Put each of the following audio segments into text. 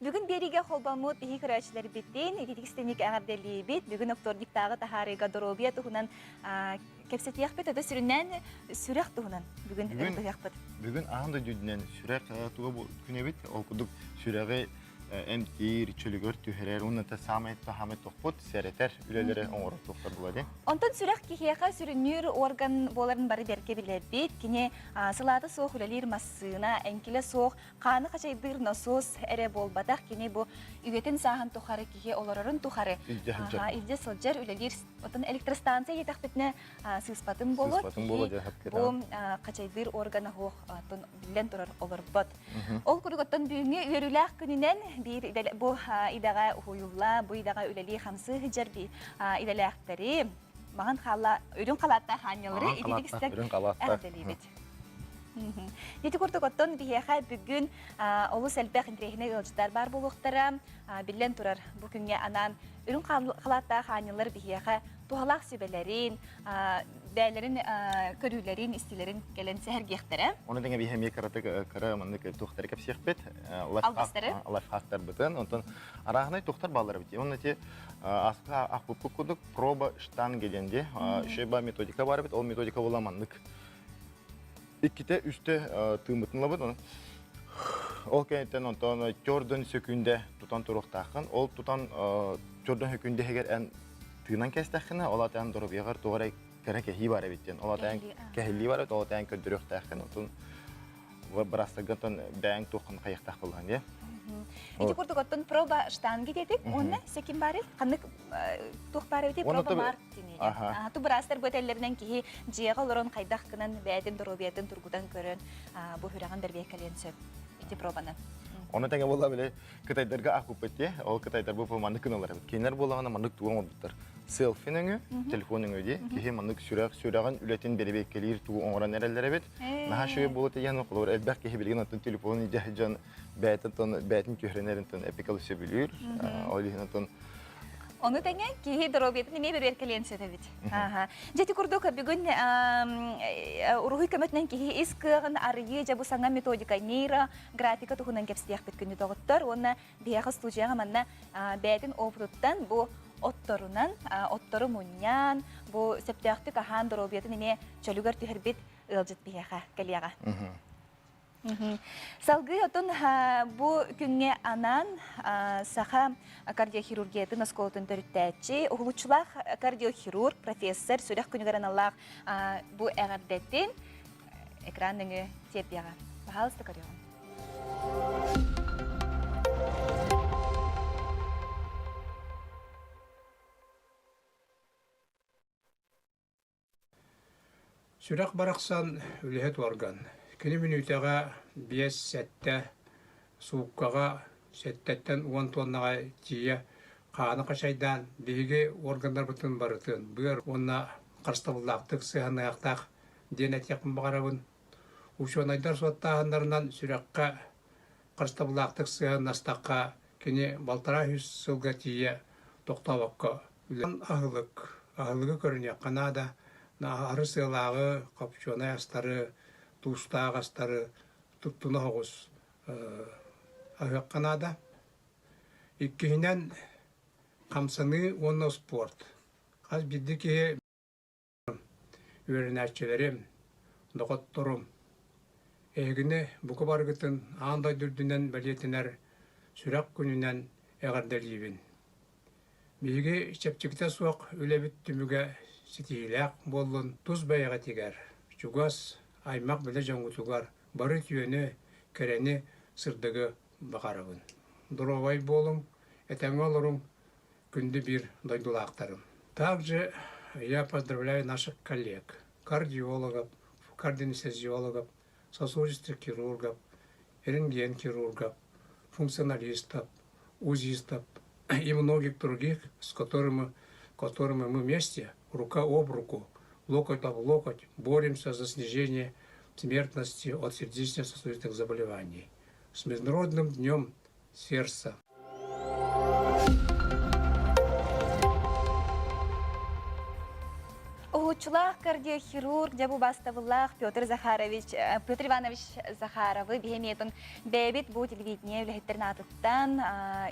Бүгүн биэриигэ холбоммут биһи көрөөччүлэрбитин ититик истиҥник эҕэрдэлиибит. Бүгүн вторниктааҕы таһаарыыга доруобуйа туһунан кэпсэтиэхпит, өтө сүрүннээн сүрэх туһунан бүгүн ырытыһыахпыт. Бүгүн аан дойду үрдүнэн сүрэх туга күн эбит. Ол курдук сүрэҕи эмтиир, чөлүгэр түһэрэр уонна саамай таһаамай тохпут, сэрэтэр үлэлэри оҥорор туохтар буолар. Онтон сүрэх киһиэхэ сүрүннүүр орган буоларын бары бэркэ билэбит. Кини сылаата суох үлэлиир массыына, эҥкилэ суох хааны хачайдыыр носуос эрэ буолбатах. Кини бу үйэтин сааһын тухары киһи олорорун тухары илдьэ сылдьар, үлэлиир. Оттон электростанция диэтэхпитинэ сыыспатын буолуо. Бу хачайдыыр органа суох, оттон биллэн турар олорбот. Ол курдук оттон бүгүҥҥү үөрүүлээх күнүнэн биир бу идэҕэ уһуйулла, бу идэҕэ үлэлии-хамсыы сылдьар идэлээхтэри маҥан хаалла үрүҥ халааттаах аанньалары ититик истэн эҕэрдэлиибит. Ити курдук оттон биһиэхэ бүгүн олус элбэх интэриэһинэй ыалдьыттар баар буолуохтара. Биллэн турар, бу күҥҥэ анаан үрүҥ халааттаах аанньалар биһиэхэ туһалаах сүбэлэрин, бэйэлэрин көрүүлэрин, истиилэрин кэлэн сэһэргиэхтэрэ. Оны тэҥэ биһи эмиэ кыратык кыра маннык туохтары кэпсиэхпит. Алгыстары. Лайфхактарбытын. Онтон арааһынай туохтар бааллар эбит. Онно ти аска ахпыппыт курдук проба штанги диэн ди. Еще ба методика бар эбит. Ол методика була маннык. Иккитэ, үстэ тыыммытын ылабыт. Ол кэнниттэн онтон төрдөн сөкүүндэ тутан туруохтааххын. Ол тутан төрдөн сөкүүндэ иһигэр эн тыынан кэстэххинэ, ол ата эн доруобуйаҕар туох эрэ кэрэ кэһии бар эбит диэн. Ол ата эн кэһиллии бар эбит, ол ата эн көрдөрүөхтээххин. Отун бырастаргын бэйэҥ туоххун хайыахтаах буоллаҕын дии. Ити курдук оттон проба штанги диэтик, уонна секин баары ханнык туох баар эбитий проба марк диниги. Ту быраастар бу этэллэринэн киһи дьиэҕэ олорон хайдах гынан бэйэтин доруобуйатын тургутан көрөн бу сүрэҕин бэрбиэккэлиэн сөп ити пробаны. Ону тэҥэ буолла били кытайдарга аахпыппыт дии. Ол кытайдар бу маннык гыналлар эбит. Кинилэр буоллаҕына маннык тугу оҥорбуттар. Селфи нөҥүө, телефон нөҥүө дии. Киһи маннык сүрэх сүрэҕин үлэтин бэрэбиэркэлиир тугу оҥорон эрэллэр эбит. Наһаа үчүгэй буолуо диэн холобур элбэх киһи билигин оттон телефонун илдьэ сылдьан бэйэтин тон бэйэтин түһэринэрин тон эпикал сөбүлүүр. Ол иһин оттон Ону тэҥэ киһи доруобуйатын эмиэ бэрэбиэркэлиэн сөп эбит. Дьэ ити курдук бүгүн уруһуй көмөтүнэн киһи ис кыаҕын арыйыы дьэ бу саҥа методика нейрографика туһунан кэпсиэхпит күндү доҕоттор уонна биһиэхэ студияҕа манна бэйэтин опытыттан бу отторунан оттору мунньан бу сөптөөхтүк аһаан доруобуйатын эмиэ чөлүгэр түһэрбит ыалдьыт биһиэхэ кэлиэҕэ. Салгыы отон бу күҥҥэ анаан саха кардиохирургиятын оскуолатын төрүттээччи, уһулуччулаах кардиохирург, профессор, сүрэх күнүгэр аналлаах бу эҕэрдэтин экран нөҥүө тиэрдиэҕэ. Пожалуйста, көрүөҕүм. Сүрэх барахсан үлэһит уорган. Кини мүнүүтэҕэ 5-7, сууккаҕа сэттэттэн 10 туоннаҕа тиийэ хааны хачайдаан, биһиги уорганнарбытын барытын быар уонна харыстабыллаахтык сыһыаннаһыахтаах диэн этиэхпин баҕарабын. Учуонайдар суоттааһыннарынан сүрэххэ харыстабыллаахтык сыһыаннастахха, кини балтараа үс сылга тиийэ тохтообокко үлэлиир. Аһылык. Аһылыгы көрүнүөххэ наада. Аһары сыалааҕы, хопчуонай астары, туустаах астары туттуна соҕус аһыахха наада. Иккиһинэн, хамсаныы уонна спорт. Хас биирдии киһи Үөрэнээччилэрим, доҕотторум, эһигини бука барыгытын аан дойду үрдүнэн бэлиэтэнэр Сүрэх күнүнэн эҕэрдэлиибин. Биһиги чэпчэкитэ суох үлэбит түмүгэ ситиһиилээх буоллун, тус бэйэҕитигэр, чугас аймах-билэ дьоҥҥутугар бары үтүөнү, кэрэни, сырдыгы баҕарабын. Доруобай буолуҥ, этэҥҥэ олоруҥ, күндү биир дойдулаахтарым. Также я поздравляю наших коллег, кардиологов, кардиоанестезиологов, сосудистых хирургов, рентген-хирургов, функционалистов, УЗИстов и многих других, с которыми, которыми мы вместе, рука об руку, локоть об локоть, боремся за снижение смертности от сердечно-сосудистых заболеваний. С Международным днем сердца! Уһулуччулаах кардиохирург, дьэ бу бастабыллаах Петр Захарович, Петр Иванович Захаровы биһи бэйэбит бу телевидение үлэһиттэрин аатыттан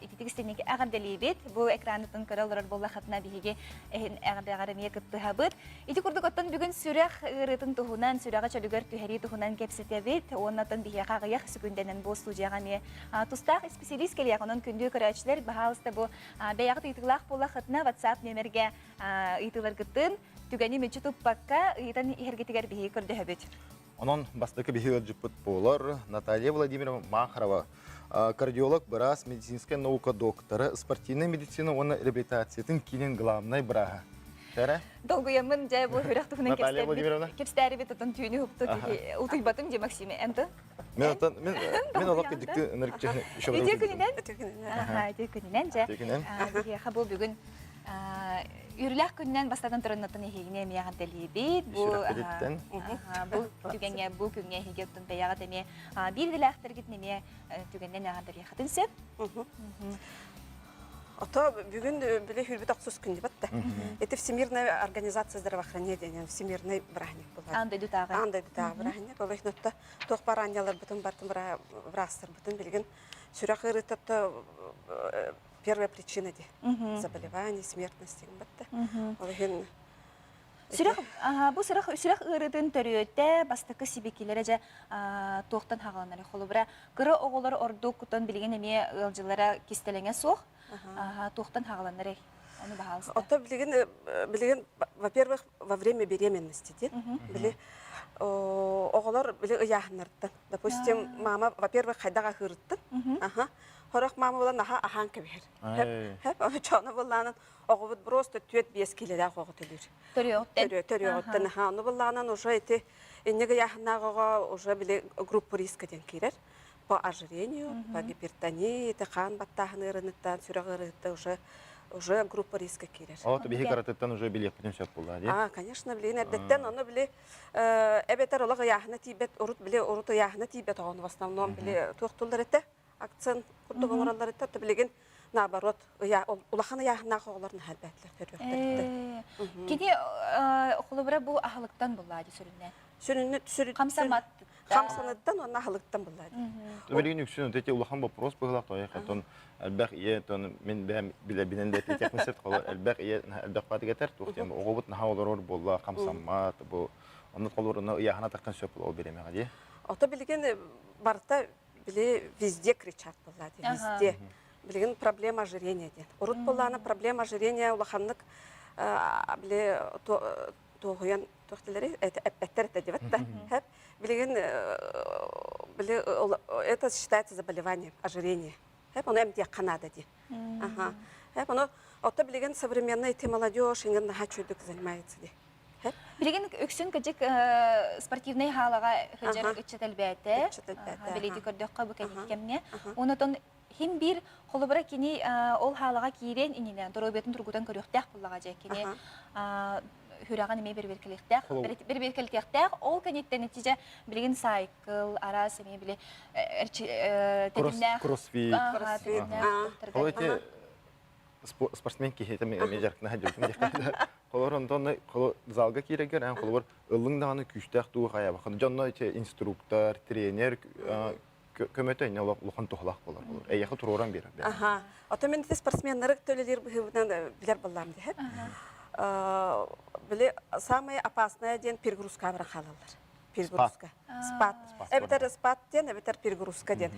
ититик истинник эҕэрдэлиибит. Бу экранытын көрө олорор буоллахытына биһиги эһин эҕэрдэҕэр эмиэ кыттыһабыт. Ити курдук оттон бүгүн сүрэх ыарыытын туһунан, сүрэҕи чөлүгэр түһэрии туһунан кэпсэтэбит. Уонна оттон биһиэхэ аҕыйах секүндэнэн бу студияҕа эмиэ тустаах исписэлиис кэлиэх. Онон күндү көрөөччүлэр, баһаалыста бу бэйэҕит ыйытыылаах буоллахытына WhatsApp нүөмэргэ ыйытыыларгытын түгэни мүччү туппакка ыйытан иһэргитигэр биһиги көрдөһөбүт. Онон бастакы биһиги ыалдьыппыт буолар Наталья Владимировна Махарова, кардиолог, быраас, медицинскэй наука доктора, спортивнай медицина уонна реабилитациятын киинин главнай бырааһа. Тэрэ? Долгуйаммын дьэ бу үрэх туһунан кэпсэтэрибит отон түүнү уһукту утуйбатым дии Максиме энты. Мен отон мен мен олох дикти ынырыкчы Үтүө күнүнэн. Үтүө күнүнэн. Үтүө күнүнэн дьэ. Биһиэхэ бу бүгүн үөрүүлээх күнүнэн бастатан туран эһигини эмиэ эҕэрдэлиибит. Бу бу түгэҥҥэ бу күҥҥэ эһиги оттон бэйэҕит эмиэ биир идэлээхтэргитин эмиэ түгэннэн эҕэрдэлиэххитин сөп. Ото бүгүн били хүрбүт охсус күн дибат да. Это Всемирная организация здравоохранения диэн всемирный бырааһынньык буолар. Аан дойдутааҕы. Аан дойдутааҕы бырааһынньык. Ол иһин отто туох баар аанньаларбытын бартын быраастарбытын билигин сүрэх ыарыыта первая причина ди заболевание смертности батта. Ол иһин Сүрэх бу сүрэх сүрэх ыарыытын төрүөтэ бастакы сибикилэрэ дьэ туохтан хаҕаланар холобура кыра оҕолор ордук кутан билигин эмиэ ыалдьылара кистэлэҥэ суох туохтан хаҕаланар ону баһаалыста Ото билигин билигин во-первых во время беременности дии били оҕолор били ыйааһыннарыттан допустим мама во-первых хайдах аһыырыттан аха хорох мама буолан аха аһаан кэбиһэр хэп хэп чоно буллаанан оҕобут просто 4-5 килэлээх оҕо төлүүр. Төрүөҕүттэн. Төрүөҕүттэн аха ону буллаанан уже ити инник ыйааһыннаах оҕо уже били группа риска диэн киирэр. По ожирению, по гипертонии, ити хаан баттааһын ыарыныттан, сүрэх ыарыыттан уже уже группа риска киирэр. О, биһи каратыттан уже билиэхпитин сөп буолла дии. А, конечно, билигин эрдэттэн ону били эбэтэр олох ыйааһына тиийбэт урут били урут ыйааһына тиийбэт оҕону в основном били туох туллар этэ акцент курдук оҥороллор этэ то билигин наоборот улахан ыйааһыннаах оҕолор наһаа элбээтилэр төрүөхтэртэн. Кини холобура бу аһылыктан буллаа дии сүрүннээн. Сүрүннү сүрүн Хамсамат. Хамсаныттан уонна аһылыктан буллаа дии. Билигин үксүн вот эти улахан вопрос быһылаах тоҕо хотон элбэх ийэ тон мин бэйэм билэбинэн да этиэхпин сөп холор элбэх ийэ элбэх баатыгатар туох диэн оҕобут наһаа олорор буолла хамсаммат бу онно холор онно ыйааһына таххан сөп ол бириэмэҕэ дии. Ото билигин барыта били везде кричат буолла дии везде билигин проблема ожирения диэн урут буоллаана проблема ожирения улаханнык били туохуйан туохтилери эппэттэр этэ дебет да хэп билигин били это считается заболеванием ожирение хэп ону эмтиэххэ наада дии аха хэп ону ото билигин современный ты молодежь иҥин наһаа үчүгдүк занимается дии Билигин үксүн кыдьык спортивнай хаалаҕа сылдьар ыччат элбээтэ. Билиити көрдөххө бу кэнники кэмҥэ. Онотон хим биир холобура кини ол хаалаҕа киириэн иннинэ доруобуйатын тургутан көрүөхтээх буоллаҕа дьэ кини сүрэҕин эмиэ бэрэбиэркэлиэхтээх бэрэбиэркэлитиэхтээх ол кэнниттэн ити дьэ билигин сайкл араас эмиэ били тэтимнээх кроссфит ол эти спортсмен киһи эмиэ дьарыктана сылдьыбытым диэххэ холобур онтон залга киирэргэр эн холобур ыллыҥ даҕаны күүстээх дуу хайабахын дьонно ити инструктор тренер көмөтө инне улахан туһалаах болар болар эйэхэ туруоран биэрэр аха ото мен ити спортсменнары төлөлир быһыыбынан билэр баллаам диһэ били самое опасное диэн перегрузка баран хаалаллар перегрузка спад эбэтэр спад диэн эбэтэр перегрузка диэн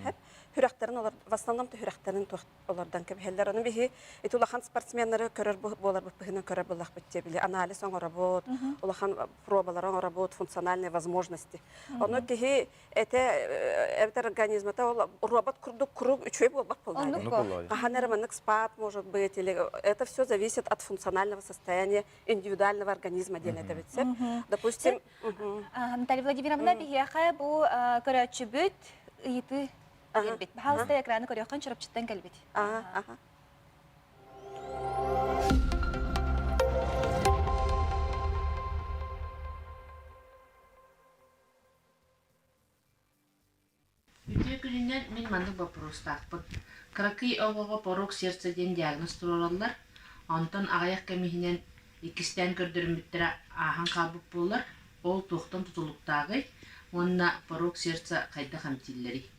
хүрөхтэрин олор в основном хүрөхтэрин олордон кэбиһэллэр. Ону биһи ити улахан спортсменнары көрөр буоларбыт быһыынан көрөр буоллахпыт дии били анализ оҥоробут, улахан пробалары оҥоробут, функциональные возможности. Ону киһи этэ эбэтэр организмата ол робот курдук круг үчүгэй буолбат буоллаҕа. Хаһан эрэ маннык спад может быть или это все зависит от функционального состояния индивидуального организма диэн этэбит сөп. Допустим, Наталья Владимировна биһиэхэ бу көрөөччүбүт ыйытыы Биэрбит. Баһаалыста экраны көрүөххүн Чурапчыттан кэлбит. Үтүө күнүнэн мин маннык боппуруостаахпын. Кыракый оҕоҕо порог сердца диэн диагноз туруораллар. Онтон аҕыйах кэм иһинэн Иккистээн көрдөрүммүттэрэ ааһан хаалбыт буоллар, ол туохтан тутулуктааҕый уонна порог сердца хайдах эмтииллэрий?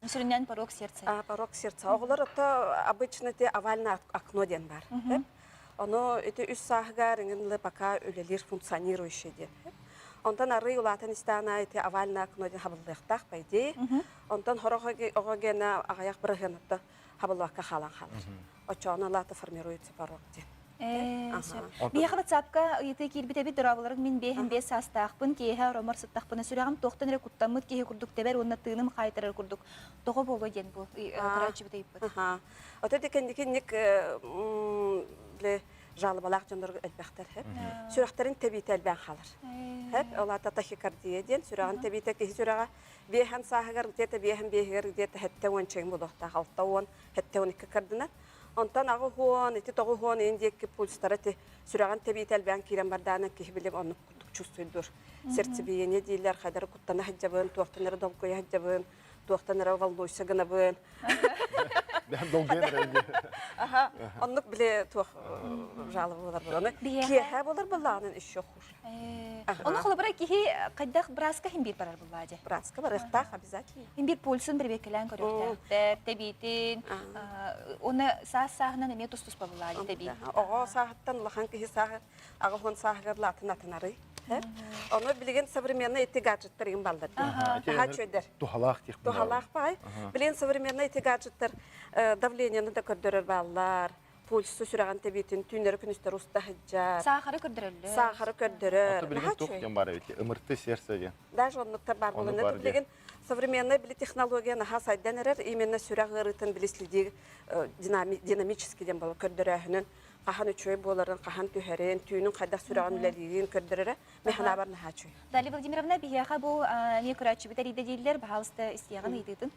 Сүрүннээн порог сердца. А, порог сердца. Оҕолор ото обычно ити овальное окно диэн баар. Ону ити үс сааһыгар иҥин пока үлэлиир функционирующий диэн. Онтон арый улаатан истэҕинэ ити овальное окно диэн хабыллыахтаах по идее. Онтон сорох оҕо гена аҕыйах бырыһыанатта хабыллыбакка хаалан хаалар. Оччоҕуна лаата формируется порог диэн. Биһиэхэ ватсапка ыйытыы киирбит эбит дорооболорун мин биэһин биэс саастаахпын киэһэ ороммор сыттахпына сүрэҕим туохтан эрэ куттаммыт киһи курдук тэбэр уонна тыыным хаайтарар курдук тоҕо буолуо диэн бу көрөөччүбүт ыйыппыт. Ото ити кэнники инник жалобалаах дьоннор элбэхтэр. Сүрэхтэрин тэбиитэ элбээн хаалар. Ол аата тахикардия диэн сүрэҕин тэбиитэ киһи сүрэҕэ биэһэн сааһыгар где-то биэһэн биэһигэр где-то сэттэ уон чэҥ буолуохтаах алта уон сэттэ уон икки кардынан Онтон аҕыс уон, ити 90 иин диэки пульстара ити сүрэҕин тэбиитэ элбээн киирэн бардаанан киһи билим оннук курдук чувствуйдуур. Сердцебиение дииллэр, хайдары куттана сылдьабын, туохтан эрэ долгуйа сылдьабын, туохтан эрэ волнуйся гынабын. Долгуйан эрэ Аха, оннук били туох жалоба буолар буоланы. Киэһэ буолар буоллаҕынан еще хуже. Ону холобура киһи хайдах бырааска иһин биир барар буллаа дьэ. Бырааска барыахтаах обязательно. Иһин биир пульсун бэрэбиэркэлээн көрүөхтээхтэр, тэбиитин, уонна саас сааһынан эмиэ тус-туспа буллаа дьэ тэбии. Оҕо сааһыттан улахан киһи сааһы 80 сааһыгар лаатын атынарый. Ону билигин современный ити гаджеттар игин баллар. Наһаа үчүгэйдэр. Туһалаах диэх Туһалаах баай. Билигин современный ити гаджеттар давлениены да көрдөрөр бааллар. Пульсу сүрэҕин тэбиитин түүннэри күнүстэри уста сылдьар. Саахары көрдөрөллөр. Саахары көрдөрөр. Ото билигин туох диэн баар эбит? Ымырты сердце диэн. Даже оннуктар баар буолан билигин современная били технология наһаа сайдан эрэр. Именно сүрэх ыарыытын били следи динамический диэн буолар көрдөрөөһүнүн хаһан үчүгэй буоларын, хаһан түһэрин, түүнүн хайдах сүрэҕин үлэлиирин көрдөрөрө мен санаабар наһаа үчүгэй. Далия Владимировна, биһиэхэ бу эмиэ көрөөччүбүт эрийдэ дииллэр, баһаалыста истиэҕин ыйытыытын.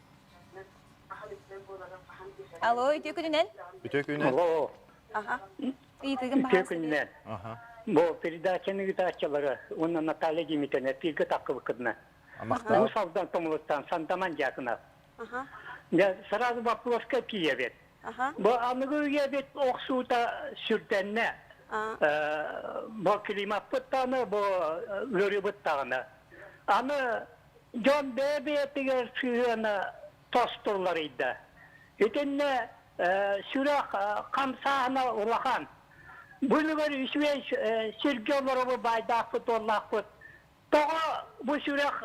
Алло, үтүө күнүнэн. Үтүө күнүнэн. Алло. Ага. Ыйытыгын Үтүө күнүнэн. Бу передачаны ыытааччылары уонна Наталья Дмитриевна эпииргэ таххыбыккытына. Махтал. Уус Алдан Тумулуттан Сандаман Дьяконов. Ага. Я сразу вопроска тиийэбит. Ага. Бу аныгы үйэбит охсуута сүрдэннэ. Бу климаппыт даҕаны, бу ыарыыбыт даҕаны. Аны дьон бэйэ-бэйэтигэр сыһыана тостулларыйда. Итиннэ сүрэх хамсааһына улахан. Бу үлүгэр үчүгэй сиргэ олоробу баайдаахпыт-уоллаахпыт. Тоҕо бу сүрэх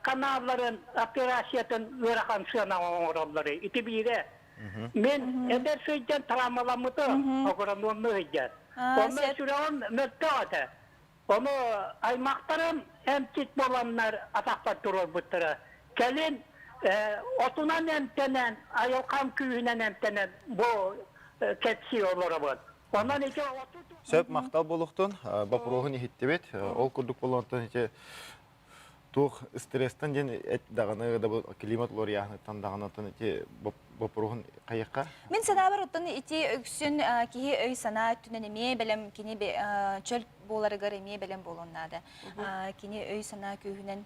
каналларын операциятын ыарахан сыанаҕа оҥороллорүй? Ити биирэ. Мин эдэр сылдьан травмаламмытым, агрономнуу сылдьан. Онно сүрэҕим мөлтөх этэ. Ону аймахтарым эмчит буоланнар атахпар туруорбуттара. Кэлин отунан эмтэнэн, айылҕам күүһүнэн эмтэнэн бу кэпсии олоробун. Онон ити оту... Сөп махтал буолуохтун, боппуруоһун иһиттибит. Ол курдук буолуонтан ити туох стресстэн диэн эт даҕаны да климат уларыйааһыныттан даҕаны оттон ити боппуруоһун хайыахха? Мин санаабар оттон ити үксүн киһи өй-санаа өттүнэн эмиэ бэлэм кини чөл буоларыгар эмиэ бэлэм буолуон наада. Кини өй-санаа күүһүнэн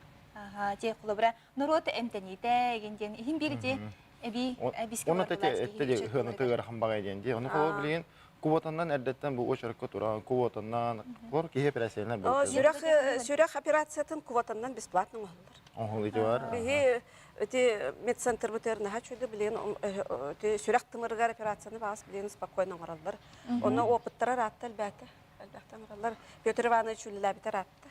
те холобура норуот эмтэниитэ эгин диэн иһин биир ити эбии эбиске Оны тете этте хыаныты ыарахан баҕай диэн дии. Ону холобур билигин квотаннан эрдэттэн бу очеркка туран квотаннан кор киһи операциялар буолар. Сүрэх сүрэх операциятын квотаннан бесплатно оҥоһуллар. Оҥоһул ити бар. Биһи ити медцентрбытыгар наһаа үчүгэй билигин ити сүрэх тымырыгар операцияны баҕас билигин спокойно оҥороллор. Онно опыттара ыраатта элбээтэ. Элбэхтэ оҥороллор. Петр Иванович үлэлээбитэ ыраатта.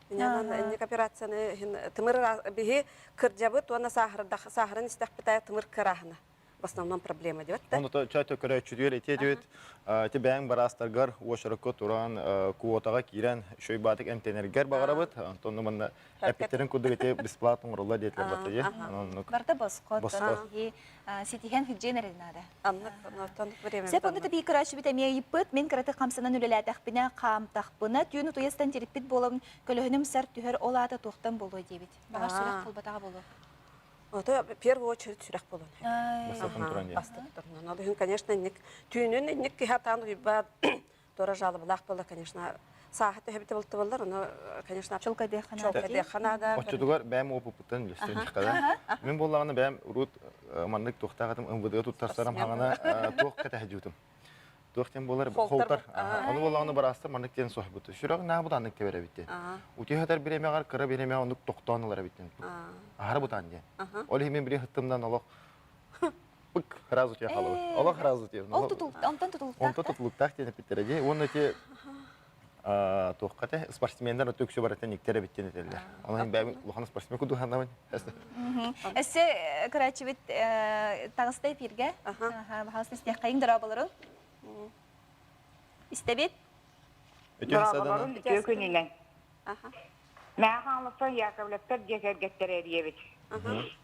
Инньэ инник операцияны иһин тымыр биһи кырдьабыт уонна сааһыран истэхпит тымыр кырааһына в основном проблема диэбит да. Ону ча көрөөччүтүгэр ити этибит ити бэйэҥ бараастаргар уочаракка туран квотаҕа киирэн үчүгэй баатык эмтэнэргэр баҕарабыт. Онтон манна эппиттэрин курдук ити бесплатно оҥороллор диэтилэр батта дии. Оннук. Барыта босхо Босхо. киһи ситиһэн сылдьыан эрэ наада. Аннык онтон время Сөп онно тибии көрөөччүбүт эмиэ ыйыппыт. Мин кыратык хамсанан үлэлээтэхпинэ, хаамтахпына, түүн утуйастан тириппит буолабын, көлөһүнүм сар түһэр, ол аата туохтан буолуо диэбит. Баҕар сүрэх буолбатаҕа буолуо. Ото в первую очередь сүрэх буолуон Бастатан туран дии. Бастатан туран. Ол иһин, конечно, инник түүнүн инник киһи атаан уйбаат туора жалобалаах буолла, конечно, сааһы төһөбүтэ бултубаллар, ону, конечно, Чолкайдыахха наада. Чолкайдыахха наада. Оччотугар бэйэм опыппыттан үллэстиэххэ да. Мин буоллаҕына бэйэм урут маннык туохтаах этим МВД туттарсарым хаҥана туох кэтэһдьиутум. Туох диэн буолар? Холтар. Ону буоллаҕына быраастар маннык диэн соһуйбут. Сүрэҕиҥ наһаа бытааннык тэбэр эбит диэн. Утуйа сытар бириэмэҕэр кыра бириэмэҕэ оннук тохтоон ылар эбит диэн. Аһара бытаан диэн. Ол иһин мин били ыһыттымнан олох пык сразу утуйа хаалабыт. Олох сразу утуйабын. Ол тутул онтон тутулуктаах. Онтон тутулуктаах диэн эппиттэрэ дии. Уонна ити туохха те спортсменнар өтө үксү барытын иктэр эбит диэн этэллэр. Онон бэйэм улахан спортсмен кудуһанабын. Өссө көрөөччүбүт таҕыста эфиргэ. Баһаалыста истиэххэйиҥ дорооболорун. Истэбит. Дорооболорун үтүө күнүнэн. Мэҥэ Хаҥаластан Яковлевтар дьиэ кэргэттэрэ эрийэбит.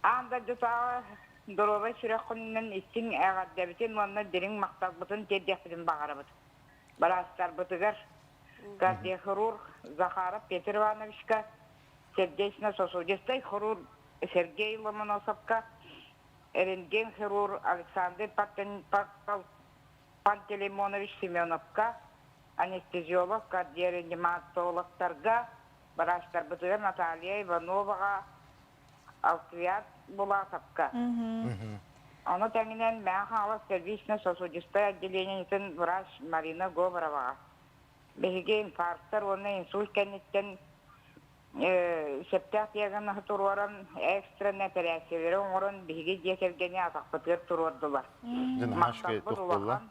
Аан дойдутааҕы доруобай сүрэх күнүнэн истиҥ эҕэрдэбитин уонна дириҥ махталбытын тиэрдиэхпитин баҕарабыт. Быраастарбытыгар кардиохирург Захаров Петр Ивановичка, сердечно-сосудистай хирург Сергей Ломоносовка, рентген-хирург Александр Пантелеймонович Семеновка, анестезиолог, кардиореаниматологтарга, быраастарбытыгар Наталья Ивановаҕа, Алквиад Булатовка. Ону тэҥинэн Мэҥэ Хаҥалас первично-сосудистай отделениетын врач Марина Говороваҕа. Биһиги инфарктар уонна инсульт кэнниттэн сөптөөх диагноһы туруоран, экстреннай эпэрээссийэлэри оҥорон биһиги дьиэ кэргэни атахпытыгар туруордулар. Махталбыт улахан.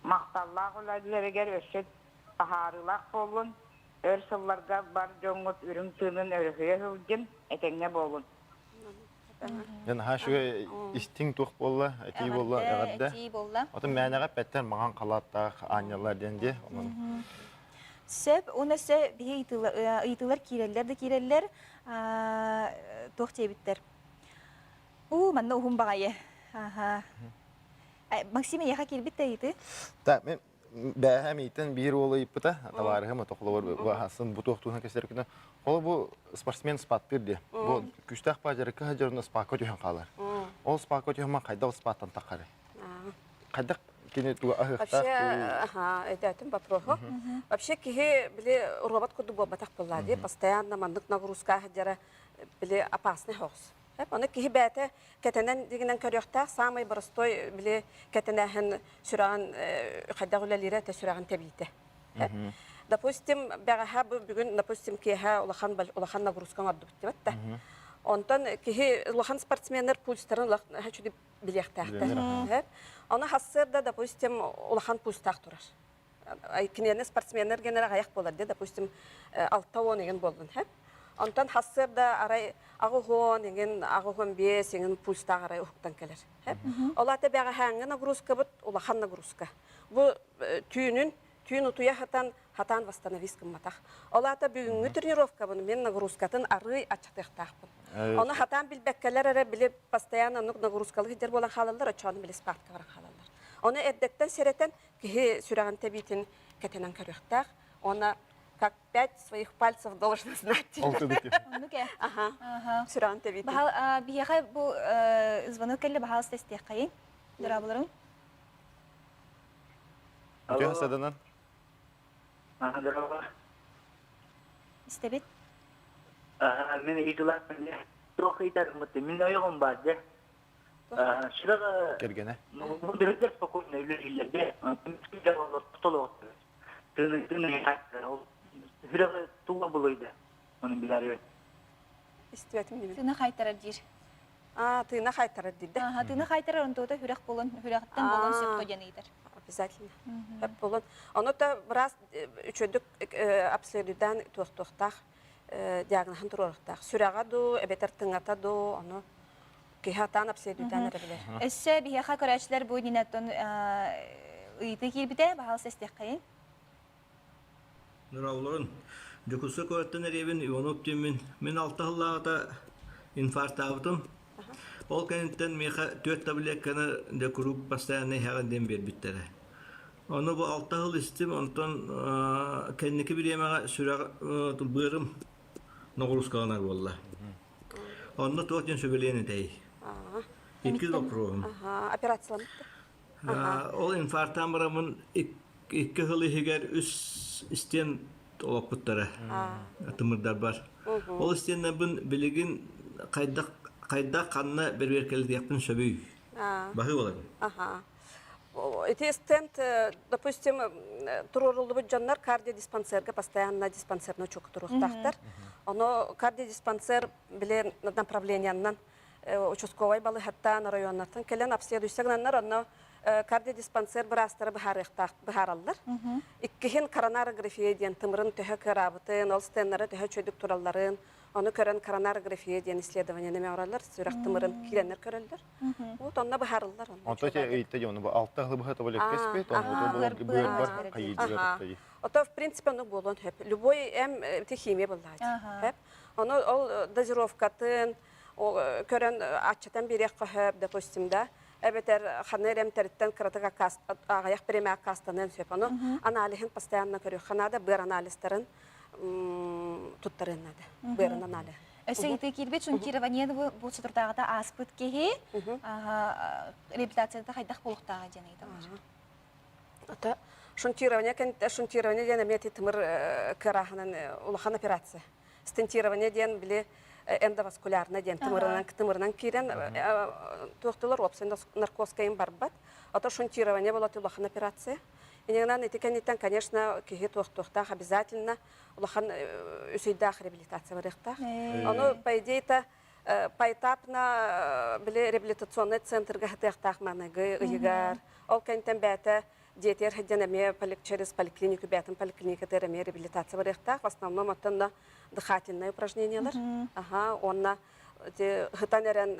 Махталлаах үлэлэригэр өссө таһаарыылаах буоллун, өр сылларга бар дьоҥҥут үрүҥ тыынын өрүһүйэ сылдьын, этэҥҥэ буолун. Дьэ наһаа үчүгэй истиҥ туох буолла, этии буолла, эҕэрдэ. Этии буолла. Отон мээнэҕэ эппэттэр маҥан халааттаах аанньаллар диэн дии. Онон Сөп, уонна өссө биһи ыйытыылар киирэллэр да киирэллэр, туох диэбиттэр. Уу, манна уһун баҕайы. Аха. Максим, эйиэхэ киирбит да ыйытыы? Так, мен бээһэ миитин биир уол ыйыппыта, табаарыһым отохлобор асын бу туохтуунан кэсэр күнэ. Холо бу спортсмен спаттыыр диye. Бу күстээх баажарыкка сылдьар спакка түһэн хаалар. Ол спакка түһэн хайдах спаттан таххары? Хайдах кини туга аһыахтаах? Вообще, ага, өйдөөтүм вопроһу. Вообще киһи били робот курдук буолбатах буолла дии, постоянно маннык нагрузка сылдьара били опасный соҕус. Ону киһи бэйэтэ кэтэнэн дигинэн көрүөхтээх, самый простой били кэтэнээһин сүрэҕин хайдах үлэлиирэ этэ сүрэҕин тэбиитэ. Допустим, бэҕэһээ бу бүгүн, допустим, киэһэ улахан улахан нагрузка оҥордубут диэбит да. Онтон киһи улахан спортсменнар пульстарын улахан билиэхтээхтэр. Ону хассыарда, допустим, улахан пульстаах турар. Киниэни спортсменнар генер аҕыйах буолар дии, допустим, 60 игин буоллун, хэп. Онтон хассыарда арай аҕыһуон игин, аҕыһуон биэс игин пульстаах арай уһуктан кэлэр. Хэп. Ол ата бэҕэһээҥҥи нагрузкабыт улахан нагрузка. Бу түүнүн түүн утуйа хатан хатаан восстановись гымматах. Ол аата бүгүҥҥү тренировкабын мин нагрузкатын арыый аччатыахтаахпын. Ону хатаан билбэккэлэр эрэ били постоянно оннук нагрузкалык сылдьар буолан хаалаллар, оччоҕуна били спартка баран хаалаллар. Ону эрдэттэн сэрэтэн киһи сүрэҕин тэбиитин кэтэнэн көрүөхтээх. Уонна как пять своих пальцев должен знать. Оннук ээ. Аха. Сүрэҕин тэбиитин. Баһал биһиэхэ бу звонок кэллэ баһаалыста истиэххэйиҥ. Дорооболоруҥ. Үтүө саданан. Здорово. Истэбит. Мин ыйытылаахпын туох ыйытарым мин ойоҕум баар дьэ. Сүрэх Кэргэнэ. Мындырыгар спокойно үлэлииллэргэ тыыны тыыны сүрэҕи туга булуйда оны билэр Истибэтим дибин. Тыына хайтарар диир. Аа, тыына хайтарар диир Аха, тыына хайтарар онтуота хүрэх буолан, хүрэхтэн буолан сөпкө диэн ыйытар. Обязательно. Хөп буолун. Ону та быраас үчүгдүк обследуйдаан туохтуохтаах диагноһын туруорухтаах. Сүрэҕэ дуу, эбэтэр тыҥата дуу, ону киһи атаан обследуйдаан эрэ билэр. Өссө биһиэхэ көрөөччүлэр бу иннинэ ыйытыы киирбитэ, баһаалыста истиэххэйин. Нурауларын Дьокуускай куораттан эриэбин Иванов диэммин. Мин алта сыллааҕыта инфарктаабытым. Ол кэнниттэн миэхэ түөрт таблетканы дьэ куруук постоянно иһэҕин диэн биэрбиттэрэ. Ону бу алта сыл истим, онтон кэнники бириэмэҕэ сүрэх быарым ноҕуруускаланар буолла. Онно туох диэн сүбэлиэн этэй? Иккис боппуруоһум. Операцияламмыт Ол инфарктаан бараммын икки сыл иһигэр үс истиэн олоппуттара тымырдарбар. Ол истиэннэрбин билигин хайдах хайдах ханна бэрэбиэркэлэтиэхпин сөбүй? Баһыы буолабын. Ити стенд, допустим, туруоруллубут дьоннор кардиодиспансерга постоянно диспансерно учуокка туруохтаахтар. Ону кардиодиспансер били направлениянан участковай балыыһаттан, районнартан кэлэн обследуйса гынаннар, онно кардиодиспансер быраастара быһаарыахтаах быһаараллар. Иккиһин коронарография диэн тымырын төһө кыараабытын, ол стеннара төһө үчүгдүк туралларын, ону көрөн коронарография диэн исследованиены оҥороллор, сүрэх тымырын киирэннэр көрөллөр. Вот онно быһаарыллар. Онто те ыйытта дьону бу алта ыһы быһа тоболек кеспит, онно быар хайыдыгар. Ото в принципе ону буолуон хөп. Любой эм ити химия буоллаҕа. Хөп. Ону ол дозировкатын көрөн аччатан биэриэххэ сөп, допустим, да. Эбэтэр ханна эрэмтэриттэн кыратык аҕыйах бириэмэ аккаастаныан сөп. Ону аналиһын постоянно көрүөххэ наада, быар анализтарын туттарыан наада. Быарын аналиһын. Өссө ыйытыы киирбит, шунтирование бу соторутааҕыта ааспыт киһи реабилитацията хайдах буолуохтааҕа диэн ыйыталлар. Ата шунтирование шунтирование диэн эмиэ тымыр кыарааһынан улахан операция. Стентирование диэн били эндоваскулярно диэн тымырынан тымырынан киирэн туохтулар уопсай наркозкайын барбат. Ото шунтирование была улахан операция. Инегинан ити кэнниттэн, конечно, киһи туохтуохтаах обязательно улахан үсүйдээх реабилитация барыахтаах. Ону, по идее-то, поэтапно били реабилитационный центрга хатыахтаах маныгы ыйыгар. Ол кэнтэн бээтэ дьиэтигэр сылдьан эмиэ через поликлинику бээтин поликлиникатыгар эмиэ реабилитация барыахтаах. В основном оттон на дыхательные упражнениялар. Ага, уонна хытан эрэн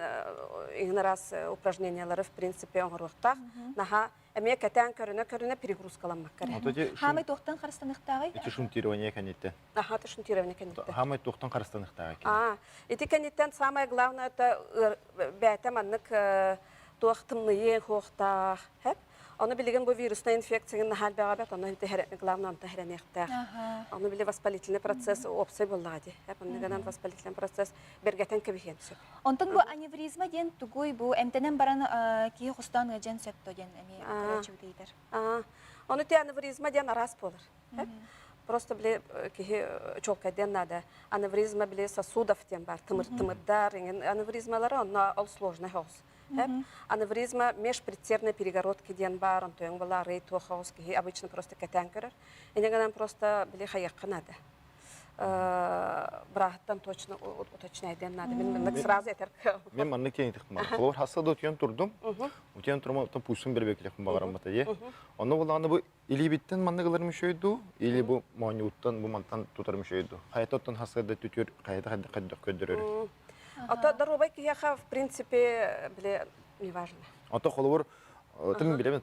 иҥин араас упражнениялары в принципе оҥоруохтаах. Наһаа эмиэ кэтээн көрүнэ-көрүнэ перегрузкаламмакка эрэ. Хаамай туохтан харыстаныахтааҕый? Ити шунтирование кэнниттэн. Аха, это шунтирование кэнниттэн. Хаамай туохтан харыстаныахтааҕый? Аа, ити кэнниттэн самое главное это бээтэ маннык туох тымныйыы хуохтаах, хэп. Ону билигин бу вирусная инфекцияны наһаа элбэҕэ ону главное онто хэрэниэхтээх. Ону били воспалительный процесс уопсай буоллаҕа дии. Оннугунан воспалительный процесс бэргэтэн кэбиһиэн сөп. Онтон бу аневризма диэн тугуй бу эмтэнэн баран киһи хостоон ыадьан сөп то диэн эмиэ көрөөччүбүт ыйытар. Ону те аневризма диэн араас буолар. Просто били киһи чуолкайдыан наада. Аневризма били сосудов диэн бар, тымыр тымырдар, аневризмалары онно ол сложный соҕус. Аневризма межпредсердной перегородки диэн бар, онтуйаҥ была арый туох соҕус киһи обычно просто кэтээн көрөр. Инньэ просто били хайыахха наада. Быраһыттан точно уточняйдыан наада. Мин маннык сразу этэр Мен маннык киэҥ тахтым. Холобур хасса да утуйан турдум. Утуйан турма оттон пульсум бербекилэхпин баҕараммата дии. Онно булааны бу илиибиттэн маннык ыларым үчүгэй дуу, или бу моонньууттан бу мантан тутарым үчүгэй дуу? Хайата оттон хасыарда түтүөр хайата хайдах хайдах көрдөрөрүй? Ото доруобай киһиэхэ в принципе били неважно. Ото холобур тым билэбин.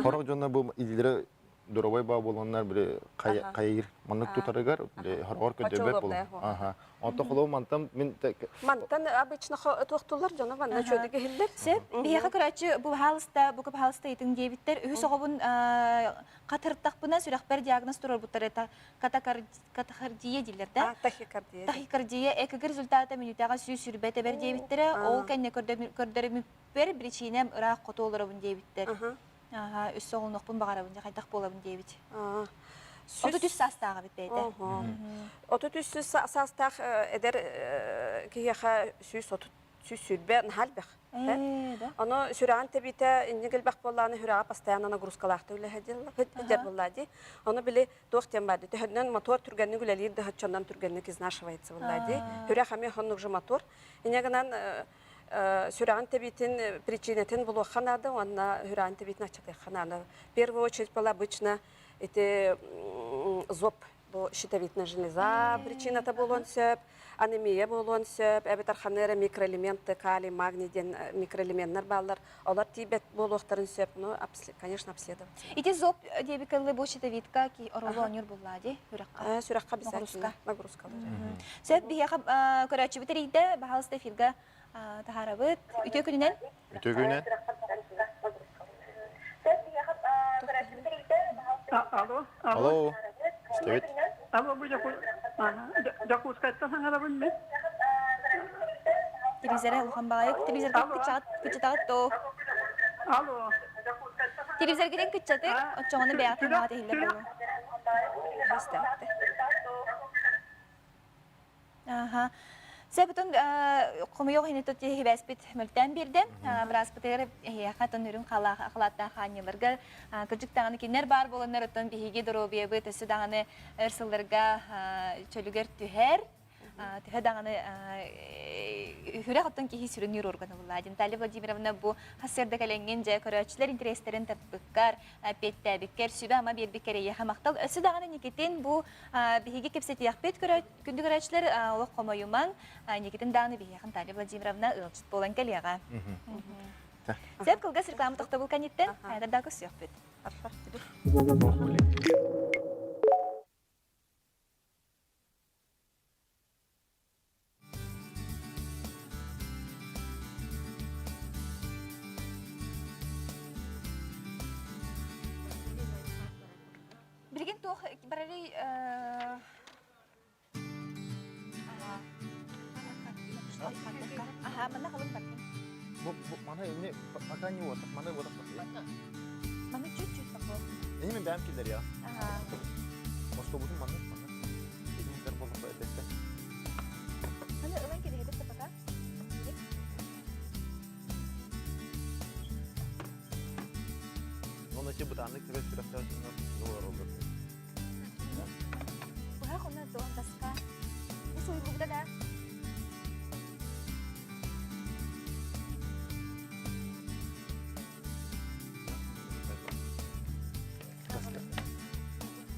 Хорох дьонно бу илиилэрэ доруобай баа буоланнар били хайыр маннык тутарыгар били хороҕор көрдөрбөт буолан. Аха. Онто холобур мантан мин Мантан обычно туохтуллар дьоно манна чөдүк иһиллэр. Сөп. Биһиэхэ көрөөччү бу баһаалыста, бу баһаалыста ыйытыҥ диэбиттэр. Үһүс оҕобун хатыртахпына сүрэхпэр диагноз туруорбуттар это катахардия дииллэр да? Тахикардия. Тахикардия ЭКГ результата мүнүүтэҕэ 120 тэбэр диэбиттэрэ. Ол кэннэ көрдөрүмүппэр причинам ыраах хоту олоробун диэбиттэр. Аха, үс оҕолонуохпун баҕарабын, дьэ хайдах буолабын диэбит. 33 саастаах эбит бэйэтэ. 33 саастаах эдэр киһиэхэ 130 120 наһаа элбэх. Ону сүрэҕин тэбиитэ инник элбэх буоллаҕына сүрэҕэ постоянно нагрузкалаахтык үлэһэр буоллаа дии. Ону били туох диэн баар дии. Төһөннөн мотор түргэнник үлэлиир да оччонон түргэнник изнашивается буоллаа дии. Сүрэх эмиэ оннук же мотор. Инньэ гынан сүрэҕин тэбиитин причинэтин булуохха наада уонна сүрэҕин тэбиитин аччатыахха наада. В первую очередь была обычно ити зоб бу щитовидная железа причината буолуон сөп, анемия буолуон сөп, эбэтэр ханна эрэ микроэлементы, калий, магний диэн микроэлеменнэр бааллар, олор тиийбэт буолуохтарын сөп, ну, конечно, обследоваться. Ити зоб диэбикэлли бу щитовидка ки оролу оонньуур буллаа дии, сүрэххэ. Сүрэххэ обязательно нагрузкалар. Сөп, биһиэхэ көрөөччүбүт эрийдэ, баһаалыста эфирга таһаарабыт. Үтүө күнүнэн. Үтүө күнүнэн. Алло. Алло. Истэбит. Алло, бу Дьокуускайтан саҥарабын мен. Телевизоры улахан баҕайы. Телевизорга кыччатаҕыт доо. Алло. Телевизоргитин кыччатык, оччоҕуна бэйэҕит хаҥаҕа иһиллэр буолуо. Аха. Сөбүтүн хомуйуох иһин тиһибэспит мөлтөөн биэрдэ. Бырааспытыгар эһиэхэ тон үрүҥ халааттаах хаанньыларга кырдьык даҕаны кинилэр баар буоланнар оттон биһиги доруобуйабыт өссө даҕаны өр сылларга чөлүгэр түһэр. Төһө даҕаны үһүрэх оттон киһи сүрүннүүр органа булла. Наталья Владимировна бу хас сырда кэлэҥҥин дьэ көрөөччүлэр интэриэстэрин тарпыккар, эппиэттээбиккэр, сүбэ-ама биэрбиккэр эйиэхэ махтал. Өссө даҕаны Никитин бу биһиги кэпсэтиэхпит күндү көрөөччүлэр олох хомойумаҥ. Никитин даҕаны биһиэхэ Наталья Владимировна ыалдьыт буолан кэлиэҕэ. Сөп кылгас реклама тохтобул кэнниттэн хайата көрсүөхпүт. Билигин туох барарый Аха, манна халын бардым. Бу бу маны эмне пока не вот, маны вот так. Маны чуть-чуть пока. Эми мен бэм киллер я. Ага. Мостобутун маны маны. Эми бер болуп эдетте. Маны ылан кэбиһэбит да пока. Оны те бытаннык тебе сүрәхтәр доллар олдыр. Быһах онно туон таска. Бу суйбугда да.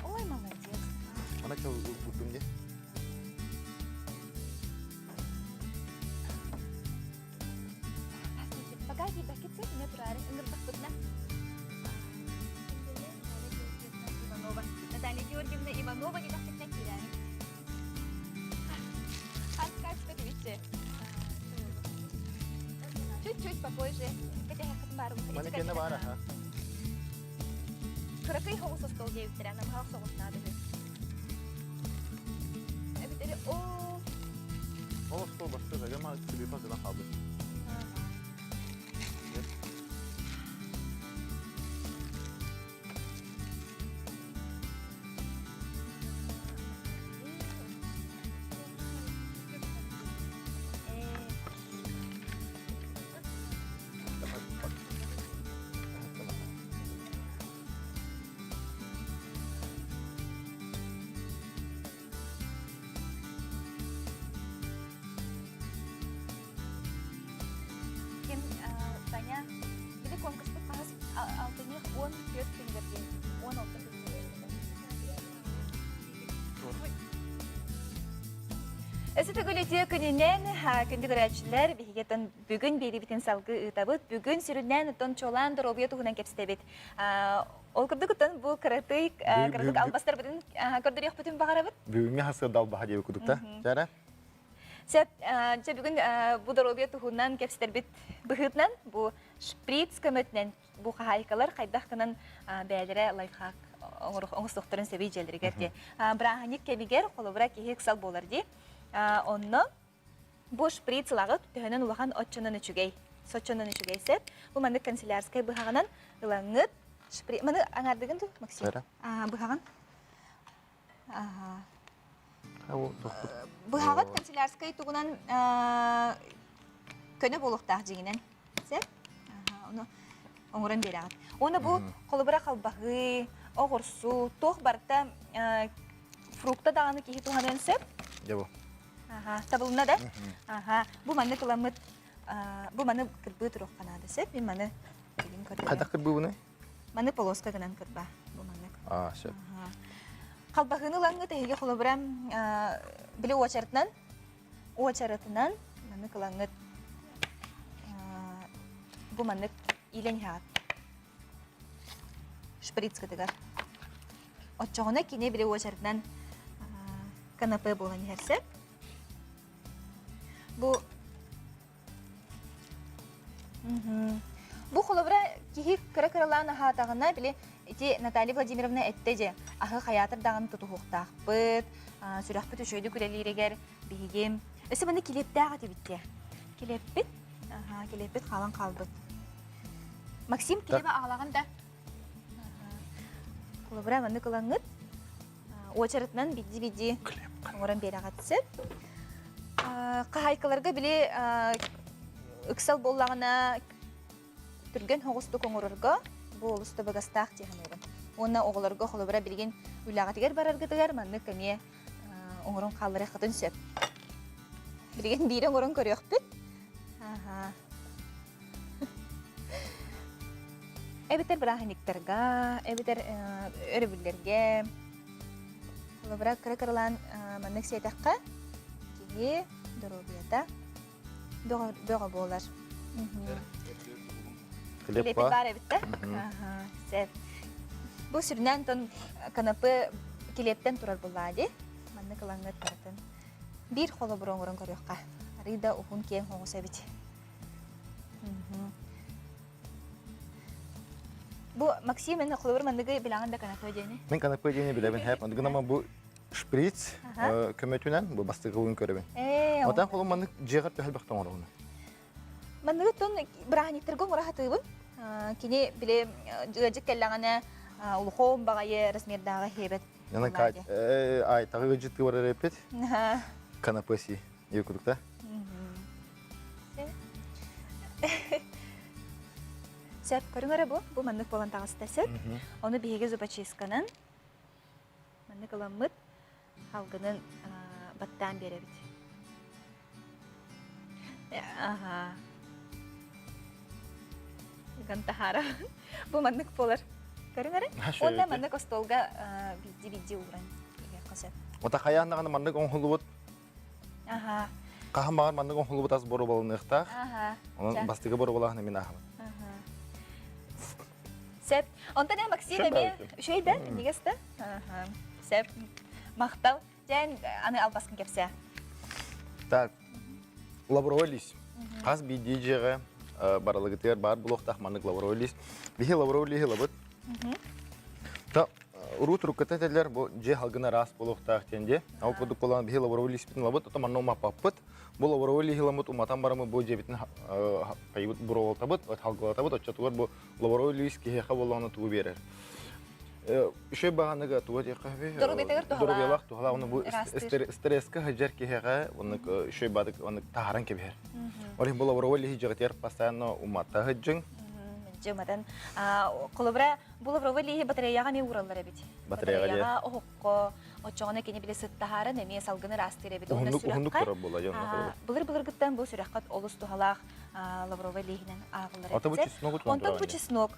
Ой, молодец. Ана чо гутум де. Пока киирбэккит сөп, эмиэ тураары ыҥырдахпытына. Иванова. Наталья Георгиевна Иванова диэтэхпитинэ киирээри. Хас качество Чуть-чуть попозже. Кэтэһэххитин баар Маны кэннэ баар аха. Кыракый соҕус остуол диэбиттэрэ, намыһах соҕус наада үһү. Эбитэри оо Ол остуол басты загама телефон гына хаалбыт. Ким Таня били конкурспут хаһыс алтынньы 14 күнүгэр диэн 16 күнүгэр Өссө төгүл үтүө күнүнэн күндү көрөөччүлэр биһиги бүгүн биэриибитин салгыы ыытабыт. Бүгүн сүрүннээн оттон чуолаан доруобуйа туһунан кэпсэтэбит. Ол курдук оттон бу кыратый кыратык албастарбытын көрдөрүөхпүтүн баҕарабыт. Бүгүҥҥү хасыарда албаһа диэбит курдук да. Чара? Сөп, дьэ бүгүн бу доруобуйа туһунан кэпсэтэрбит быһыытынан бу шприц көмөтүнэн бу хаһаайкалар хайдах гынан бэйэлэрэ лайфхак оҥостуохтарын сөбүй дьиэлэригэр дии. Бырааһынньык кэмигэр холобура киһи ыксал буолар дии. Онно бу шприц ылаҕыт төһөнөн улахан оччонон үчүгэй соччонон үчүгэй сөп. Бу маннык канцелярскай быһаҕынан ылаҥҥыт шприц маны аҥаардыгын дуу Максим? Быһаҕын. Быһаҕыт канцелярскай тугунан көнө буолуохтаах дьиҥинэн. Сөп? Ону оҥорон биэрэҕит. Уонна бу холобура халбаһыы, оҕурсу, туох барыта фрукта даҕаны киһи туһаныан сөп. Дьэ бу. Табылына да? Аха. Бу маннык ыламмыт бу маны кырбыы туруохха наада сөп. Мин маны билин көрдөрөм. Хайдах кырбыыбыный? Маны полоска гынан кырба. Бу маннык. Аа, сөп. Халбаһыыны ылаҥҥыт эһиги холобура били уочаратынан уочаратынан маннык ылаҥҥыт бу маннык иилэн иһэҕит шприцкытыгар. Оччоҕуна кини били уочаратынан канапе буолан иһэр сөп. Бу Бу холобура киһи кыра-кыралаан аһаатаҕына, били ити Наталья Владимировна эттэ дьэ, аһы хайаатар даҕаны тутуһуохтаахпыт, сүрэхпит үчүгэйдик үлэлииригэр биһиги өссө манна килиэптээх этибит дии. Килиэппит, килиэппит хаалан хаалбыт. Максим килиэбэ аҕалаҕын да? Холобура маннык ылаҥҥыт уочаратынан бидди-бидди оҥорон биэрэҕит сөп. Хаһаайкаларга били ыксал буоллаҕына түргэн соҕустук оҥорорго бу олус табыгастаах дии саныыбын. Уонна оҕолорго холобура билигин үлэҕитигэр бараргытыгар маннык эмиэ оҥорон хаалларыаххытын сөп. Билигин биири оҥорон көрүөхпүт. Аха. Эбэтэр бырааһынньыктарга, эбэтэр өрөбүллэргэ холобура кыра-кыралаан маннык сиэтэххэ киһи доруобуйата бөҕө буолар. Хлеб баар эбит да? Сөп. Бу сүрүнээн тон канапы килиэптэн турар буллаа дии. Маннык ылаҥҥыт барытын биир холобур оҥорон көрүөххэ. Арыый да уһун киэҥ оҕус эбит. Бу Максим эн холобур манныгы билэҕин да канапе диэни? Мин канапе диэни билэбин хэп. Гынама бу шприц көмөтүнэн бу бастакы көрөбүн. Отан холум маннык дьиэҕэр төһөлбөхтөн оҥоробун. Манныгы тон бырааһынньыктарга оҥоро сатыыбын. Кини били ыалдьыт кэллэҕинэ улахан баҕайы размердааҕы иһиэбэт. Янан ай тагы ыалдьыттыы барар эппит. Канапе си. Якутукта. Сөп, көрүҥ эрэ бу. Бу маннык буолан таҕыста сөп. Ону биһиги зубочистканан маннык ыламмыт халгынын баттаан биэрэбит. Аха. Ыган таһаара. Бу маннык буолар. Көрүҥ эрэ. Уонна маннык остуолга биирдии-биирдии ууран иһиэххэ сөп. Ота хайаан даҕаны маннык оҥоһуллубут Аха. Хаһан баҕар маннык оҥоһуллубут ас боруобаланыахтаах. Аха. Онон бастакы боруобалааһын мин ааһабын. Аха. Сөп. Онтон эн Максим эмиэ үчүгэй да? Минньигэс да? Аха. Сөп. Махтал. Дьэн аны албаскын кэпсээ. Так. Лавровый лист. Хас биирдии дьиэҕэ баралыгытыгар баар буолуохтаах маннык лавровый лист. Биһи лавровый лиһи ылабыт. Та уруу турукката этэллэр бу дьиэ халгына араас буолуохтаах диэн дьиэ. Ол курдук буолан биһи лавровый лиспитин ылабыт, ото манна умаппаппыт. Бу лавровый лиһи ыламмыт уматан бараммыт бу дьиэбитин хайыбыт буруолатабыт, халгылатабыт, оччотугар бу лавровый лиис киһиэхэ буоллаҕына тугу биэрэр? Үчүгэй баҕаныга туга диэххэ сөбүй? Доруобуйатыгар туһалаах. Доруобуйалаах туһалаах. Ону бу стресскэ сылдьар киһиэхэ оннук үчүгэй баадык оннук таһааран кэбиһэр. Ол иһин бу лавровый лиһи дьиэҕитигэр постоянно умата сылдьыҥ. Дьэ уматан. Холобура, бу лавровый лиһи батареяҕа эмиэ уураллар эбит. Батареяҕа оһоххо оччоҕуна кини били сыт таһааран эмиэ салгыны ыраастыыр эбит. Уһуннук уһуннук турар буолла дьон. Былыр-былыргыттан бу сүрэххэ олус туһалаах лавровый лиһинэн ааҕыллар Ата бу чесногу Онтон бу чеснок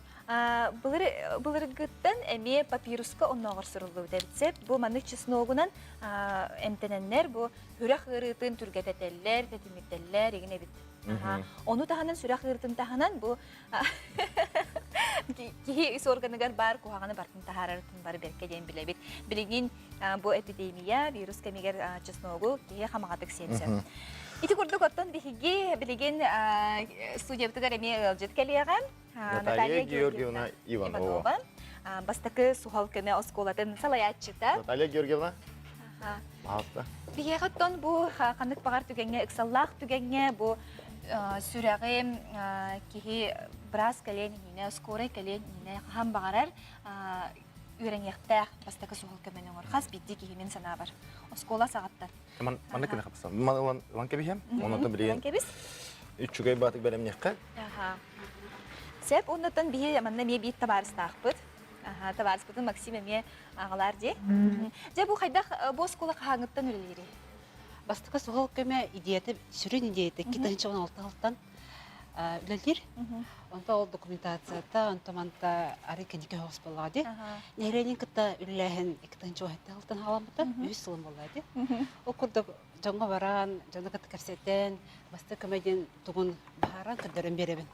Былыр былыргыттан эмиэ папируска оннооҕор суруллубут эбит сөп. Бу маннык чесногунан эмтэнэннэр бу сүрэх ыарыытын түргэтэтэллэр, тэтимирдэллэр игин эбит. Ону таһынан сүрэх ыарыытын таһынан бу киһи ис органыгар баар куһаҕаны барытын таһаарарын бары бэркэ диэн билэбит. Билигин бу эпидемия вирус кэмигэр чесногу киһи хамаҕатык сиэн сөп. Ити курдук оттон биһиги билигин студиябытыгар эмиэ ыалдьыт кэлиэҕэ. Наталья Георгиевна Иванова. Бастакы суһал көмө оскуолатын салайааччыта. Наталья Георгиевна. Пожалуйста. Биһиэхэ оттон бу ханнык баҕар түгэҥҥэ, ыксаллаах түгэҥҥэ бу сүрэҕи киһи быраас кэлиэн иннинэ, скорай кэлиэн иннинэ хаһан баҕарар үөрэниэхтээх бастакы суһал көмөнү оҥор. Хас биирдии киһи мин санаабар. Оскуола саҕаттан. Манна кини хапсан. Ман ылан ылан кэбиһэм. Онон билигин. Кэбис. Үчүгэй баатык бэлэмниэххэ. Аха. Сөп, оннуттан биһи манна эмиэ биир табаарыстаахпыт. Аха, табаарыспытын Максим эмиэ аҕалаар дии. Дьэ, бу хайдах бу оскуола хаһааҥҥыттан үлэлиирий? Бастакы суһал көмө идеята, сүрүн идеята 2016 сылтан үлэлиир. Онто ол документацията, онто манта арый кэнники соҕус буоллаҕа дии. Нэһилиэнньэни кытта үлэлээһин 2017 сылтан халаммыта, үһүс сылым буолла дии. Ол курдук дьоҥҥо баран, дьону кытта кэпсэтэн, бастакы көмө диэн тугун баһааран көрдөрөн биэрэбин.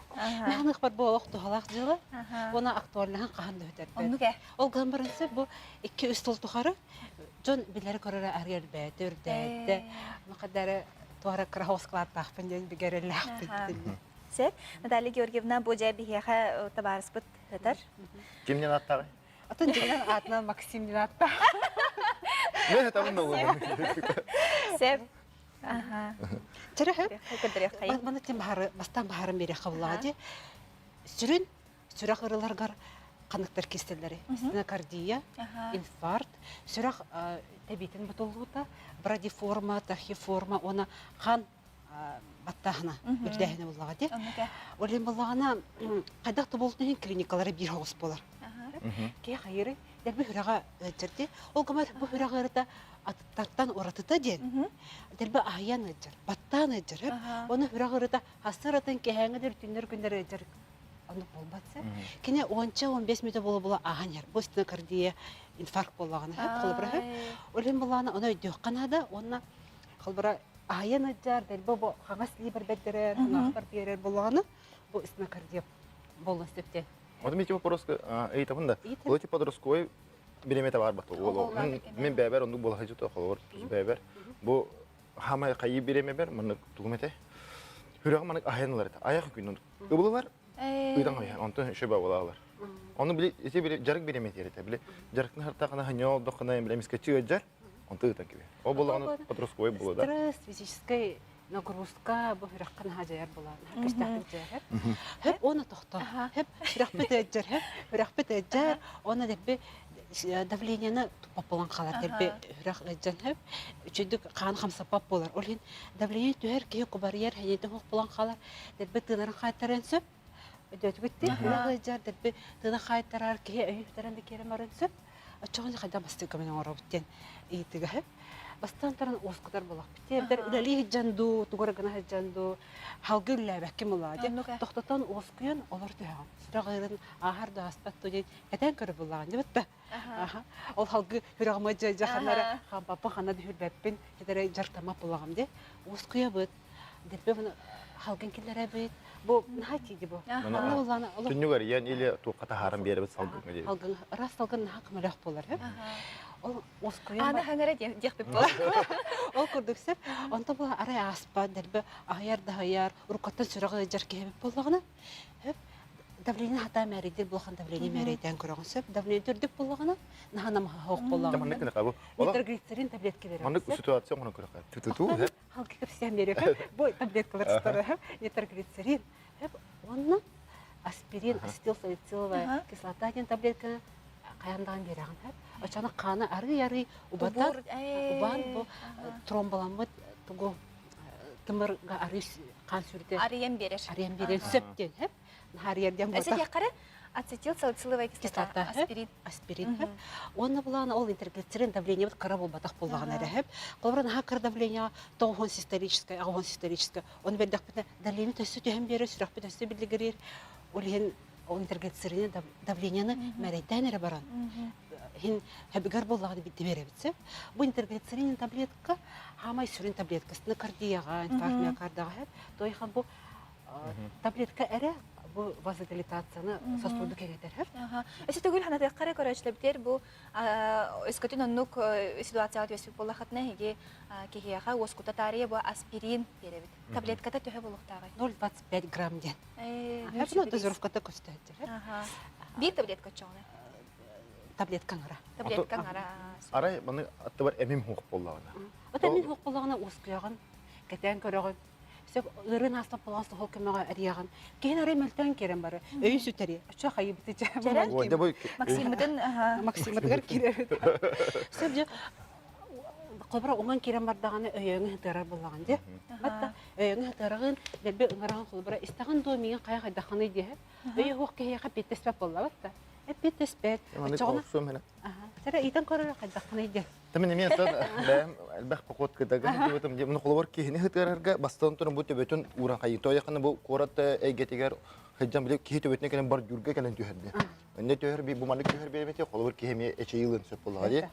Мин бу олох туһалаах дьыала уонна актуальнаһын хаһан да бүтэрбэт. Оннук ээ. Ол гынан баран сөп бу 2-3 сыл тухары дьон билэри көрөрө арыйар бэйэтэ үрдээтэ. Махадары туора кыра оскладтаахпын диэн бигэрэлээхпин. Сөп. Наталья Георгиевна бу дьэ биһиэхэ табаарыспыт ытар. Кимнен аттаҕый? Атын дьиҥинэн аатынан Максим диэн ааттаах. Мен этабын да буолуом. Сөп. Чөрөһө. Маны тем баһары, бастан баһарын бере хабыллаҕа ди. Сүрүн сүрэх ырыларгар. ханныктар кистэллэри. Стенокардия, инфаркт, сүрэх тэбиитин бутуллуута, брадиформа, тахиформа уонна хаан баттааһына үрдээһинэ буоллаҕа дии. Ол иһин буоллаҕына хайдах да буолтун иһин клиникалара биир оҕус буолар. Киһи хайыры дэлби сүрэҕэ ыалдьар дии. Ол гынан бу сүрэх ыарыта атыттартан уратыта диэн дэлби аһыйан ыалдьар, баттаан ыалдьар. Оны сүрэх ыарыта хастар атын кэһээҥҥэ да түннэр күннэр ыалдьар оннук буолбат сэ. Кини уонча 15 мүнүүтэ буола-буола ааһан иһэр. Бу стенокардия инфаркт буоллаҕына холобура Ол иһин буоллаҕына ону өйдүөххэ наада уонна холобура аһыйан ыалдьар, дэлби бу хаҥас илиибэр бэрдэрэр, хаҥаспар биэрэр буоллаҕына бу стенокардия буолуон сөп диэн. Вот мен типа просто ыйытабын да. Ол типа подростковый биремете бар бат. Ол мен бэбер оннук буола сылдьыта холобур бэбер. Бу хамай хайы биремебер маннык тугум этэй? Хүрэх маннык аһайан ылар этэ. Аяқ күн оннук. Ыбылылар ыйтан хайан. Онтон шөбө буолалар. Ону били ити били жарык биремет этэ. Били жарыктын хартахына ханьол дохына били эмискечи ыджар. Онтон ыйтан киби. Ол буоллаҕына подростковый буолуо да. Стресс, физическэй нагрузка бу сүрэххэ наһаа дьайар буолаан кэстээхтик дьайар. Хөп уонна тохтоо. Хөп сүрэхпит ыалдьар, хөп сүрэхпит ыалдьар уонна дэлби давлениены туппаппалан хаалар дэлби сүрэх ыалдьан хөп үчүгдүк хаан хамсаппат буолар. Ол иһин давление түһэр киһи кубарыйар, хэниэтэ суох буолан хаалар, дэлби тыынарын хаайтарыан сөп. Өйдөөтүгүт сүрэх ыалдьар, дэлби тыына хаайтарар, киһи өйүн сүтэрэн да киирэн барыан сөп. Оччоҕо хайдах бастыҥ көмөнү оҥоробут диэн ыйытыыга сөп. Бастаан туран уоскутар буоллахпыт. Эбэтэр үлэлии сылдьан дуу, тугу эрэ гына сылдьан дуу, халгы үлэлээбэккин буоллаҕа дии. Тохтотон уоскуйан олор түһэҕин. Сүрэх ыырын ааһар да ааспат дуу диэн кэтээн көрөр буоллаҕын дии батта. Ол халгы сүрэҕим дьэ ханна эрэ хаампаппын, ханна да үрбэппин, этэрэ дьарыктаммат буоллаҕым дии. Уоскуйабыт. Дэлби халгын киллэрэбит. Бу наһаа тиийди бу. Түннүгэр ийэн или туохха таһааран биэрэбит салгыҥҥа диэбит. Салгын ыраас салгын наһаа көмөлөөх буолар. Ол уоскуйан Аны хаҥара диэхпит буолар. Ол курдук сөп. Онто бу арай ааспат, дэлби аһыйар да аһыйар, уруккаттан сүрэҕи ыалдьар киһи эбит буоллаҕына, сөп. Давление хатаа мээрийдир булахан давление мээрийдээн көрөҕүн сөп. Давление үрдүк буоллаҕына, наһаа намыһах буоллаҕына. Маннык гына бу. Нитроглицерин таблетка берем. Маннык ситуация оҥорон көрөхө. Туту Халки кэпсээн биэриэхэ. Бу таблеткалар сытар нитроглицерин. Уонна аспирин, ацетилсалициловая кислота диэн таблетканы хайаан даҕаны биэрэҕин. Оччоҕуна хааны арый-арый убатар, убаан бу тромбаламмыт тугу тымырга арый хаан сүрдэ арыйан биэрэр. Арыйан биэрэн сөп диэн, Наһаарыйар диэн буолта. Эсэ ацетилсалициловая кислота, аспирин. Аспирин. Уонна булаана ол интерглицерин давлениебыт кыра буолбатах буоллаҕына эрэ сөп. Холобура наһаа кыра давлениеҕа тоҕуһун систолическай, аҕыһын систолическай. Ону бэрдэхпитинэ давление өссө түһэн биэрэр, сүрэхпит өссө биллигириир. Ол иһин ол интерглицерини давлениены мэрэйдээн эрэ баран иһин хэбигэр буоллаҕына бидди биэрэбит сөп. Бу интерглицерин таблетка хаамай сүрүн таблетка стенокардияҕа, инфаркт миокардаҕа сөп. Тойхан бу таблетка эрэ бу вазодилатацияны сосуду кэҥэтэр. Өссө төгүл ханатыахха эрэ көрөөччүлэрбитигэр бу өскөтүн оннук ситуацияҕа түбэспит буоллаххытына эһиги киһиэхэ уоскута таарыйа бу аспирин биэрэбит. Таблетката төһө буолуохтааҕый? 0,25 грамм диэн. Э, дозировката көстөөччү. Биир таблетка оччоҕуна? Таблетка аңара. Таблетка аңара. Арай маны аттыбар эмим хуох буоллаҕына. От эмим хуох буоллаҕына уоскуйаҕын, кэтээн көрөҕүн. Сөп ыарыын ааспат буолан суһал көмөҕө эрийэҕин. Киһин арай мөлтөөн киирэн бары. Өйүн сүтэри. Оччо хайыбыты дьэ. Максиммытын Максиммытыгар киирэбит. Сөп дьэ Холобура уҥан киирэн бардаҕына өйөөҥү сытыарар буоллаҕын дии. Батта өйөөҥү сытыараҕын, дэлби ыҥыраҕын холобура истэҕин дуо миигин хайа хайдаххыный диэһэ. Өйө суох киһиэхэ эппиэттэспэт буоллабат да. Эппиэттэспэт. Оччоҕуна Сэрэ ыйтан көрөр хайдаххыный диэн. Тэмин эмиэ атын бэйэм элбэх поход кытагын диэбитим дии. Муну холобур киһини ытыарарга бастан туран бу төбөтүн ууран хайыы. Тойохына бу куорат эйгэтигэр сылдьан били киһи төбөтүнэ кэлэн бордюрга кэлэн түһэрди. Инне түһэр би бу маннык түһэр биэрбити холобур киһи эмиэ эчэйиилин сөп буоллаҕа дии.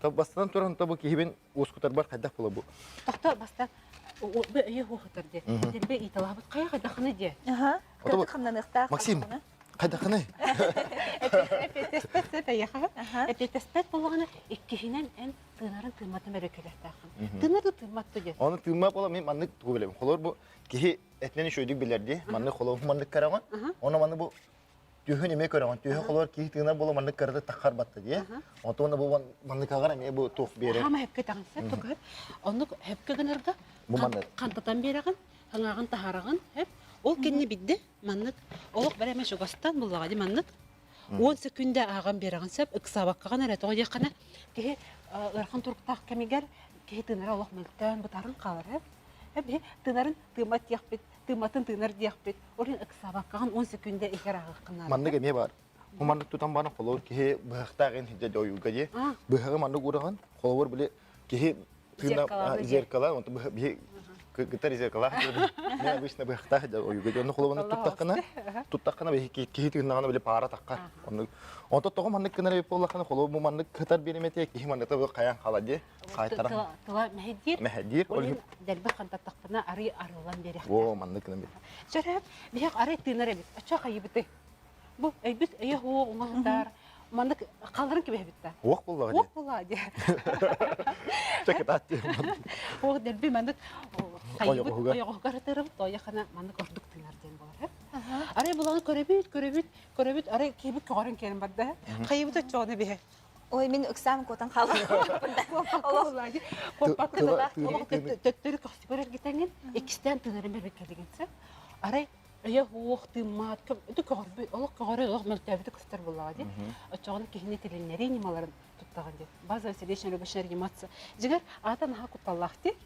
То бастан туран то бу киһибин уоскутарбар хайдах буола бу. Тохто бастан бу өйө хуохатар дии. Дилбе ыйталаабыт хайа хайдахыны дии. Аха. Кырдык хамнаныахтаах. Максим, Хайдахыный? Эпиэтэспэт сөп эйиэхэ. Эпиэтэспэт буоллаҕына иккиһинэн эн тыынарын тыымматын эрэ кэлиэхтээххин. Тыынар да тыыммат да диэн. Ону тыыммат буола мин маннык тугу билэбин. Холобур бу киһи этинэн үчүгэйдик билэр дии. Маннык холобур маннык көрөҕүн. Ону маннык бу түһүн эмиэ көрөҕүн. Түһү холобур киһи тыынар буола маннык көрөтө таххар батта дии. Онтон бу манныкаҕар эмиэ бу туох биэрэр. Хаама хөпкө таҕын сөп тугу Оннук хөпкө гынарга хантатан биэрэҕин, хаҥааҕын таһаараҕын, хөп. Ол кэннэ бидде маннык олох бэрэ эмэ чугастан буллаҕа дии маннык. 10 секүндэ ааҕан биэрэҕин сөп, ыксаабаккаҕын эрэ тоҕо диэххинэ киһи ыарахан туруктаах кэмигэр киһи тыынара олох мөлтөөн бытааран хаалар ээ. Тыынарын тыыммат диэхпит, тыымматын тыынар диэхпит. Ол иһин ыксаабаккаҕын 10 секүндэ иһигэр ааҕыаххын наада. Маннык эмиэ баар. Бу маннык тутан баран холобур киһи быһахтаах ин дьэ ойууга дии. Быһаҕы маннык уураҕын, холобур били киһи тыына зеркала, онтон биһи кытар зеркала. Мен обычно быһахтаах дьэ ойууга дии. Онно холобур туттаххына, туттаххына биһи киһи тыыннаҕына били паара таххар. Оннук. Онтон тоҕо маннык гынар эбит буоллаххына, холобур бу маннык кытар биэримэтиэ киһи маннык хайаан хаала дии. Хаайтаран. Тыла мэһэйдиир. Мэһэйдиир. Ол иһин дэлби хантаттахпына арый арыллан биэриэхтээх. Оо, маннык гынан бир. Чөрөп, биһиэх арый тыынар эбит. Оччо хайыбыты. Бу өйбүт өйө хуох уҥа маннык халларын кибэһэбит да. Уох буллаҕа Уох буллаҕа дии. Чакытаат дии. Уох дэлби маннык хайыбыт ойоҕоһугар ытырыбыт тойохана маннык ордук тыынар диэн буолар. Арай буланы көрөбүт, көрөбүт, көрөбүт, арай киһибит көҕөрөн кэлэн барда. Хайыбыт оччоҕуна биһэ. Ой, мин ыксаам куотан хааллым. Төттөрү көхсүгэр эргитэҥин, иккистээн тыынарын бэрбит кэлигин Арай өйө уох тыыммаат, ити көҕөрбүт, олох көҕөрө, олох мөлтөөбүтү көстөр буоллаҕа дии. Оччоҕуна киһини тилиннэрии ньымаларын туттаҕын дии. Базовая сердечно-легочная реанимация. Дьиҥэр, аата наһаа кутталлаах дии.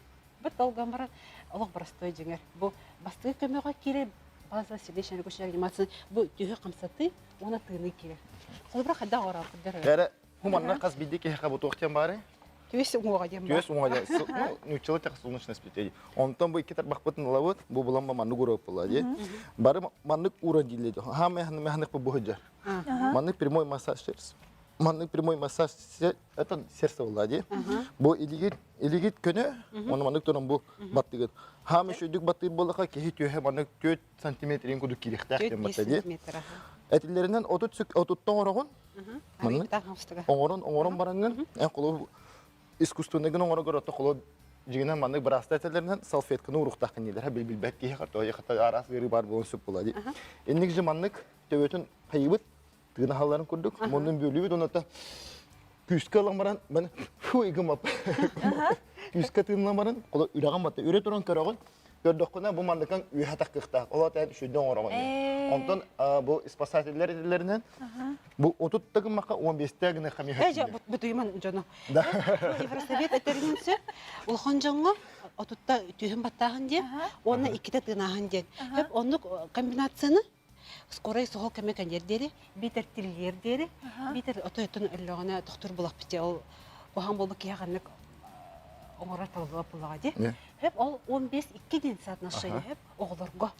Быт долган баран, олох боростуой дьиҥэр. Бу бастакы көмөҕө киирэр базовая сердечно-легочная реанимация бу түһү хамсатыы уонна тыыныы киирэр. Холобура хайдах оҥорооххут Эрэ, бу манна хас биирдии киһиэхэ бу туох диэн баарый? Түөс уҥуоҕа диэн баар. Түөс уҥуоҕа диэн. Ну, нууччалыы тех солнечное сплетение. Онтон бу икки тарбахпытын ылабыт, бу булан маннык уурап буолла дии. Бары маннык ууран дииллэр. Хаамай ханнык бу буһуджар. Маннык прямой массаж маннык прямой массаж это сердце буолла дии. Бу илигит илигит көнө, оны маннык туран бу баттыгыт. Хаамай шүйдүк баттыыр буоллаха киһи түөһэ маннык 4 сантиметрин кудук кириэхтээх диэн батта дии. Этиллэринэн 30 отуттан оҥороҕун. Маннык оҥорон оҥорон бараҥҥын эн холобур искусственныйгын оҥорогор ото холобур дьиҥинэн маннык быраастар этэллэринэн салфетканы уруохтааххын дииллэр билбэт киһи хата араас ыарыы баар буолан сөп буолла дии. Инник же маннык төбөтүн хайыбыт тыына хааларын курдук муннун бүөлүүбүт онута күүскэ ылан баран мен фу игымап күүскэ тыыннан баран холо үрэҕин батта үрэ туран көрөҕүн көрдөххүнэ бу манныкан үөһэ таххыахтаах ол аата үчүгэй оҥороҕун онтон бу спасателлэр этэллэринэн бу 30 да гыммакка 15 гыныахха миэхэ бутуйман дьону Евросовет этэринэн сөп улахан дьоҥҥо отутта түһүн баттааһын диэн уонна иккитэ тыынааһын диэн оннук комбинацияны Скорай суһал кэмэ кэлиэр диэри, биитэр тиллиэр диэри, биитэр отойтон өллөҕүнэ тохтуур булахпыт дии, ол куһаҕан буолбут киһи ханнык оҥорор талыллыбат буоллаҕа дии. Хөп ол 15-2 диэн соотношение хөп оҕолорго.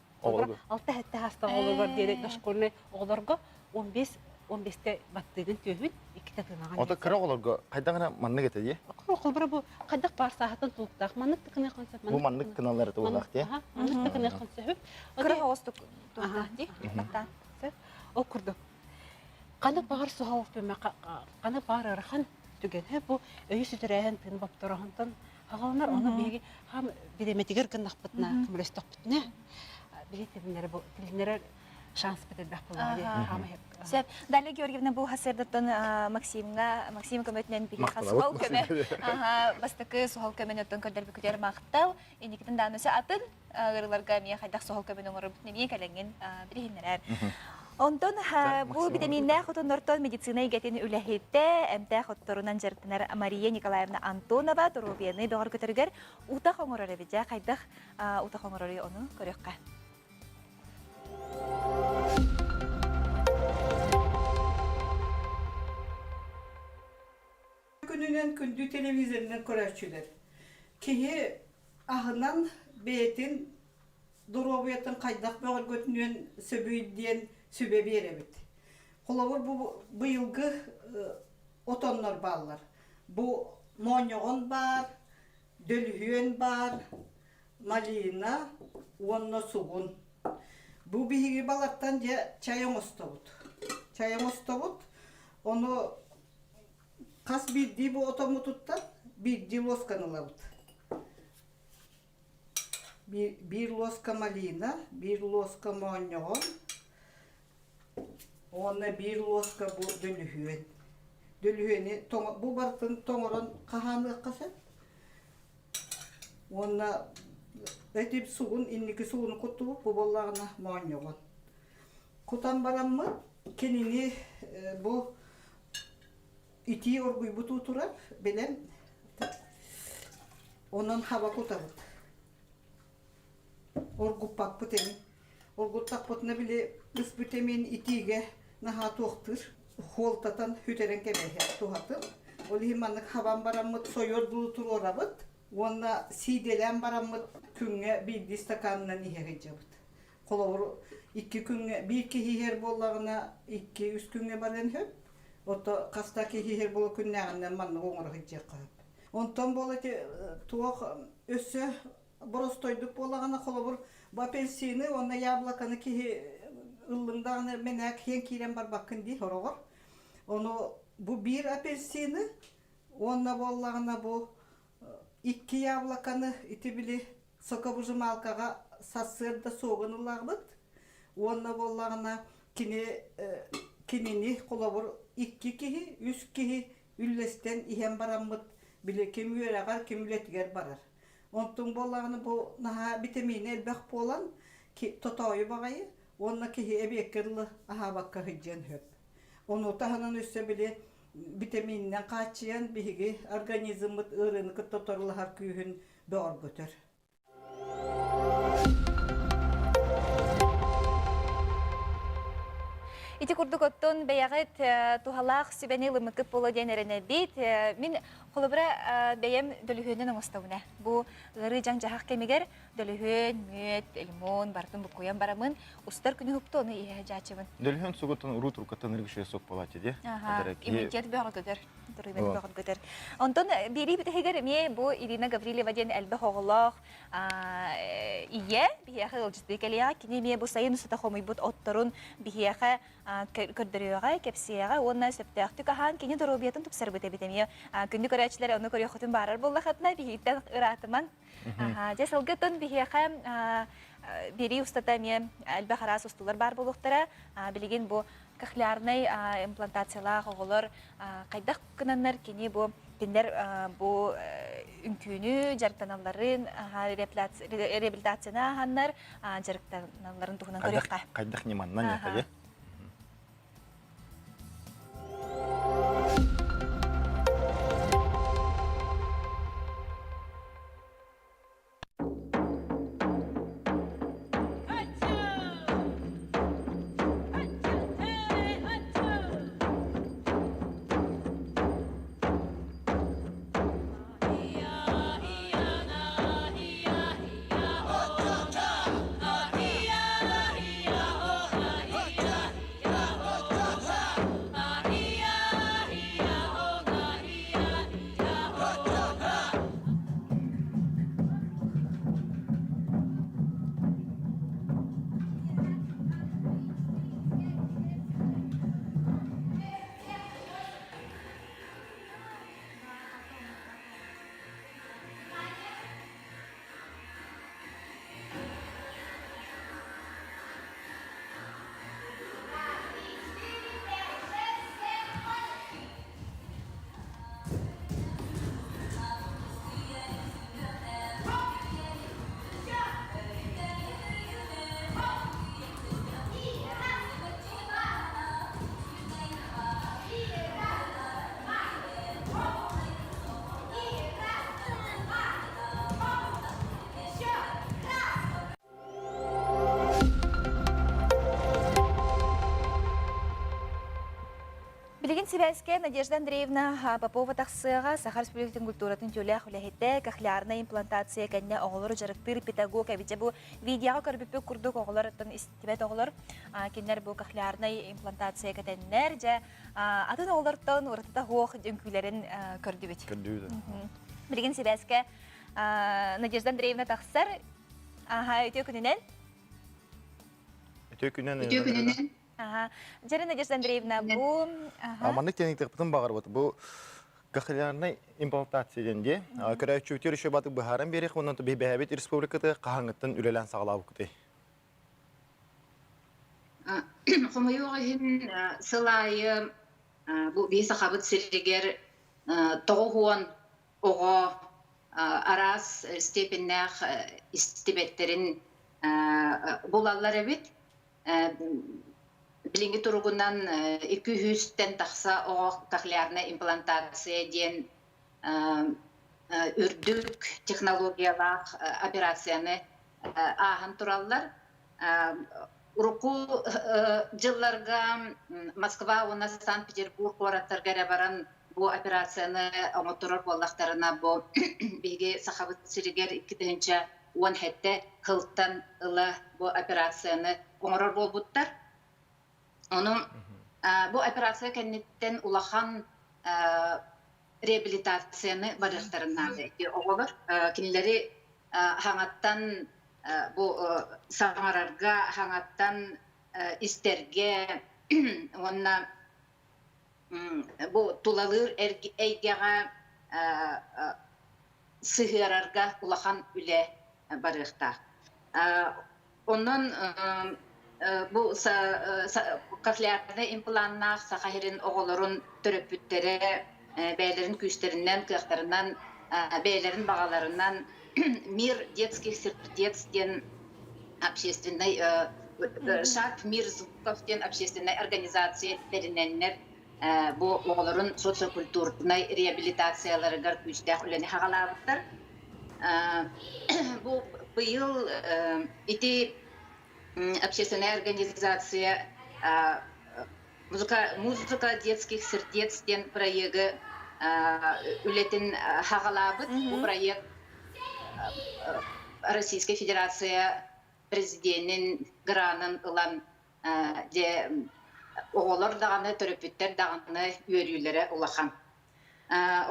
Алта сэттэ саастаах оҕолорго диэри дошкольнай оҕолорго 15 15-те баттыыгын түөһүн, иккитэ тыынаҕын. Ото кыра оҕолорго хайдах гына маннык этэ дии? Холбура бу хайдах баар сааһыттан тулуктаах маннык тыкыныаххын сөп. Бу маннык гыналлар этэ буоллах дии. Маннык тыкыныаххын сөп. Кыра оҕостук туохтаах дии баттаан. Ол курдук. Ханнык баҕар суһал ханнык баҕар ыарахан түгэн бу өйү сүтэрээһин тыын боптороһунтан хаҕаланар ону биһиги хам бириэмэтигэр гыннахпытына көмөлөстөхпүтүнэ биһи тилиннэрэр шанспыт элбэх буолуоҕа дии хаамай Сөп. Далия Георгиевна бу сарсыардаттан Максимҥа Максим көмөтүнэн биһиэхэ суһал көмө бастакы суһал көмөнү оттон көрдөрбүкүтүгэр махтал. Инникитин даҕаны өссө атын ыарыыларга эмиэ хайдах суһал көмөнү оҥорорбутун эмиэ кэлэҥҥин билиһиннэрээр. Онтон бу битэмииннээх отоннортон медицина эйгэтин үлэһитэ, эмтээх отторунан дьарыктанар Мария Николаевна Антонова доруобуйаны бөҕөргөтөрүгэр утах оҥорор эбит. Дьэ, хайдах утах оҥороруй ону көрүөххэ. Күнүнэн күндү телевизорынан көрөөччүлэр. Киһи аһынан бэйэтин доруобуйатын хайдах бөҕөргөтүнүөн сөбүй диэн сүбэ биэрэбит. Холобур, бу быйылгы отоннор бааллар. Бу моонньоҕон баар, дөлүһүөн баар, малина уонна сугун. Бу биһиги балартан дьэ чай оҥостобут. Чай оҥостобут. Ону хас биирдии бу отоммутуттан биирдии луосканы ылабыт. Биир луоска малина, биир луоска моонньоҕон уонна биир луоска бу дөлүһүөн. Дөлүһүөнү бу барытын тоҥорон хаһааныахха сөп. Уонна эти сугун инники сугуну куттубут бу буоллаҕына моонньоҕон. Кутан бараммыт кинини Бу итии оргуйбут уу турар, билэн онон хаба кутабыт. Оргуппаппыт эми. Оргуттахпытына били ыс бүтэмин итиигэ наһаа туохтуур. Хуолтатан сүтэрэн кэбиһэр туһатын. Ол иһин маннык хабан бараммыт сойор дуу туруорабыт уонна сиидэлээн бараммыт күҥҥэ биирдии стаканынан иһэ сылдьабыт. Холобур, икки күҥҥэ биир киһи иһэр буоллаҕына икки-үс күҥҥэ барыан сөп. Ото хаста киһи иһэр буола күннээҕинэн маннык оҥоро сылдьыахха сөп. Онтон буола ити туох өссө боростойдук буоллаҕына холобур бу апельсины уонна яблоконы киһи ыллыҥ даҕаны мэнээк иһэн киирэн барбаккын дии сороҕор. Ону бу биир апельсины уонна буоллаҕына бу икки яблоконы ити били соковыжималкаҕа сарсыарда суогун ылаҕыт уонна буоллаҕына кини кинини холобур икки киһи үс киһи үллэстэн иһэн бараммыт били ким үөрэҕэр ким үлэтигэр барар онтуҥ буоллаҕына бу наһаа битэмиинэ элбэх буолан тотоойу баҕайы уонна киһи эбиэккэ дылы аһаабакка сылдьыан сөп ону таһынан өссө били битэмиининэн хааччыйан биһиги организммыт ыарыыны кытта торулаһар күүһүн бөҕөргөтөр. Ити курдук оттон бэйэҕит туһалаах сүбэни ылыммыккыт буолуо диэн эрэнэбит. Мин холобура бэйэм дөлүһүөнүн оҥостобун ээ. Бу ыарыы дьаҥ-дьаһах кэмигэр дөлүһүөн, мүөт, лимон барытын буккуйан барамын устар күнү уһукту ону иһэ сылдьааччыбын. Дөлүһүөн сугуттан уруу туруккаттан ыргышыа суох буолааччы дии. Аха, иммунитет бөҕөргөтөр. Туруйбаны бөҕөргөтөр. Онтон биэрии бүтэһигэр эмиэ бу Ирина Гаврильева диэн элбэх оҕолоох ийэ биһиэхэ ыалдьыттыы кэлиэҕэ. Кини эмиэ бу сайын устата хомуйбут отторун биһиэхэ көрдөрүөҕэ, кэпсиэҕэ уонна сөптөөхтүк аһаан кини доруобуйатын тупсарбыт эбит эмиэ. Күндү көрөөччүлэр ону көрүөххүтүн баарар буоллахытына биһигиттэн ыраатымаҥ. Дьэ сылгытын биһиэхэ биэрии устата эмиэ элбэх араас устуулар баар буолуохтара. Билигин бу кохлеарнай имплантациялаах оҕолор хайдах гынаннар кини бу кинилэр бу үҥкүүнү дьарыктаналларын реабилитацияны ааһаннар дьарыктаналларын туһунан көрүөххэ. Хайдах ньыманнан ятайы? Билигин сибээскэ Надежда Андреевна Попова тахсыаҕа Саха Республикатын культуратын үтүөлээх үлэһитэ, кохлеарнай имплантация кэннэ оҕолору дьарыктыыр педагог эбитэ бу видеоҕа көрбүппүт курдук оҕолор истибэт оҕолор кинилэр бу кохлеарнай имплантация кэтэннэр дьэ атын оҕолортон уратыта суох үҥкүүлэрин көрдүбүт. Көрдүбүт. Билигин сибээскэ Надежда Андреевна тахсар. Аха, үтүө күнүнэн. Үтүө күнүнэн. Үтүө күнүнэн. Аха. Дьэрэ Надежда Андреевна, бу Маннык тиэниктехпытын баҕарбыт. Бу кохлеарнай имплантация диэн дии. Көрөөччүбүтүгэр еще батык быһааран биэриэх уонна бэһэбит республикаты хаһаҥыттан үлэлээн саҕалаабыккытый? Хомойуох иһин сыл аайы бу биһи Сахабыт сиригэр 90 оҕо араас степеннээх истибэттэрин булаллар эбит. Билиҥҥи туругунан 200-тэн тахса оҕо кохлеарнай имплантация диэн үрдүк технологиялаах операцияны ааһан тураллар. Урукку дьылларга Москва уонна Санкт-Петербург куораттарга эрэ баран бу операцияны оҥотторор буоллахтарына, бу биһиги Сахабыт сиригэр 2017 сылтан ыла бу операцияны оҥорор буолбуттар. Ону бу операция кэнниттэн улахан реабилитацияны барыахтарын наада. Ити оҕолор кинилэри хаҥаттан бу саҥарарга, хаҥаттан истэргэ уонна бу тулалыыр эйгэҕэ сыһыарарга улахан үлэ барыахтаах. Онон бу кохлеарнай импланнаах Саха сирин оҕолорун төрөппүттэрэ бэйэлэрин күүстэринэн, кыахтарынан, бэйэлэрин баҕаларынан «Мир детских сердец» диэн общественный «Шаг мир звуков» диэн общественнай организация тэринэннэр бу оҕолорун социокультурнай реабилитацияларыгар күүстээх үлэни хаҕалаабыттар. Бу быйыл ити общественная организация музыка, музыка детских сердец диэн проегы үлэтин хаҕалаабыт. Бу проект Российская Федерация президенин гранын ылан дьэ оҕолор даҕаны, төрөппүттэр даҕаны үөрүүлэрэ улахан.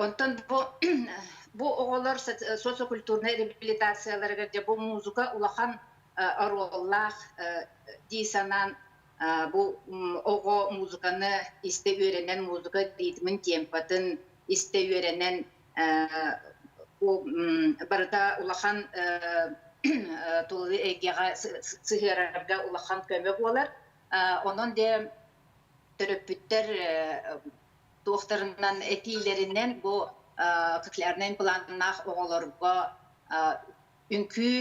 Онтон бу бу оҕолор социокультурнай реабилитацияларыгар дьэ бу музыка улахан оруоллаах дии санаан бу оҕо музыканы истэ үөрэнэн музыка ритмин, темпатын истэ үөрэнэн бу барыта улахан тулалыы эйгэҕэ сыһыарарга улахан көмө буолар. Онон дьэ төрөппүттэр туохтарынан этиилэринэн бу кохлеарнай импланнаах оҕолорго үҥкүү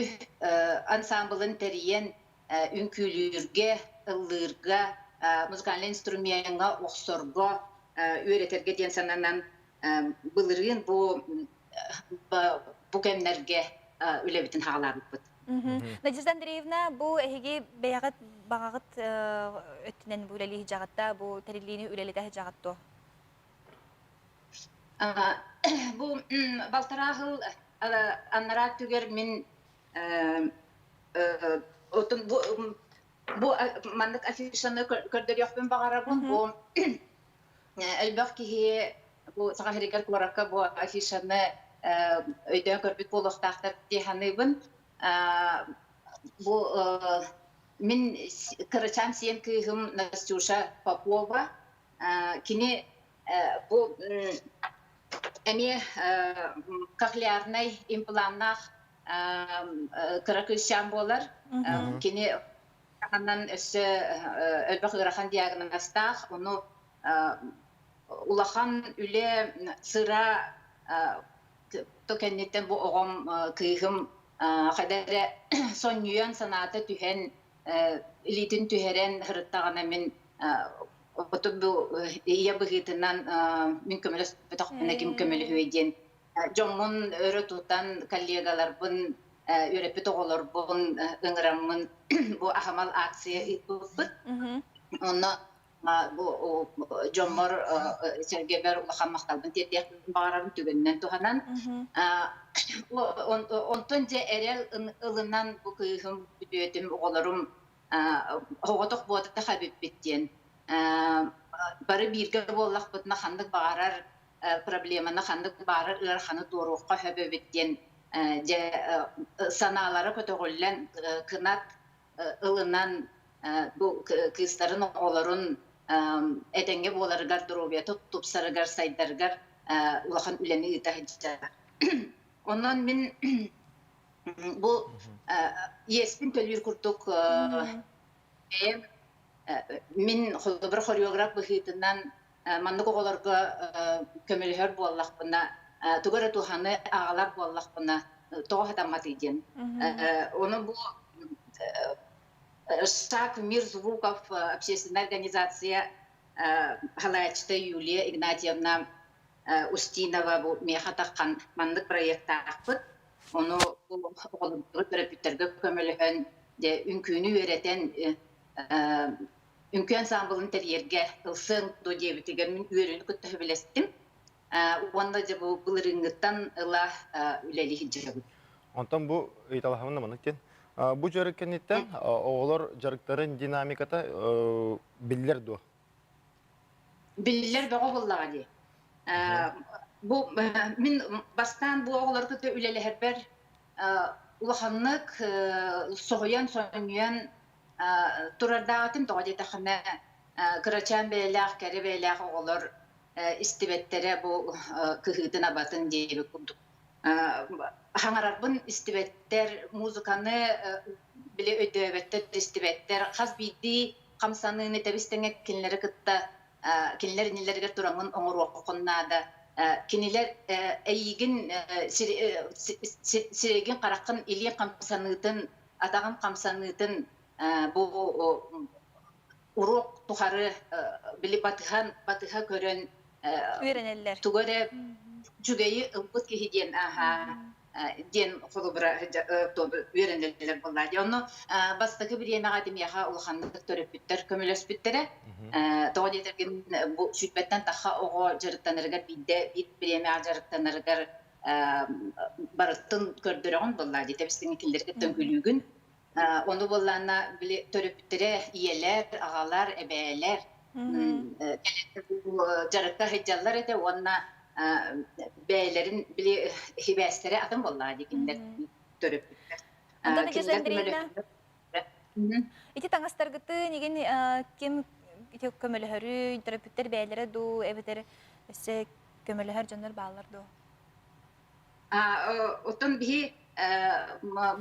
ансаамбылын тэрийэн үҥкүүлүүргэ, ыллыырга, музыкальнай инструмеҥҥа охсорго үөрэтэргэ диэн сананан былырыын бу бу кэмнэргэ үлэбитин хаалаабыппыт. Надежда Андреевна, бу эһиги бэйэҕит баҕаҕыт өттүнэн бу үлэлии сылдьаҕыт бу тэриллиини үлэлэтэ сылдьаҕыт дуо? Бу балтараа сыл анараа өттүгэр мин бу бу маннык афишаны көрдөрүөхпүн баҕарабын. Бу элбэх киһи бу Саха сиригэр куоракка бу афишаны өйдөөн көрбүт буолуохтаахтар дии саныыбын. Бу мин кырачаан сиэн кыыһым Настюша Попова кини бу эмиэ кохлеарнай импланнаах кыра кыысчаан буолар. Кини таһынан өссө элбэх ыарахан диагнозтаах, ону улахан үлэ сыра то кэнниттэн бу оҕом кыыһым хайда эрэ сонньуйан санаата түһэн илиитин түһэрэн сырыттаҕына мин оту бу ийэ быһыытынан мин көмөлөспөтөхпүнэ ким көмөлөһүөй диэн дьоммун өрө тутан коллегаларбын үөрэппит оҕолорбун ыҥыраммын бу аһымал акция ыыппыппыт. Онно бу дьоммор сэргэбэр улахан махталбын тиэрдиэхпин баҕарабын түгэнинэн туһанан. Онтон дьэ эрэл ылынан бу кыыһым, күтүөтүм, оҕолорум оҕотох буотах эбиппит диэн бары бииргэ буоллахпытына ханнык баҕарар проблеманы ханнык баҕарар ыараханы туоруохха сөп эбит диэн дьэ санаалара көтөҕүллэн кынат ылынан бу кыыстарын оҕолорун этэҥҥэ буоларыгар доруобуйата тупсарыгар сайдарыгар улахан үлэни ыыта сылдьар. Онон мин бу иэспин төлүүр курдук бэйэм мин холобур хореограф быһыытынан маннык оҕолорго көмөлөһөр буоллахпына, тугу эрэ туһаны аҕалар буоллахпына, тоҕо сатамматый диэн. Ону бу. Шаг в мир звуков общественная организация халааччыта Юлия Игнатьевна Устинова бу миэхэ таххан маннык проектаахпыт. Ону оҕолорбутугар төрөппүттэргэ көмөлөһөн, дьэ үҥкүүнү үөрэтэн үҥкүү ансаамбылын тэрийэргэ ылсыаҥ дуо диэбитигэр мин үөрүүнү кытта сөбүлэстим. Уонна дьэ бу былырыыҥҥыттан ыла үлэлии сылдьабыт. Онтон бу ыйыталаһабын маннык диэн. Бу дьарык кэнниттэн оҕолор дьарыктарын динамиката биллэр дуо? Биллэр бөҕө буоллаҕа дии. Бу мин бастаан бу оҕолору кытта үлэлэһэрбэр улаханнык соһуйан, сонньуйан турардаатым. Тоҕо диэтэххинэ, кырачаан бэйэлээх, кэрэ бэйэлээх оҕолор истибэттэрэ бу кыһыытын-абатын диэбит курдук. Хаҥарарбын истибэттэр, музыканы били өйдөөбөттөр, истибэттэр. Хас биирдии хамсаныыны тэбис-тэҥэ кинилэри кытта кинилэр иннилэригэр тураҥҥын оҥоруоххун наада. Кинилэр эйиигин сирэйгин хараххын илии хамсаныытын, атаҕын хамсаныытын бу уруок тухары били батыһан батыһа көрөн үөрэнэллэр. Тугу эрэ үчүгэйи ылбыт киһи диэн аһаа диэн холобура үөрэнэллэр буоллаа дии. Онно бастакы бириэмэҕэ миэхэ улаханнык төрөппүттэр көмөлөспүттэрэ. Тоҕо диэтэргин бу сүүрбэттэн тахха оҕо дьарыктанарыгар биирдэ биир бириэмэҕэ дьарыктанарыгар барытын көрдөрөҕүн буоллаа дии. Тэбистиҥи кинилэргэ төҥкүлүүгүн. Ону буоллаана били төрөппүттэрэ ийэлэр, аҕалар, эбээлэр дьарыкка сылдьаллар этэ уонна бэйэлэрин били сибээстэрэ атын буоллаҕа дии кинилэр төрөппүттэр. Антон Надежда Андреевна, ити таҥастаргытын игин ким ити көмөлөһөрүй, төрөппүттэр бэйэлэрэ дуу, эбэтэр өссө көмөлөһөр дьоннор бааллар дуу? Оттон биһи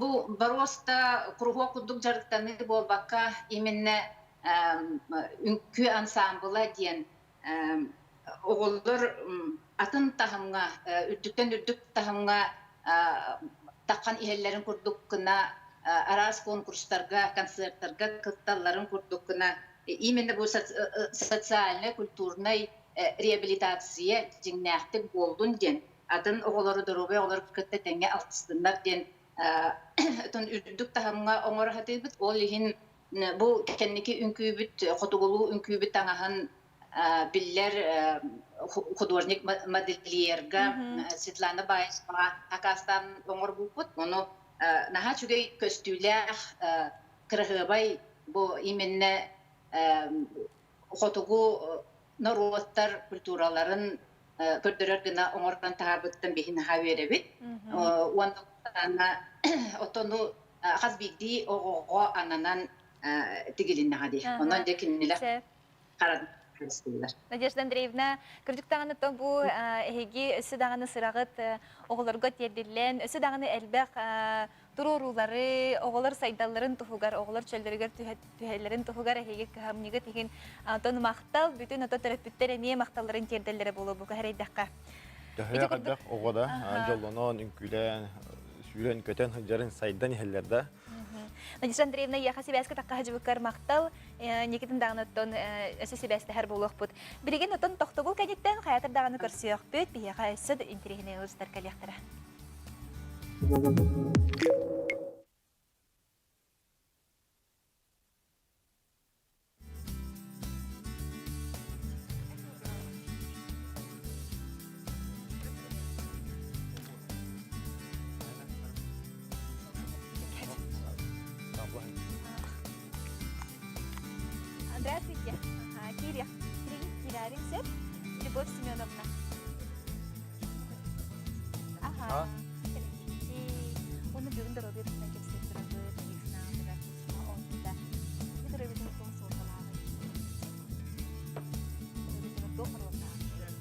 бу боруоста куруһуок курдук дьарыктаныы буолбакка, именно үҥкүү ансаамбыла диэн оҕолор атын таһымҥа, үрдүктэн үрдүк таһымҥа таххан иһэллэрин курдук гына араас конкурстарга, концертарга кытталларын курдук гына именно бу социальнай, культурнай реабилитация дьиҥнээхтик буоллун диэн атын оҕолору доруобай оҕолору кытта тэҥҥэ алтыстыннар диэн отон үрдүк таһымҥа оҥоро сатыыбыт. Ол иһин бу кэнники үҥкүүбүт, хотугулуу үҥкүүбүт таҥаһын биллэр художник модельерга Светлана Баишеваҕа акаастаан оҥорбуппут. Ону наһаа үчүгэй көстүүлээх, кыраһыабай бу именно хотугу норуоттар культураларын көрдөрөр гына оҥорон таһаарбыттан биһи наһаа үөрэбит. Уонна отону хас биирдии оҕоҕо ананан тигилиннэҕэ дии. Онон дьэ кинилэр харан Надежда Андреевна, кырдьык даҕаны бу эһиги өссө даҕаны сыраҕыт оҕолорго тиэрдиллэн, өссө даҕаны элбэх туруоруулары, оҕолор сайдалларын туһугар, оҕолор чөллөрүгэр түһэллэрин туһугар эһиги кыһамньыгыт иһин онтон махтал, бүтүн ото төрөппүттэр эмиэ махталларын тиэрдэллэрэ буолуо бука эрэйдэххэ. Төһө элбэх оҕо да дьоллонон, үҥкүүлээн, сүүрэн-көтөн сылдьарын сайдан иһэллэр да. Надежда Андреевна, эйиэхэ сибээскэ тахха сылдьыбыккар махтал. Никитин даҕаны оттон өссө сибээстэһэр буолуохпут. Билигин оттон тохтобул кэнниттэн хайатар даҕаны көрсүөхпүт, биһиэхэ өссө да интэриэһинэй ыалдьыттар кэлиэхтэрэ. Здравствуйте. Киря. Кирярин сеп. Любовь Семеновна. Ага. Оны бүгүн доруобуйатынан кэпсээн турабыт, санаатыгар онта. Доруобуйатын туох суолталааҕый? Доруобуйатыгар туох оруоллааҕый?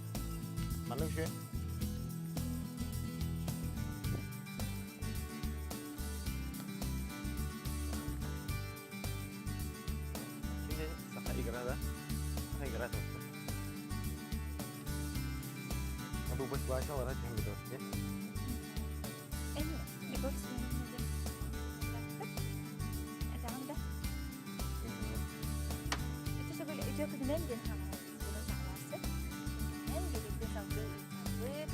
Маннык үчүгэй. Şimdi саха игра да? Саха игра тутту. Бу бачалара түһүммүт Эн Любовь Семеновна диэн Этэҕин да? Күнүнэн диэн саҕалаасы. Күнүнэн биһиги салгыы ыытабыт.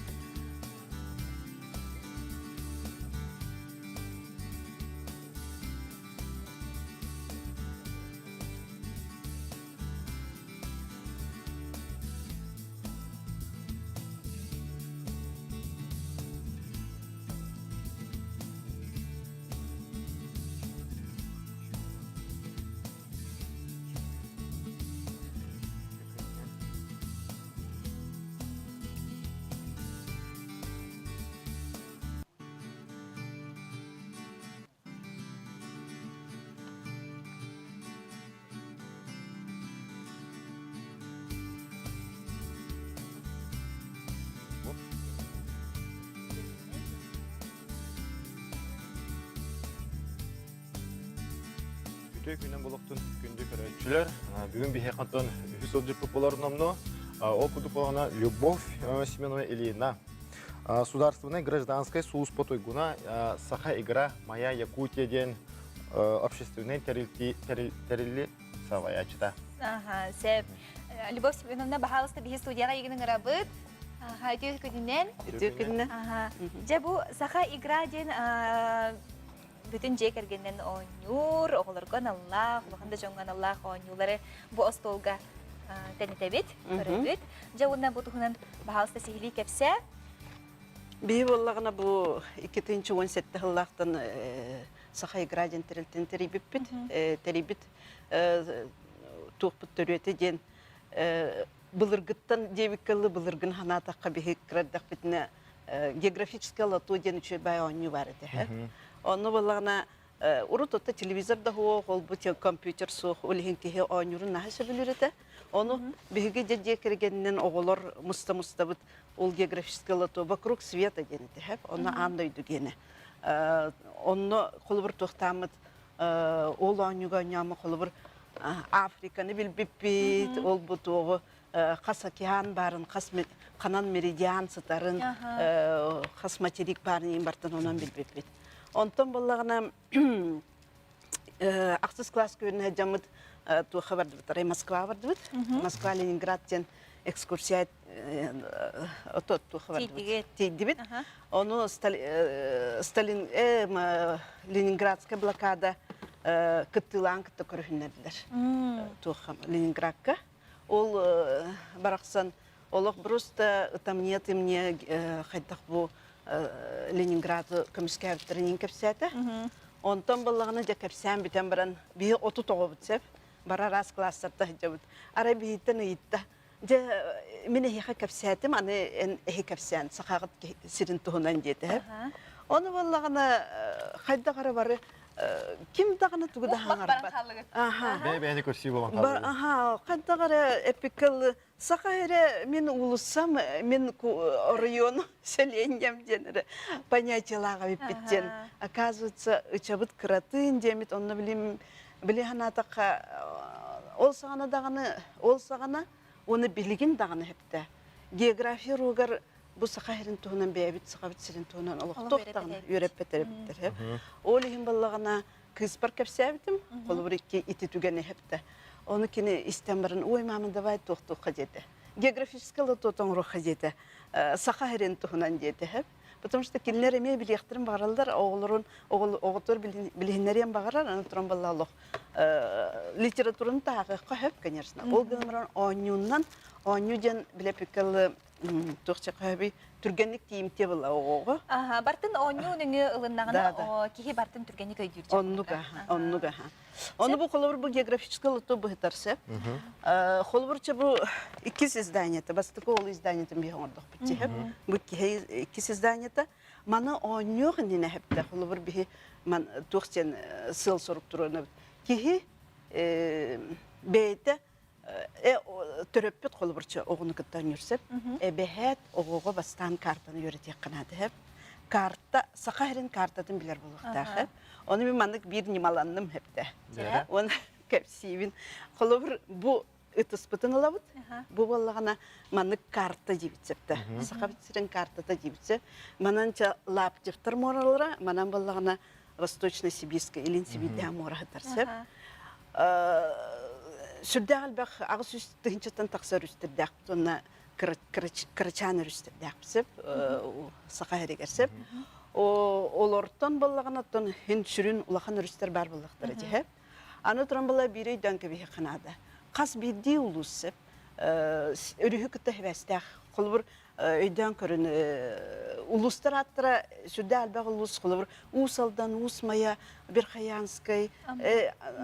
Үтүө күнүн булуктун күндү көрөөччүлэр. Бүгүн биһиэхэ оттон үһүс сылдьыппыт болар номно. Ол курдук буолана Любовь Семенова Ильина. Государственная гражданская сулууспа туйгуна Саха игра Моя Якутия диэн общественный тэрилли салайааччыта. Аха, сеп. Любовь Семеновна, баһаалыста биһи студияға егінің ырабыт. Аха, үтүө күнүнэн. Үтүө күнүнэн. Аха. Дьэ бу Саха игра диэн бүтүн дьиэ кэргэнинэн оонньуур, оҕолорго аналлаах, улахан да дьоҥҥо аналлаах оонньуулары бу остуолга тэнитэбит, көрөбүт. Дьэ уонна бу туһунан баһаалыста сиһилии кэпсээ. Биһи буоллаҕына бу 2017 сыллаахтан Саха игра диэн тэрилтэн тэрийбиппит. Тэрийбит туохпут төрүөтэ диэн былыргыттан диэбиккэ дылы былыргын санаатахха биһи кыра эрдэхпитинэ географическое лото диэн үчүгэй баай оонньуу баар этэ. Онно буоллаҕына урут отто телевизор да суох, ол-бу компьютер суох, ол иһин киһи оонньуурун наһаа сөбүлүүр этэ. Ону биһиги дьэ дьиэ кэргэнинэн оҕолор муста-мустабыт ол географическое лото вокруг света диэн этэ. Онно аан дойду диэнэ. Онно холобур туохтааммыт ол оонньууга оонньоому холобур Африканы билбиппит, ол бу туоҕу хас океан баарын, хас ханан меридиан сытарын, хас материк баарын иин бартан онон билбиппит. Онтон буоллаҕына ахсыс класс күөнү дьаммыт туохха бардыбыт, Москва бардыбыт. Москва Ленинград диэн экскурсия туохха бардыбыт. Тиийдибит. Ону Сталин Ленинградская блокада кыттыылаан кытта көрүһүннэрдилэр. Туохха Ленинградка. Ол барахсан олох просто ытамньыйа-тымньыйа хайдах бу Ленинграды көмүскээбиттэрин кэпсээтэ. Онтон буоллаҕына дьэ кэпсээн бүтэн баран биһи 30 оҕобут сөп. Бары араас класстарда сылдьабыт. Арай биһиттэн ыйытта. Дьэ мин эһиэхэ кэпсээтим, аны эн эһи кэпсээн сахаҕыт сирин туһунан диэтэ. Ону буоллаҕына хайдах эрэ бары ким даҕаны тугу да хаҥарбат. Бэйэ-бэйэни көрсүү буолан хааллыгыт. Аха, хайдах эрэ эпикэл саха эрэ мин уулуссам, мин оройуон сэлиэнньэм диэн эрэ понятиелааҕа эбиппит диэн. Оказывается, ычабыт кыратын диэмит, онно билим били санаатахха ол саҕана даҕаны, ол саҕана уонна билигин даҕаны хэптэ. География уруогар бу саха сирин туһунан бэйэбит сахабыт сирин туһунан олохтоох даҕаны үөрэппэтэр эбиттэр. Ол иһин баллаҕына кыыспар кэпсээбитим, холобур икки ити түгэни эптэ. Ону кини истэн баран, ой, мама, давай туох-туохха диэтэ. Географическай лото оҥоруохха диэтэ. Саха сирин туһунан диэтэ. Потому что кинилэр эмиэ билиэхтэрин баҕараллар, оҕолорун оҕотор билиһиннэриэн баҕарар, аны туран балла олох литератураны тааҕыахха сөп, конечно. Ол гынан баран оонньууннан, оонньуу диэн билэпиккалы туох чакаһаби түргэнник тиийимтиэ была оҕоҕо. Аха, бартын оонньуу нөҥүө ылыннаҕына киһи бартын түргэнник өйдүүр. Оннук аха, оннук аха. Ону бу холобур бу географический лото быһытар сөп. Холобурча бу иккис изданиета, бастакы ол изданиетын биһи оҥордохпут тиһэп. Бу киһи иккис изданиета. Маны оонньуох иннинэ хэпте. Холобур биһи ман туох диэн сыал сорук туруонабыт. Киһи бэйэтэ төрөппүт холобурча оҕону кытта оонньуурсэп. Эбэһээт оҕоҕо бастаан картаны үөрэтиэххэ наада хэп. Карта, саха сирин картатын билэр буолуохтаах хэп. Ону мин маннык биир ньымаланным хэптэ. Уонна кэпсиибин. Холобур, бу ытыспытын ылабыт. Бу буоллаҕына маннык карта диэбит сөптө. Сахабыт сирин картата диэбит сөп. Манан Лаптевтар муоралара, манан буоллаҕына Восточно-Сибирская, Илин Сибиирдээх муора сытар сөп. Сүрдээх элбэх 800 тыһыынчаттан тахса өрүстэрдээхпит уонна кырачаан өрүстэрдээхпит сөп саха иһэригэр сөп. Олортон буоллаҕына оттон хин сүрүн улахан өрүстэр баар буоллахтара дьиһэ. Аны туран була биир өйдөөн кэбиһиэххэ наада. Хас биирдии улуус сөп өрүһү кытта сибээстээх. Холобур, өйдөөн көрүн улуустар ааттара сүрдээх элбэх улуус холобур Уус Алдан, Уус Майа, Верхоянскай,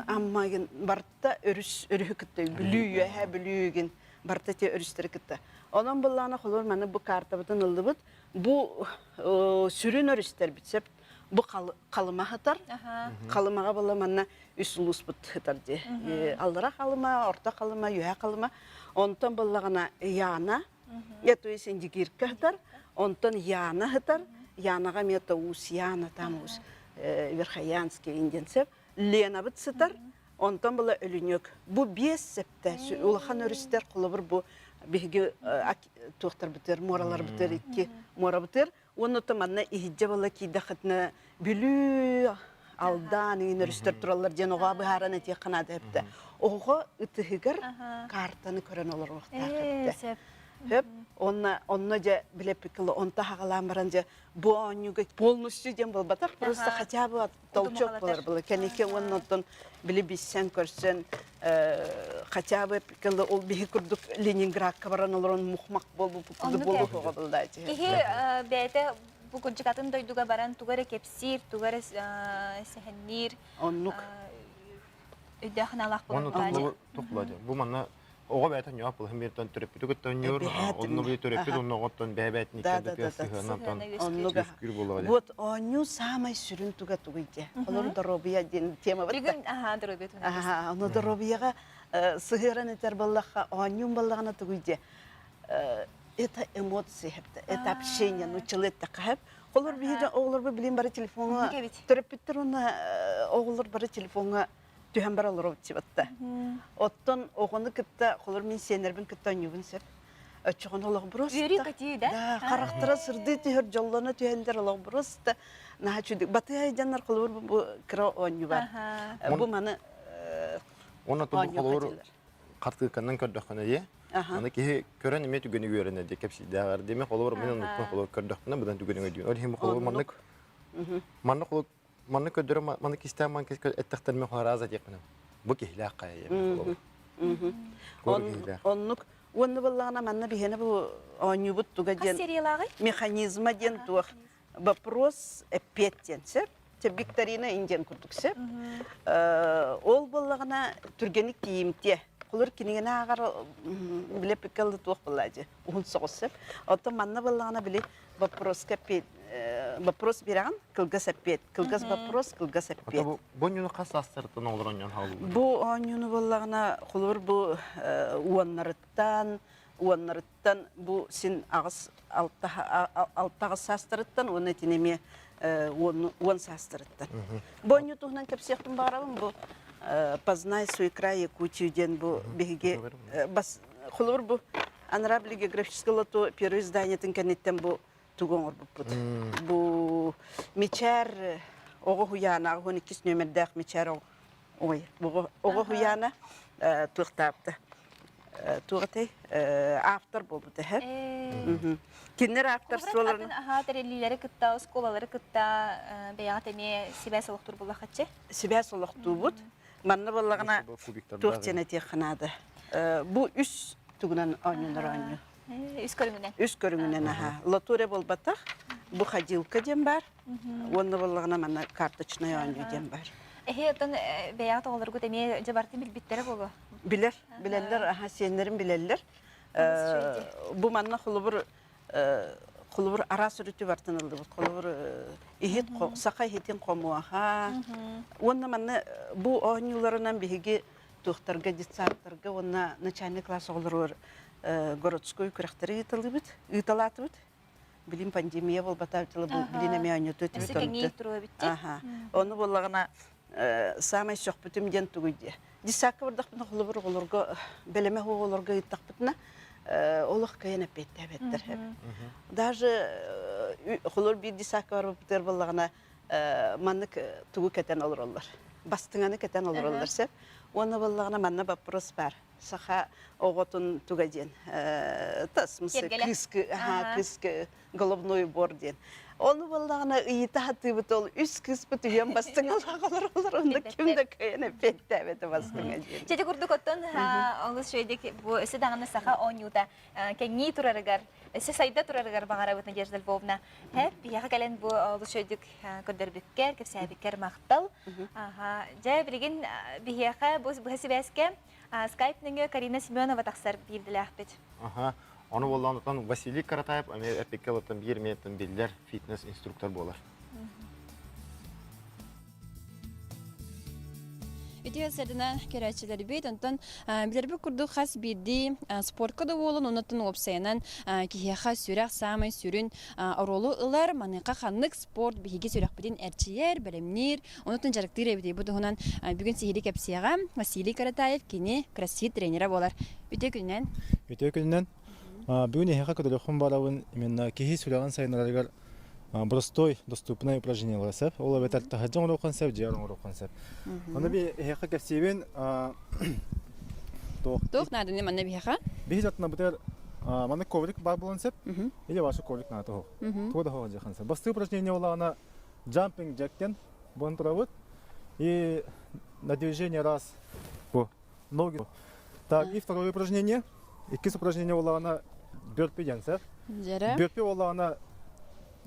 Амма барыта өрүс өрүһү кытта Бүлүү үөһэ Бүлүүгин барыта те өрүстэри кытта. Онон быллаана холобур маны бу картабытын ыллыбыт. Бу сүрүн өрүстэрбит сөп бу Халыма хытар. Халымаҕа була манна үс улууспут хытар дии. Аллара Халыма, Орто Халыма, Үөһэ Халыма. Онтон буллаҕына Яна, то есть Индигирка хытар, онтон Яна хытар, Янаҕа эмиэ Уус Яна там уус Верхоянский индианцев. Ленабыт сытар, онтон була Өлүнүк. Бу биэс септэ улахан өрүстэр холобур бу биһиги туохтарбытыгар, муораларбытыгар икки муорабытыгар Уонна то манна иһиддьэ була киирдэххитинэ Бүлүү, Алдан иҥин өрүстэр тураллар диэн оҕо быһааран этиэххэ наада эбитэ. Оҕо ытыһыгар картаны көрөн олоруохтаах эбитэ. Сөп. Онно онно дьэ билэппиккэ онто хаҕалаан баран дьэ бу оонньууга полностью диэн буолбатах, просто хотя бы толчок болар было. Кэники уонна оттон били билсэн көрсөн хотя бы ол биһи курдук Ленинградка баран олорон мухмах буолбут курдук буолуоҕа булдаачы. Киһи бэйэтэ бу курдук атын дойдуга баран тугу эрэ кэпсиир, тугу эрэ сэһэнниир. Оннук. Өйдөөх аналаах буолуохтаах. Бу манна оҕо бэйэтэ ньуох булһын биэртэн төрөппүтү кытта ньуур онно били төрөппүт онно оҕоттон бэйэ-бэйэтин икки сыһыаннан үөскүүр буолуо Вот оонньуу саамай сүрүн туга тугуй диэ. Олор доруобуйа диэн тема бар. Бүгүн аха доруобуйа туһунан. Аха, ону доруобуйаҕа сыһыаран этэр буоллахха оонньуун буоллаҕына тугуй диэ. Это эмоции, это общение, ну человек такая. Олор биһиги оҕолорбу билин бары телефоҥҥа төрөппүттэр уонна оҕолор бары телефоҥҥа түһэн бараллар олоробут Оттон оҕону кытта, холор мин сиэннэрбин кытта оонньуубун сөп. Оччоҕуна олох просто. Үөрүү көтүү да? Да, харахтара сырдыы түһэр, дьоллоно түһэллэр олох просто. Наһаа чүдүк. Батыһа дьоннор холобур бу кыра оонньуу бар. Бу маны Уонна тобу холобур хартыыканан көрдөххүнэ дии. Аны киһи көрөн эмиэ түгэни үөрэнэр дии кэпсиирдээҕэр дии. Мен холобур мин оннукпун холобур көрдөхпүнэ быдан түгэни өйдүүн. Ол иһин холобур маннык маннык холобур Манна көрдөрө манна кистээн ман эттэхтэрмэ харааза диэхпинэ. Бу киһилээх хайа Оннук уонна буоллаҕына манна биһиэнэ бу оонньуубут туга диэн механизма диэн туох вопрос эппиэт диэн сөп викторина индиан курдук сөп ол буоллаҕына түргэнник тиийимтиэ холор кинигини ааҕар билэ пиккалды туох буоллаа уһун соҕус сөп оттон манна буоллаҕына били Вопроска вопрос бирэҕин, кылгас эппиэт. Кылгас вопрос, кылгас эппиэт. Бу оонньууну хас саастарыттан оҕолор оонньоон хааллылар? Бу оонньууну буоллаҕына, холобур бу уоннарыттан, уоннарыттан бу син аҕыс алтаҕыс саастарыттан уонна итини эмиэ уон саастарыттан. Бу оонньуу туһунан кэпсиэхпин баҕарабын. Бу Познай свой край Якутию диэн бу биһиги бас холобур бу Анараа били географическое лото первый изданиетын кэнниттэн бу тугу оҥорбуппут. Бу Мичээр оҕо уһуйаана 12 нүөмэрдээх Мичээр ой оҕо уһуйаана туохтаабыта туох этэй автор буолбута эһэ. Кинилэр авторстволарын аһаа тэриллиилэри кытта оскуолалары кытта бэйэҕит эмиэ сибээс олохтуур буоллаххытчы? Сибээс олохтуубут. Манна буоллаҕына туох диэн этиэххэ наада. Бу үс тугунан оонньонор оонньуу. Үс көрүҥүнэн. Үс көрүҥүнэн аха. Лотуре буолбатах. Бу ходилка диэн бар. Уонна буоллаҕына манна карточнай оонньуу диэн бар. Эһи оттон бэйэҕит оҕолоргут эмиэ дьабартын билбиттэрэ буолуо? Билэр, билэллэр, аха сиэннэрим билэллэр. Бу манна холобур холобур араас өрүтү бартын ыллыбыт. Холобур иһит саха иһитин хомуоха. Уонна манна бу оонньууларынан биһиги туохтарга детсадтарга уонна начальный класс оҕолоругар городской күрэхтэри ыыталыыбыт, ыыталаатыбыт. Билим пандемия буолбата билин эмиэ оонньоту этибит. Аха. Ону буоллаҕына саамай сөхпүтүм диэн тугуй диэ. Детсадка бардахпына холобур оҕолорго бэлэмэ оҕолорго ыыттахпытына олох кыайан эппиэттээбэттэр. Даже холор биир детсадка барбыппытыгар буоллаҕына маннык тугу кэтэн олороллор. Бастыҥаны кэтэн олороллор сөп. Уонна буоллаҕына манна вопрос баар. Саха оҕотун туга диэн тас кыыскы кыыскы головной убор диэн. Ону буоллаҕына ыйыта сатыыбыт ол үс кыыспыт үйэн бастыҥалаах олороллор онно ким да кыайан эппиэттээбэтэ бастыҥа диэн. Чэ курдук оттон олус үчүгэйдик бу өссө даҕаны саха оонньуута кэҥии турарыгар, өссө сайда турарыгар баҕарабыт Надежда Львовна. Һэ, биһиэхэ кэлэн бу олус үчүгэйдик көрдөрбүккэр, кэпсээбиккэр махтал. Дьэ, билигин биһиэхэ бу быһа сибээскэ скайп нөҥүө Карина Семенова тахсар биирдилээхпит. Аха. Ону буоллаҕына отон Василий Каратаев эмиэ эппиккэ ылыттан биир эмиэ биллэр фитнес-инструктор буолар. Үтүө сэрдэнэн көрөөччүлэрбит, онтон билэрбит курдук хас биирдии спортка да буолун, оннуттан уопсайынан киһиэхэ сүрэх саамай сүрүн оруолу ылар. Маныаха ханнык спорт биһиги сүрэхпитин эрчийэр, бэлэмниир, оннуттан дьарыктыыр эбитий? Бу туһунан бүгүн сиһилии кэпсиэҕэ Василий Каратаев, кини кроссфит тренерэ буолар. Үтүө күнүнэн! Үтүө күнүнэн! Бүгүн эһиэхэ көтөлөххүн барабын именно киһи сүрэҕин сайыннарарыгар простой, доступный упражнениелар сөп. Ол эбэтэр таһырдьа оҥоруоххун сөп, дьиэҕэр оҥоруоххун сөп. Ону би эһиэхэ кэпсиибин туох Туох нааданы манна биһиэхэ? Биһи дьаттанабытыгар манна коврик баар буолан сөп. Или ваша коврик наада тоһу. Туга да хоһо дьиэхэн сөп. Бастыы упражнение буолаҕына jumping jack буон турабыт. И на движение раз бу ноги. Так, и второе упражнение. Иккис упражнение буоллаҕына бөрпи диэн сөп. Бөрпи буоллаҕына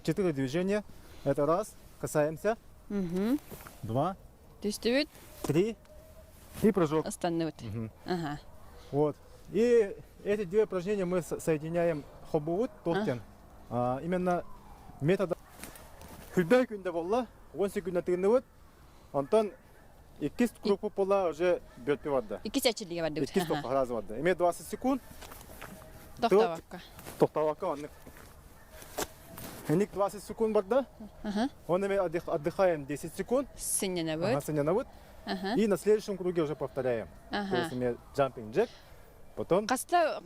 четыре движения. Это раз, касаемся. Два. Түстүбүт. Три. И прыжок. Останныбыт. Ага. Вот. И эти две упражнения мы соединяем хобуут тоттен. Именно метод Хүлбэй күндэ болла, 10 секундна тыынныбыт. Онтон Иккис группа була уже бөртү барда. Иккис эчиллиге бардыбыт. Иккис сразу барда. Эме 20 секунд. Тохтовакка. Тохтовакка оннук. Эник 20 секунд барда. Он эме отдыхаем 10 секунд. Сыннянабыт. Сыннянабыт. И на следующем круге уже повторяем. То есть эме jumping jack. Потом Хаста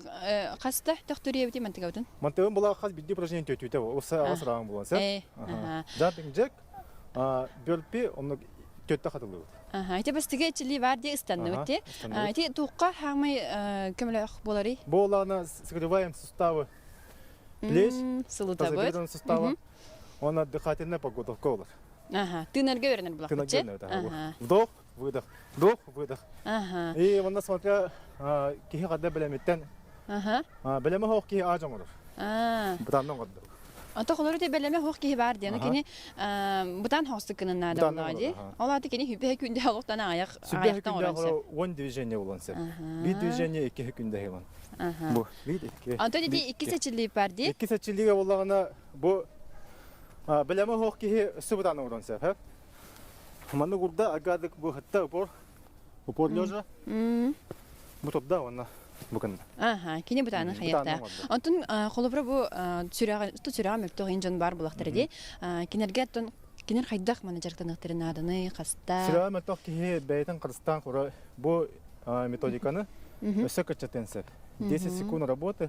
хаста тохтуриябити мантыгабытын? Мантыгын була хас бидди упражнение төтүтэ уса асыраан булан сеп. Jumping jack бөлпи оннук төттө хатылыбыт. Ити бастыгы эчили бар ди ыстанныбыт ти. Ити туукка хаамай көмөлөөх буоларый? Буолаана согреваем суставы плеч, сылытабыт. суставы. Он дыхательная подготовка болар. Ага, тыынарга үйренер булахпыт. Тыынарга Вдох, выдох, вдох, выдох. И онно смотря киһи хадда бэлэмиттэн бэлэмэ хоох киһи аа жоҥорор. Бытааннан оҥордо. Ото холору те бэлэмэ хоох киһи бар диэн кини бытаан хоостук гынан наада боллаҕа дии. Ол ааты кини хүбэһэ күндэ олохтон аҕыйах аҕыйахтан оҥорон сөп. Уон движение болон сөп. Биир движение икки күндэ хилан. Бу биир икки. Онтон ити икки сечилии бар дии. Икки сечилиигэ боллаҕына бу бэлэмэ хоох киһи өссө бытаан оҥорон сөп. Маннык урда агадык бу хатта упор упор лежа. Бу турда уонна бу кынна. Аха, кини бытааны хайыахтаах. Онтон холобура бу сүрэҕи сүрэҕэ мөлтөх ин дьон баар булахтара дии. Кинерге оттон кинер хайдах маны дьарыктаныахтарын нааданы хаста. Сүрэҕэ мөлтөх киһи бэйэтин харыстаан кура бу методиканы өссө кыччатыан сөп. 10 секунд работы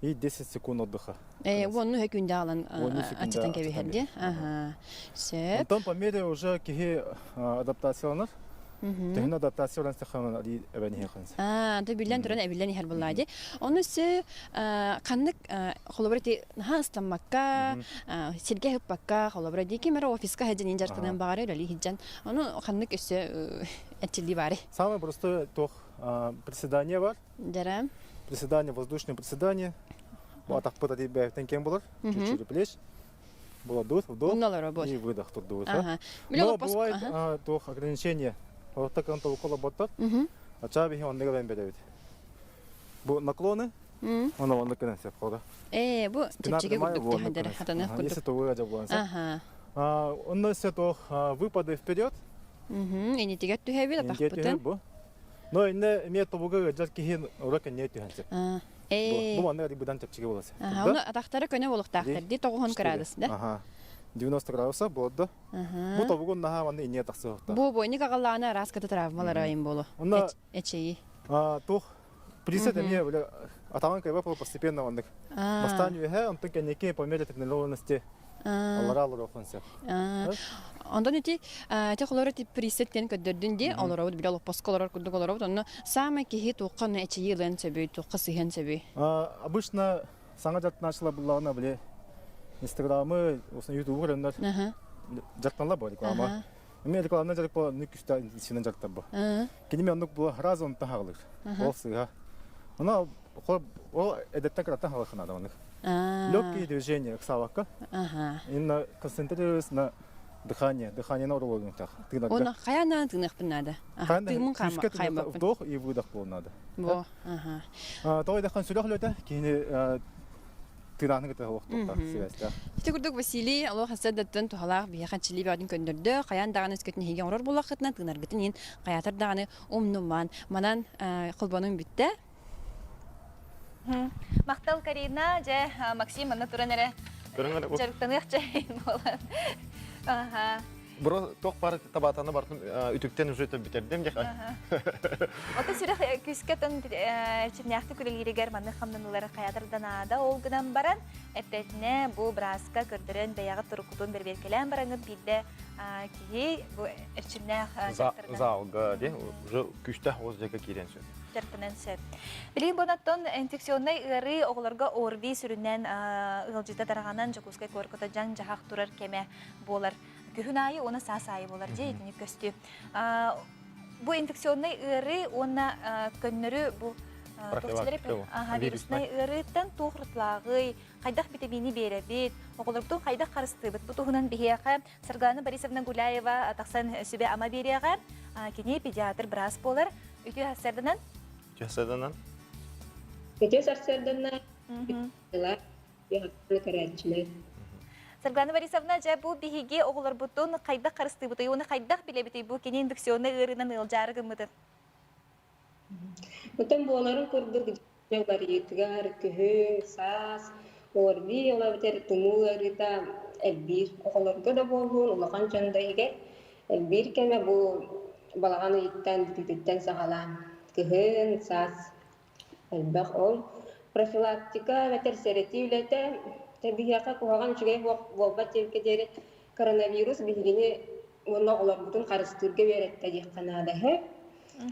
и 10 секунд отдыха. Уонну күндэ алан аччатан кэбиһэрди. Аха. Сөп. Онтон по мере уже киһи адаптацияланар. Төһөн адаптациялан сахаман эбэн иһэхэнс. Аа, то биллэн туран эбиллэн иһэр буллаа Ону сө ханнык холобура ти наһаа ыстаммакка, сиргэ ыппакка, холобура ди ким эрэ офиска хадьан дьарыктанан баҕара үлэлии хиджан. Ону ханнык өссө эрчиллии баары. Самое простое туох приседание бар. Дьара. Приседание, воздушное приседание. Бу атахпыт ати бэйэбитин кэм булар. Чуть-чуть плеч. Була вдох и выдох турдубут. Но бывает туох ограничение. Вот так он толкола боттар. Ачаа биһи онныга бэн беребит. Бу наклоны, оны оннук гынан сеп хода. Э, бу чэпчэки курдук дихадара хатаных курдук. Если то выгодя буланса. Ага. Онно се то выпады вперед. Инитигэр түһэбит атахпытын. Бу. Но инне эмиэ тобуга ыалдьар киһи урак инне түһэн сөп. Ээ. Бу маннык быдан чэпчэки буолар. Аха, ону атахтара көнө буолуохтаахтар дии тоҕуһун кыраадыс да. Аха. 90 градуса буолда. Бу тобугун наһаа манна инне тахсыахта. Бу бойник аҕаллаана араас кыта травмалара айым болу. Онно Эчэйи. туох присед эмиэ бile атаҕын кайба постепенно оннук. Бастаан үөһэ, онтон кэнники по мере тренированности. Аллара олоруоххун сөп. Онтон ити ити холоро тип присет диэн көрдөрдүн дии олоробут били олоппоско олорор курдук олоробут онно саамай киһи туохха онно эчэйии ылыан сөбүй туохха сыһыан сөбүй Обычно саҥа дьарыктанааччылар буллаҕына били Инстаграмы, Ютубу көрөннөр дьарыктаналлар бу реклама. Эмиэ рекламнан дьарык бу күстэ интенсивно дьарыктар бу. Кини мен оннук бу сразу онтон хаалыр. Ол сыыһа. Она ол эдеттен кыраттан хаалыахха наада оннук. Легкие движения ыксаабакка. Именно концентрируюсь на дыхание. Дыханиены оролугуҥтах. Тыынарга. Оны хайаан тыыныахпын наада. Тыыммын хаймаппын. Вдох и выдох буолуон наада. Во, ага. Тоҕо диэххин сүрэх үлэтэ киһини тыынаһыны кытта олохтуохтаах сибээстээх. Ити курдук Василий олох сырдаттан туһалаах биһиэхэ чили бөҕөтүн көннөрдө, хайаан даҕаны өскөтүн эһиги оҥорор буоллаххытына тыынаргытын иһин хайаатар даҕаны умнумаан. Манан холбонун бүттэ. Махтал Карина, дьэ Максим манна туран эрэ дьарыктаныах чэй буолан. Аха. Бро туох баар табаатаны бартын үтүктэн уже бүтэрдим дьэ. Ото сүрэх күүскэ тон эрчимнээхтик үлэлииригэр маннык хамнаныылары хайатар да наада. Ол гынан баран эптэтинэ бу бырааска көрдөрөн бэйэҕит туруккутун бэрэбиэркэлээн бараҥыт биирдэ киһи бу эрчимнээх залга де уже күүстээх оҕус дьэкэ киирэн сөп. Дьарыктанан сөп. Билигин бонаттон инфекционнай ыарыы оҕолорго ОРВИ сүрүннээн ыалдьыта тараҕанан Дьокуускай куоракка дьаҥ-дьаһах турар кэмэ буолар. Күһүн аайы уонна саас аайы буолар дьэ итини көстүү. Бу инфекционнай ыарыы уонна көннөрү бу вируснай ыарыыттан туох уратылааҕый, хайдах битэмиини биэрэбит, оҕолорбутун хайдах харыстыыбыт? Бу туһунан биһиэхэ Саргылана Борисовна Гуляева тахсан сүбэ-ама биэриэҕэ. Кини педиатр быраас буолар. Үтүө сарсыарданан. Үтүө сарсыарданан. Үтүө сарсыарданан. Көрөөччүлэр. Саргылана Борисовна, дьэ бу биһиги оҕолорбутун хайдах харыстыыбытый уонна хайдах билэбитий бу кини инфекционнай ыарыынан ыалдьаары гыммытын? Оттон буоларын курдук дьэ уларыйыытыгар күһүн, саас, ОРВИ ол эбэтэр тумуу ыарыыта элбиир. Оҕолорго да буоллун, улахан дьон да иһигэр элбиир кэмэ бу балаҕан ыйыттан бүтүүтүттэн саҕалаан кыһын, саас Элбэх ол профилактика эбэтэр сэрэтии үлэтэ биһиэхэ куһаҕан үчүгэй буолбат диэбиккэ диэри коронавирус биһигини уонна оҕолорбутун харыстыырга үөрэттэ диэххэ наада үһү.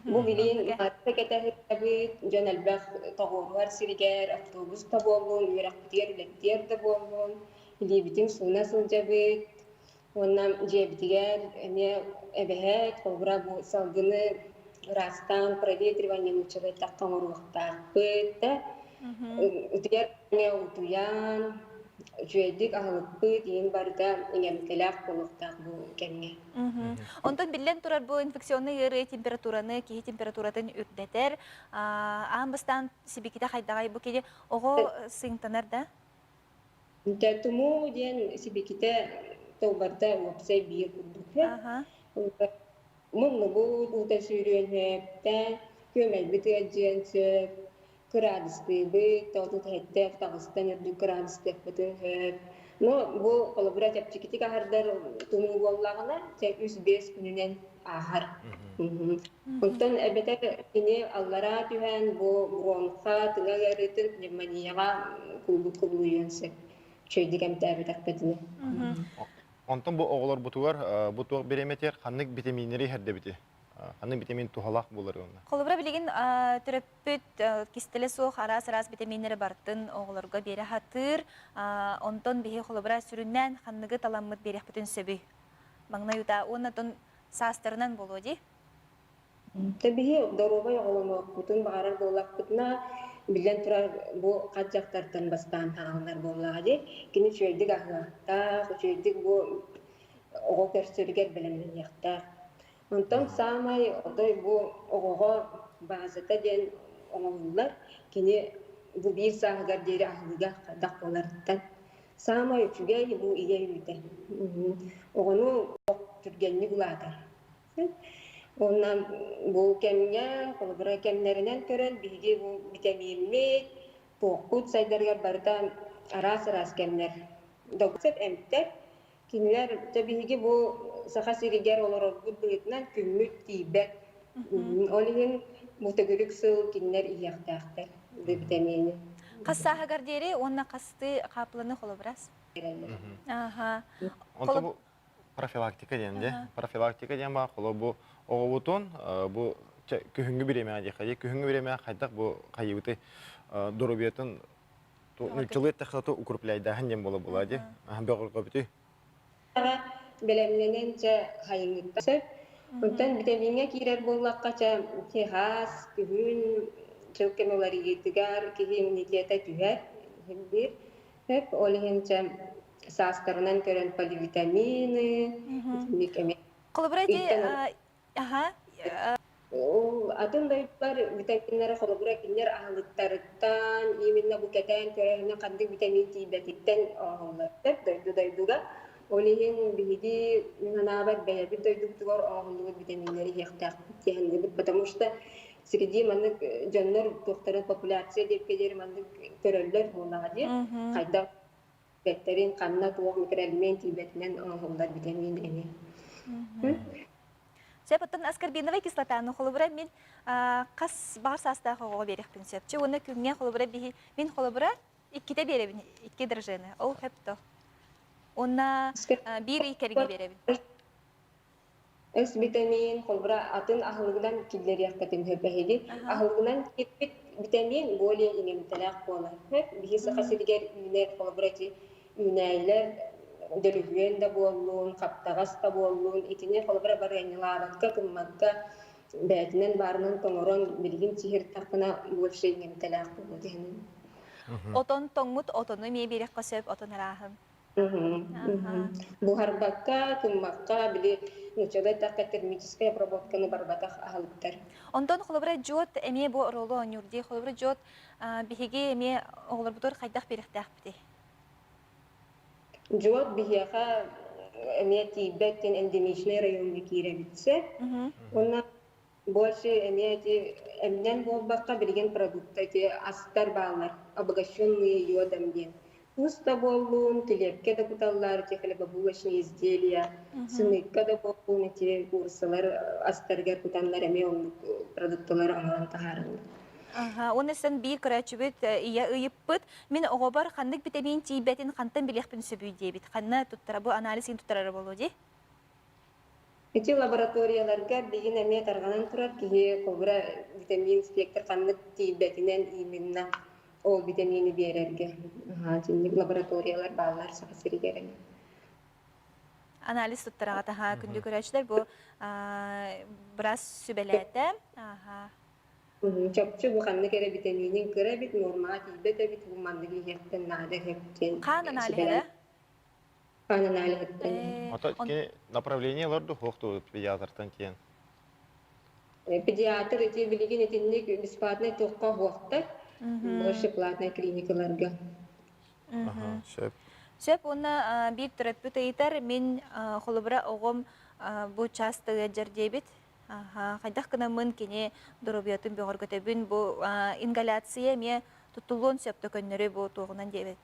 Бу билигин мааска кэтэһэбит, дьон элбэх тоҕуоруһар сиригэр автобус да буоллун, үөрэхпитигэр үлэбитигэр да буоллун, илиибитин сууна сылдьабыт, Уонна дьиэбитигэр эмиэ эбэһээт, холобура, бу салгыны ыраастаан проветривание нууччалыы эттэххэ оҥоруохтаахпыт да. Утуйар кэмҥэ утуйан, үчүгэйдик аһылыкпыт иһин барыта иҥэмтэлээх буолуохтаах бу кэмҥэ. Онтон биллэн турар бу инфекционнай ыарыы температураны, киһи температуратын үрдэтэр. Аан бастаан сибикитэ хайдаҕай бу кини оҕо сыыҥтанар да? Тумуу диэн сибикитэ тылбарда уопсай биир курдук сөп. Муннубут уута сүүрүөн сөп, күөмэйбит ыалдьыан сөп, кыраадыстыыбыт, тоҕутут таҕыстан үрдүк кыраадыстыахпытын сөп. Но бу холобура чэпчэкитик аһардар тумуу буоллаҕына, чэ үс-биэс күнүнэн ааһар. Онтон эбэтэр кини аллараа түһэн бу бронха тыҥа ыарыытын пневмонияҕа кубулуйуон сөп. Үчүгэйдик эмтээбэтэхпитинэ. Онтон бу оҕолорбутугар бу туох бириэмэтигэр ханнык битэмииннэри иһэрдэбитий? Ханнык битэмиин туһалаах буолар уонна? Холобура билигин төрөппүт кистэлэ суох араас-араас битэмииннэри барытын оҕолорго биэрэ сатыыр. Онтон биһи холобура сүрүннээн ханныгы таламмыт биэриэхпитин сөбүй? Маҥнай утаа уонна саастарынан буолуо дии. Дьэ биһи доруобай оҕолонуохпутун баҕарар буоллахпытына, биллэн турар, бу хат дьахтартан бастаан таҥаллар буоллаҕа дии. Кини үчүгэйдик аһыахтаах, үчүгэйдик бу оҕо көрсөрүгэр бэлэмнэниэхтээх. Онтон саамай отой бу оҕоҕо баазата диэн оҥоһуллар, кини бу биир сааһыгар диэри аһылыга хайдах буоларыттан. Саамай үчүгэй бу ийэ үүтэ. Оҕону түргэнник улаатар. Уонна бу кэмҥэ, холобура, кэмнэринэн көрөн биһиги бу битэмииммит, туохпут сайдарыгар барыта араас-араас кэмнэр. Сөп эмтэр. Кинилэр дьэ биһиги бу Саха сиригэр олорорбут быһыытынан күммүт тиийбэт. Ол иһин бу төгүрүк сыл кинилэр иһиэхтээхтэр бу битэмиини. Хас сааһыгар диэри уонна хастыы хаапыланы холобурас? эрэллэр. Аха. Онто бу профилактика диэн дии. Профилактика диэн баар холобур бу оҕобутун бу күһүҥҥү бириэмэҕэ диэххэ дии. Күһүҥҥү бириэмэҕэ хайдах бу хайыбыты доруобуйатын нууччалыы эттэххэ укрепляйдааһын диэн буола буолаа дии. Бөҕөргөбүтүй. Бэлэмнэнэн чэ хайыҥҥыттан сөп. Онтон витамиҥҥа киирэр буоллахха чэ хаас, күһүн дьыл кэмэ уларыйыытыгар киһи иммунитета түһэр биир. Сөп, ол иһин чэ саастарынан көрөн поливитамины, итинник эмиэ Холобура ити аха Атын дойдулар витаминнара холобура кинилэр аһылыктарыттан именно бу кэтээн көрөөһүнэ ханнык витамин тиийбэтиттэн оҥоһуллар дойду дойдуга. Ол иһин биһиги мин санаабар бэйэбит дойдубутугар оҥоһуллубут витаминнэри иһиэхтээхпит диэхиннибит, потому что среди маннык дьоннор туохтарын популяция диэккэ диэри маннык көрөллөр буоллаҕа дии. Хайдах бэттэрин ханна туох микроэлемент тиийбэтинэн оҥоһуллар витамин эми. Сөп, оттон аскорбиновай кислотаны холобура мин хас баҕар саастаах оҕоҕо биэриэхпин сөп. Чэ уонна күҥҥэ холобура биһи мин холобура иккитэ биэрэбин, икки дрожжины. Ол хөп то. Уонна биир ый кэриҥэ биэрэбин. С витамин, холобура атын аһылыгынан киллэриэххитин сөп эһиги. Аһылыгынан киирбит витамин более иҥэмтэлээх буолар. Биһи Саха сиригэр үүнэр холобура ити үүнээйилэр дөлүһүөн да буоллун, хаптаҕас да буоллун, итини холобура барыанньалаабакка, гыммакка бэйэтинэн баарынан тоҥорон билигин сиһиртэххинэ больше иҥэмтэлээх буолуо диэн. Отон тоҥмут отону эмиэ биэриэххэ сөп, отон арааһын. Буһарбакка, кыммакка, били нууччалыы эттэххэ термическай обработканы барбатах аһылыктар. Онтон холобура дьуот эмиэ бу оруолу оонньуур дии. Холобура дьуот биһиги эмиэ оҕолорбутугар хайдах биэриэхтээхпитий? Дьуот биһиэхэ эмиэ тиийбэт диэн эндемичнэй райоҥҥа киирэбит сөп. Уонна Больше эмиэ ити эминэн буолбакка билигин продукта ити астар бааллар обогащенные йодом диэн. Туус да буоллун, килиэпкэ да куталлар ити хлебобулочные изделия, сымыыкка да буоллун ити кууруссалар астарыгар кутаннар эмиэ оннук продукталары оҥорон таһаараллар. Аха, уонна сэн биир көрөөччүбүт ийэ ыйыппыт, мин оҕобор ханнык битэмиин тиийбэтин хантан билиэхпин сөбүй диэбит. Ханна туттара бу анализ туттарара буолуо дии? Ити лабораторияларга билигин эмиэ тарҕанан турар киһи холобура витамин спектр ханнык тиийбэтинэн именно ол витамины биэрэргэ итинник лабораториялар бааллар Саха сиригэр эмиэ. Анализ туттараҕа таһаа күндү көрөөччүлэр бу быраас сүбэлээтэ. Чопчу бу ханнык эрэ витаминин кыра эбит, нуормаҕа тиийбэт эбит, бу маннык иһиэхтэн наада диэн Хаан аналиһа Хаан аналиһыттан. Ото кини направление ылар суох дуу педиатртан тиэн? Педиатр ити билигин итинник бесплатнай туохха уһуохтар. Больше платной клиникаларга. Сөп. Сөп уонна биир төрөппүт ыйытар мин холобура оҕом бу часто ыалдьар диэбит. Хайдах гынаммын кини доруобуйатын бөҕөргөтөбүн бу ингаляция эмиэ туттуллуон сөп да көннөрү бу туоҕунан диэбит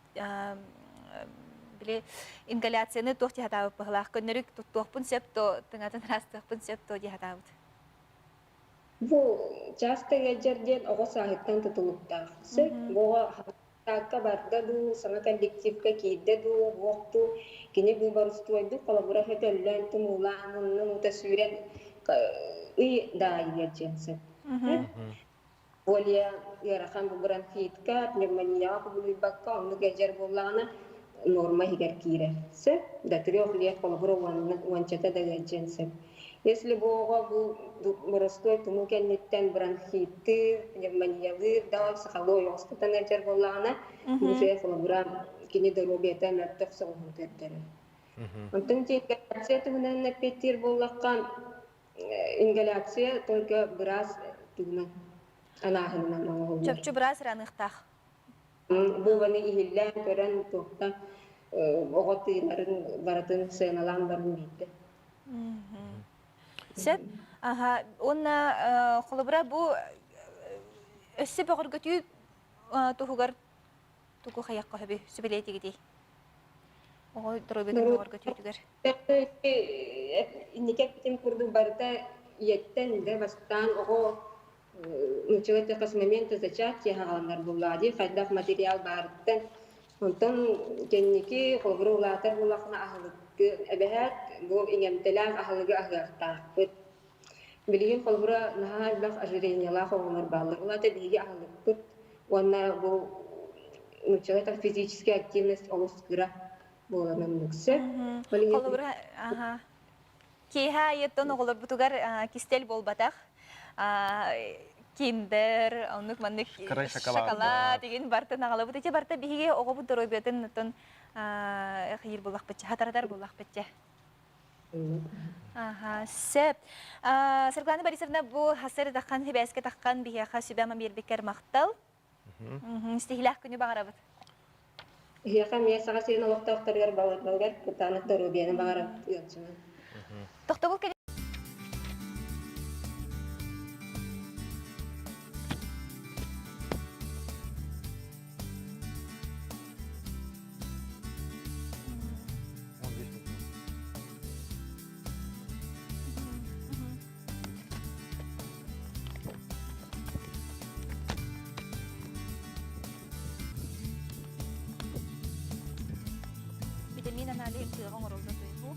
били ингаляцияны туох дии сатаабыт быһылаах көннөрү туттуохпун сөп то тыҥатын ыраастыахпын сөп то дии сатаабыт. Бу часто ыалдьар диэн оҕо сааһыттан тутулуктаах. Сөп бу оҕо саакка барда дуу, саҥа коллективка киирдэ дуу, уох дуу, кини бу борустуойдук холобура хөтөллөн, тумуулаан, муннун уута сүүрэн ый даайыа диэн сөп. Более ыарахан бу бронхитка, пневмонияҕа кубулуйбакка оннук эдьэр буоллаҕына норма иһигэр киирэр. Сөп? До трех лет холобура уончата да ыалдьыан сөп. Если бу оҕо бу боростуой тумуу кэнниттэн бронхиттыыр, пневмониялыыр да сахалыы ойоҕостотон ыалдьар буоллаҕына, уже холобура кини доруобуйата мөлтөх соҕуһун көрдөрөр. Онтон ингаляция туһунан эппиэттиир буоллахха, Ингаляция только быраас тугунан анааһынынан оҥоһуллар. Чопчу быраас ыраныахтаах. Бу баны иһиллээн көрөн туохта оҕо тыынарын барытын сыаналаан баран биирдэ. Сөп. Аха, уонна холобура бу өссө бөҕөргөтүү туһугар тугу хайахха сөбүй сүбэлиэтигитий? Оҕо доруобуйатын бөҕөргөтүүтүгэр. Инники эппитим курдук барыта ийэттэн да бастаан оҕо нууччалыы эттэххэ с момента зачатия хааланар буоллаҕа дии хайдах материал баарыттан. Онтон кэнники холобура улаатар буоллаххына аһылыкты эбэһээт бу иҥэмтэлээх аһылыгы аһыахтаахпыт. Билигин холобура наһаа элбэх ожирениелаах оҕолор бааллар. Ол аата биһиги аһылыкпыт уонна бу нууччалыы так физическая активность олус кыра буолан оннук сөп. Холобура, аха. Киэһэ айыттан оҕолорбутугар кистэл буолбатах. Киндер, оннук маннык шоколад деген бартын аҕалабыт. Ити барта биһиги оҕобут доруобуйатын оттон хиир буллахпытча, хатаратар буллахпытча. Аха, сөп. Саргылана Борисовна, бу хасыр даххан хибээскэ таххан биһиэхэ сүбэ-ама биэрбиккэр махтал. Истиһилээх күнү баҕарабыт. Эһиэхэ эмиэ Саха сирин олохтоохторугар баларбалыгар кытаанах доруобуйаны баҕарабыт ыалдьымаҥ. Тохтобул Витамин аналиһын тыаҕа оҥороллор туйбу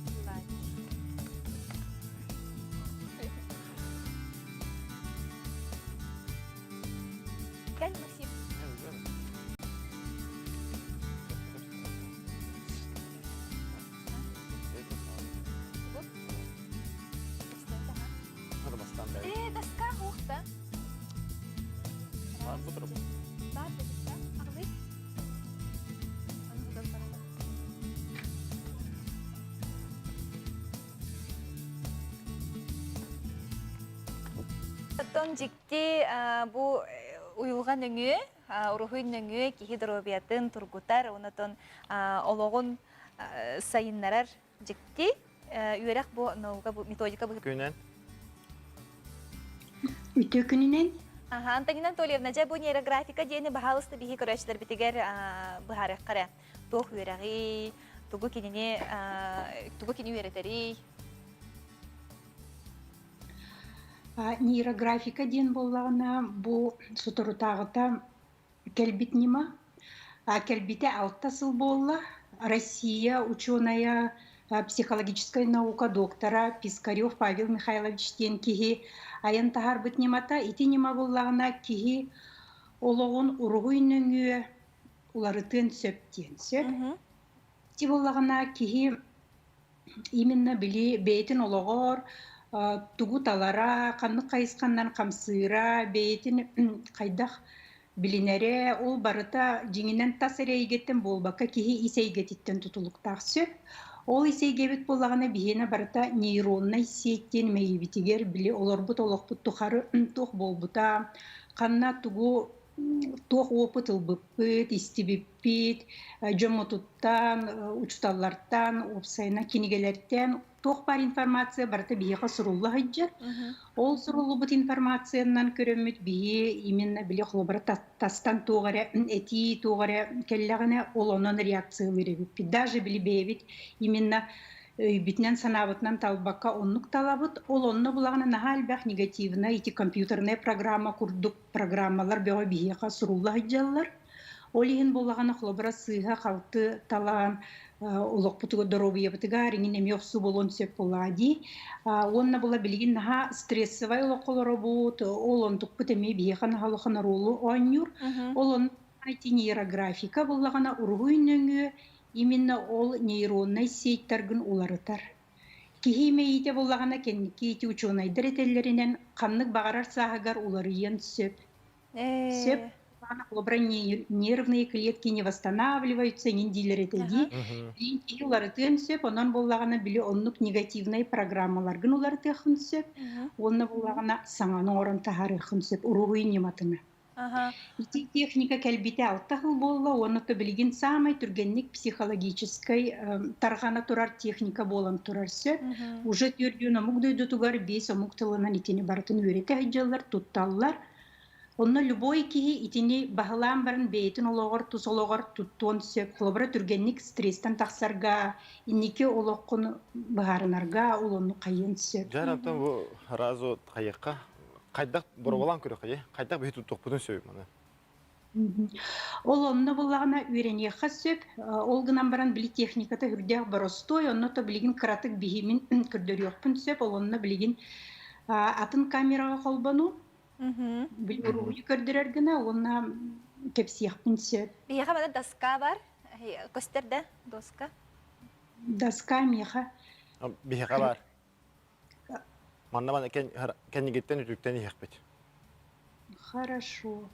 Кэл, Максим. Э, доска уохта. Бар доска. Аҕылый. Оттон дьикти бу уйулҕа нөҥүө, уруһуй нөҥүө киһи доруобуйатын тургутар, онотон олоҕун сайыннарар дьикти үөрэх бу наука бу методика быһыт. Күнэн. Үтүө күнүнэн. Аха, Антонина Анатольевна, дьэ бу нейрографика диэни баһаалыста биһи көрөөччүлэрбитигэр быһаарыахха эрэ. Туох үөрэҕий, тугу кинини тугу кини үөрэтэрий? Нейрографика диэн буоллаҕына, бу соторутааҕыта кэлбит ньыма. Кэлбитэ алта сыл буолла. Россия учуонайа, психологическай наука доктора Пискарев Павел Михайлович диэн киһи айан таһаарбыт ньымата. Ити ньыма буоллаҕына киһи олоҕун уруһуй нөҥүө уларытыан сөп диэн сөп. Ити буоллаҕына киһи именно били бэйэтин олоҕор тугу талара, ханнык хайысханнан хамсыыра, бэйэтин хайдах билинэрэ, ол барыта дьиҥинэн тас эрэ эйгэттэн буолбакка киһи ис эйгэтиттэн тутулуктаах сөп. Ол ис эйгэбит буоллаҕына биһиэнэ барыта нейроннай сеть диэн мэйиибитигэр били олорбут олохпут тухары туох буолбута, ханна тугу туох опыт ылбыппыт, истибиппит, дьоммутуттан, учууталлартан, уопсайынан кинигэлэртэн туох баар информация барыта биһиэхэ сурулла сылдьар. Ол суруллубут информациянан көрөммүт биһи именно били холобура тастан туох эрэ этии туох эрэ кэллэҕинэ ол онон реакциялыыр эбиппит. Даже били бэйэбит именно өйбүтүнэн санаабытынан талбакка оннук талабыт. Ол онно булаҕына наһаа элбэх негативнай ити компьютерная программа курдук программалар бөҕө биһиэхэ сурулла сылдьаллар. Ол иһин буоллаҕына холобура сыыһа-халты талаан олохпутугар доруобуйабытыгар иҥин эмиэ охсуу буолуон сөп буоллаҕа дии. Уонна була билигин наһаа стрессовай олоххо олоробут, ол онтукпут эмиэ биһиэхэ наһаа улахан оруолу оонньуур. Ол онно нейрографика буоллаҕына уруһуй нөҥүө именно ол нейроннай сетьтаргын уларытар. Киһи мэйиитэ буоллаҕына кэнники ити учуонайдар этэллэринэн ханнык баҕарар сааһыгар уларыйыан сөп. Сөп. Холобура нервные клетки не восстанавливаются иҥин дииллэр этэ дии. Билин киһи уларытыан сөп, онон буоллаҕына били оннук негативнай программаларгын уларытыаххын сөп. Уонна буоллаҕына саҥаны оҥорон таһаарыаххын сөп уруһуй ньыматына. Ити техника кэлбитэ алта сыл буолла уонна то билигин саамай түргэнник психологическай тарҕана турар техника буолан турар сөп. Уже түөрдүүн омук дойдутугар биэс омук тылынан итини барытын үөрэтэ сылдьаллар, тутталлар. Онно любой киһи итини баһылаан баран бэйэтин олоҕор, тус олоҕор туттуон сөп. Холобура, түргэнник стресстэн тахсарга, инники олоххун быһаарынарга ол оннук хайыан сөп. Дьэ, оттон бу сразу хайыахха хайдах боруобалаан көрүөххэ хайдах биһи туттуохпутун сөбүй маны? Ол онно буллаҕына үөрэниэххэ сөп. Ол гынан баран били техниката үрдээх боростуой, онно то билигин кыратык биһимин көрдөрүөхпүн сөп. Ол онно билигин атын камераҕа холбону били уруһуйу көрдөрөр гына уонна кэпсиэхпин сөп. Биһиэхэ маны доска бар. Көстөр да доска? Доска миэхэ. Биһиэхэ бар. Манна маны кэннигиттэн үтүктэн иһиэхпит. Хорошо.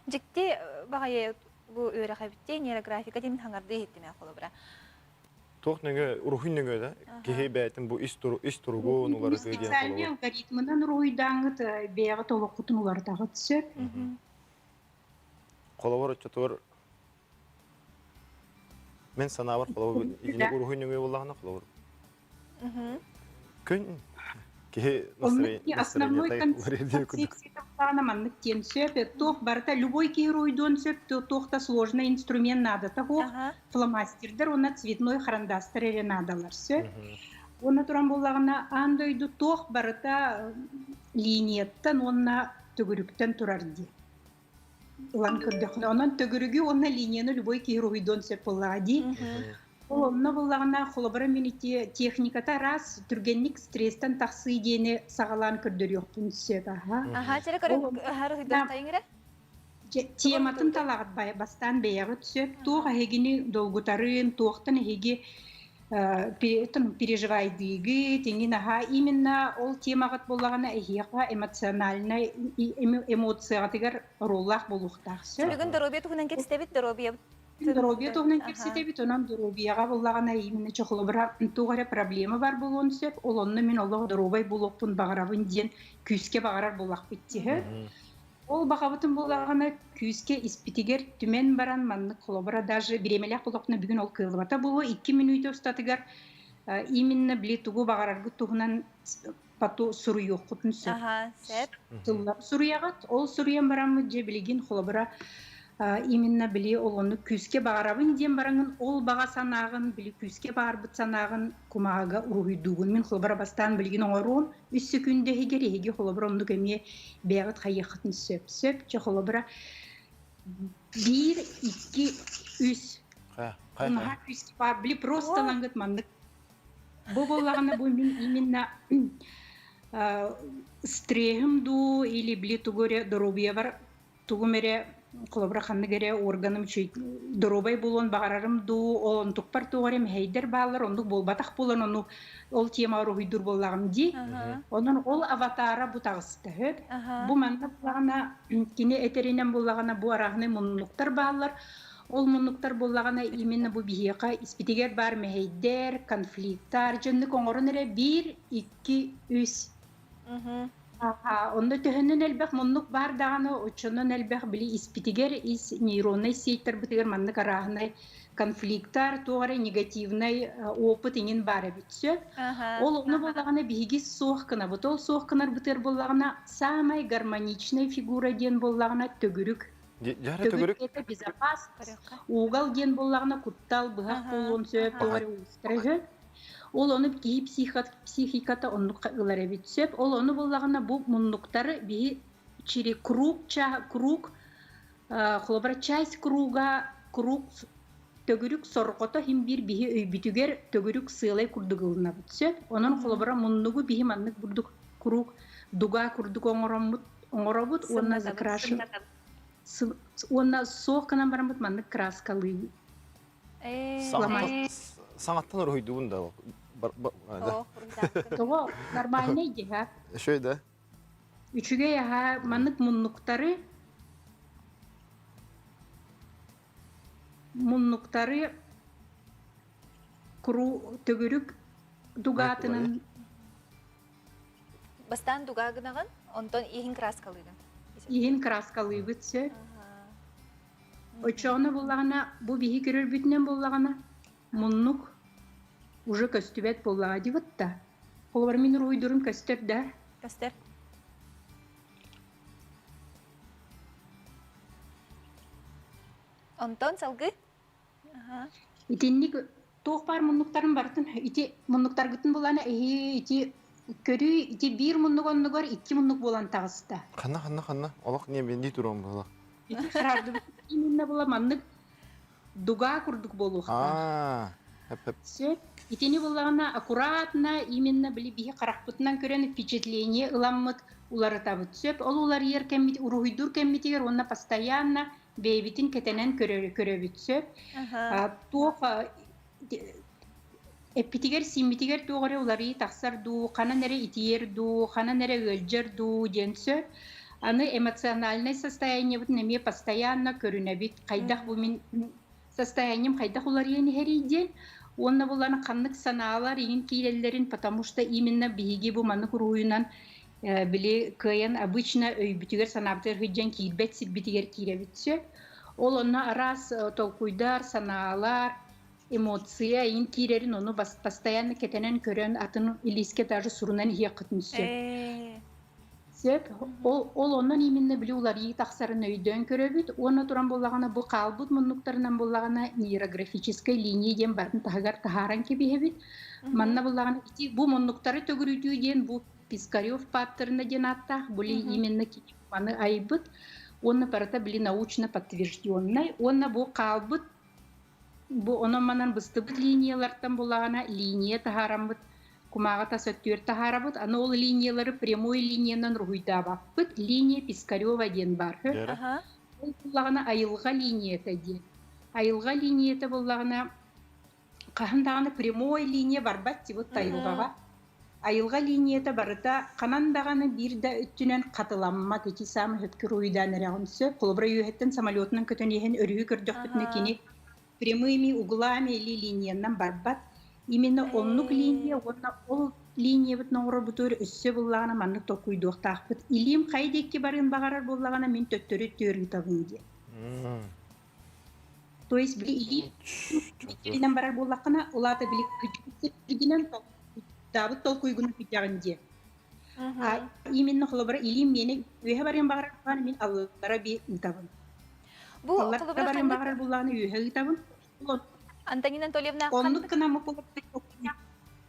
Дьикти баҕайы бу үөрэх эбит нейрографика диэн хаҥардыы иһиттим холобура. Туох нөҥө уруһуй нөҥө да киһи бэйэтин бу ис туру ис туругун уларытыы диэн Специальный алгоритмынан уруһуйдааҥҥыт бэйэҕит олоххутун уларытаҕыт сөп. Холобур оччотугар Мен санаабар холобур итини уруһуй нөҥүө буоллаҕына холобур. Күн киһи Основной концепцията маннык диэн сөп. Туох барыта любой киһи уруһуйдуон сөп, туох да сложный инструмент наадата суох. Фломастердар уонна цветной харандастар эрэ наадалар сөп. Уонна туран буоллаҕына аан дойду туох барыта линияттан уонна төгүрүктэн турар дии. Ылан көрдөххүнэ, онон төгүрүгү уонна линияны любой киһи уруһуйдуон сөп буоллаҕа дии. Ол онно буоллаҕына, холобура мин ити техниката араас түргэнник стресстэн тахсыы диэни саҕалаан көрдөрүөхпүн сөп аха. Аха, чэрэ көрө уруһуйдуохтайыҥ эрэ. Тематын талаҕыт бастаан бэйэҕит сөп. Туох эһигини долгутарын, туохтан эһиги переживайдыыгы, тиҥин аһаа именно ол темаҕыт буоллаҕына эһиэхэ эмоциональнай эмоцияҕытыгар оруоллаах буолуохтаах сөп. Бүгүн доруобуйа туһунан кэпсэтэбит, доруобуйа Доруобуйа туһунан кэпсэтэбит, онон доруобуйаҕа буоллаҕына именно чохолобура туох эрэ проблема бар буолуон сөп, ол онно мин олох доруобай буолуохпун баҕарабын диэн күүскэ баҕарар буоллахпыт дии. Ол баҕабытын буллаҕына күүскэ испитигэр түмэн баран маннык холобура даже бириэмэлээх буоллахпына бүгүн ол кыаллыбата буолуо 2 мүнүүтэ устатыгар именно били тугу баҕараргыт туһунан поту суруйуоххутун сөп. Аха, сөп. Тыллар суруйаҕыт. Ол суруйан бараммыт дьэ билигин холобура именно били ол оннук күүскэ баҕарабын диэн бараҥын ол баҕа санааҕын били күүскэ баҕарбыт санааҕын кумааҕыга уруһуйдуугун. Мин холобура бастаан билигин оҥоруом Үс сөкүүндэ иһигэр эһиги холобура оннук эмиэ бэйэҕит хайыаххытын сөп. Сөп, чэ холобура биир, икки, үс. Наһаа үс били просто лангыт маннык. Бу буоллаҕына бу мин именно стреһим дуу или били тугу эрэ доруобуйабар тугум эрэ холобура ханнык эрэ органым үчүгэй доруобай буолуон баҕарарым дуу, ол онтукпар туох эрэ мэһэйдэр бааллар, оннук буолбатах буолан ону ол темаҕа уруһуйдуур буоллаҕым дии. Онон ол аватара бу таҕыста сөп. Бу манна буоллаҕына кини этэринэн буоллаҕына бу арааһынай муннуктар бааллар. Ол муннуктар буоллаҕына именно бу биһиэхэ испитигэр баар мэһэйдэр, конфликттар дьоннук оҥорон эрэ биир, икки, үс Онно төһөнөн элбэх муннук баар даҕаны, оччонон элбэх били испитигэр ис нейроннай сетьтарбытыгар маннык арааһынай конфликттар, туох эрэ негативнай опыт иҥин баар эбит сөп. Ол ону буоллаҕына биһиги суох гынабыт. Ол суох гынарбытыгар буоллаҕына самай гармоничная фигура диэн буоллаҕына төгүрүк. Төгүрүк это безопасность. Угол диэн буоллаҕына куттал, быһах буолуон сөп, туох эрэ уустара Ол ону киһи психиката оннук ылар эбит сөп. Ол ону буллаҕына бу муннуктары биһи чири круг круг холобура часть круга круг төгүрүк сорҕото иһин биир биһи өйбүтүгэр төгүрүк сыалай курдук ылынабыт сөп. Онон холобура муннугу биһи маннык бурдук круг дуга курдук оҥороммут оҥоробут уонна закрашен уонна суох гынан бараммыт маннык краскалыы Саҥаттан уруһуйдуубун да. Тоҕо нормальный дьиһэ. Үчүгэй да. Үчүгэй аһа маннык муннуктары муннуктары куру төгүрүк дугаатынан Бастаан дугаа гынаҕын, онтон иһин краскалыыгын. Иһин краскалыыбыт сөп. Оччоҕуна буоллаҕына, бу биһи көрөрбүтүнэн буоллаҕына, муннук уже көстүбэт буоллаҕа дибит да. Холобур, мин уруһуйдурум көстөр да? Көстөр. Онтон салгыы? Итинник туох баар муннуктарын барытын ити муннуктаргытын булана эһи ити Көрүү ити биир муннук оннугар икки муннук буолан таҕыста. Ханна ханна ханна олох не бенди туруом буола. Ити хараардыбыт именно була маннык дуга курдук буолуохтаах. Аа, хөп Сөп. Итини буллаҕына аккуратно именно били биһи харахпытынан көрөн впечатление ыламмыт уларытабыт. Сөп. Ол уларыйар кэммит уруһуйдуур кэммитигэр уонна постоянно бэйэбитин кэтэнэн көрөбүт. Сөп. Туох эппитигэр-сииммитигэр туох эрэ уларыйыы тахсар дуу, ханан эрэ итийэр дуу, ханан эрэ ыалдьар дуу диэн сөп. Аны эмоциональнай состояниебытын эмиэ постоянно көрүнэбит. Хайдах бу мин состоянием хайдах уларыйан иһэрий диэн. Уонна булан ханнык санаалар иҥин киирэллэрин, потому что именно биһиги бу маннык уруһуйунан били кыайан обычно өйбүтүгэр санаабытыгар сылдьан киирбэт сирбитигэр киирэбит сөп. Ол онно араас толкуйдар, санаалар, эмоция иин киирэрин ону постоянно кэтэнэн көрөн атын илиискэ даже сурунан иһиэххитин сөп. Сөп. Ол, ол онон именно били уларыйыы тахсарын өйдөөн көрөбүт. Уонна туран буоллаҕына бу хаалбыт муннуктарынан буоллаҕына нейрографическай линия диэн барын таһыгар таһааран кэбиһэбит. Манна буоллаҕына ити бу муннуктары төгүрүтүү диэн бу Пискарев паттерна диэн ааттаах били именно кини маны айбыт уонна барыта били научно подтвержденный уонна бу хаалбыт Бу онон-манан быстыбыт линиялартан булаҕына линия таһаараммыт кумааҕы тас өттүгэр таһаарабыт. Аны ол линиялары прямой линиянан руһуйдаабаппыт. Линия Пискарева диэн баар. Ол буллаҕына айылҕа линията диэн. Айылҕа линията буллаҕына хаһан даҕаны прямой линия барбат дибут айылҕаҕа. Айылҕа линията барыта ханан даҕаны биир да өттүнэн хатыламмат ити саамай сөпкө уруһуйдаан эрэҕин сөп. Холобура үөһэттэн самолетунан көтөн иһэн өрүһү көрдөхпүтүнэ кини прямыми углами или линиянан барбат. Именно оннук линия уонна ол линиябытын оҥорорбутугар өссө буллаҕына маннык толкуйдуохтаахпыт. Илиим хайа диэки барыан баҕарар буоллаҕына мин төттөрү түөрүтабын диэн. То есть били илии илиинэн барар буоллаххына, ол аата били кыдьыгынан толкуйдаабыт толкуйгунан күйдэҕин диэ. А именно холобура илиим миэнэ үөһэ барыан баҕарар мин аллара би ыытабын. Бу Аллара холобура барыан ханнык баҕарар буоллаҕына үөһэ ыытабын. Антонина Анатольевна Оннук ханнык гына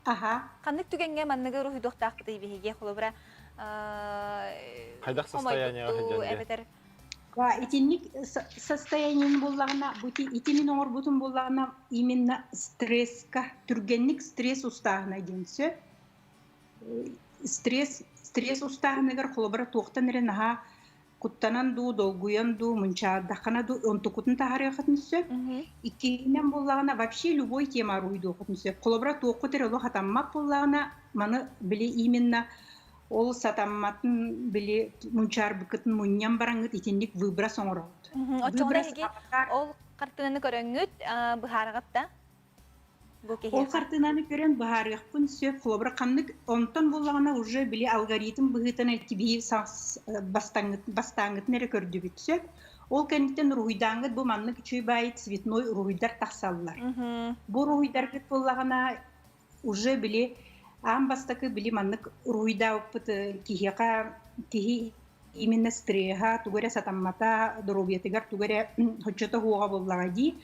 Аха. Ханнык түгэҥҥэ манныгы уруһуйдуохтаахпытый биһиги холобура Хайдах состояниеҕа хомойбуттуу сылдьан диэ? эбэтэр Итинник состоянием буоллаҕына, бу ити мин оҥорбутум буоллаҕына, именно стресска, түргэнник стресс устааһына диэн сөп. Стресс, стресс устааһыныгар холобура туохтан эрэ наһаа куттанан дуу, долгуйан дуу, мунчаардаххына дуу, онтукутун таһаарыаххытын сөп. Иккиһинэн буоллаҕына, вообще любой тема уруһуйдуоххутун сөп. Холобура туоххут эрэ олох хатаммат буоллаҕына, маны били именно Ол сатамматын били мунчаарбыккытын мунньан бараҥҥыт итинник выброс оҥороҕут. Оччоҕуна Выброс эһиги ол хартыынаны көрөҥҥүт быһаараҕыт да бу Ол киһиэхэ? хартыынаны көрөн быһаарыахпын сөп. Холобура, ханнык онтон буоллаҕына уже били алгоритм быһыытынан тибии бастааҥҥытын эрэ көрдүбүт сөп. Ол кэнниттэн уруһуйдааҥҥыт бу маннык үчүгэй баайы цветной уруһуйдар тахсаллар. Бу уруһуйдаргыт буоллаҕына уже били аан бастакы били маннык уруһуйдаабыппыт киһиэхэ киһи именно стреһа тугу эрэ сатаммата доруобуйатыгар тугу эрэ оччото суоҕа буоллаҕа дии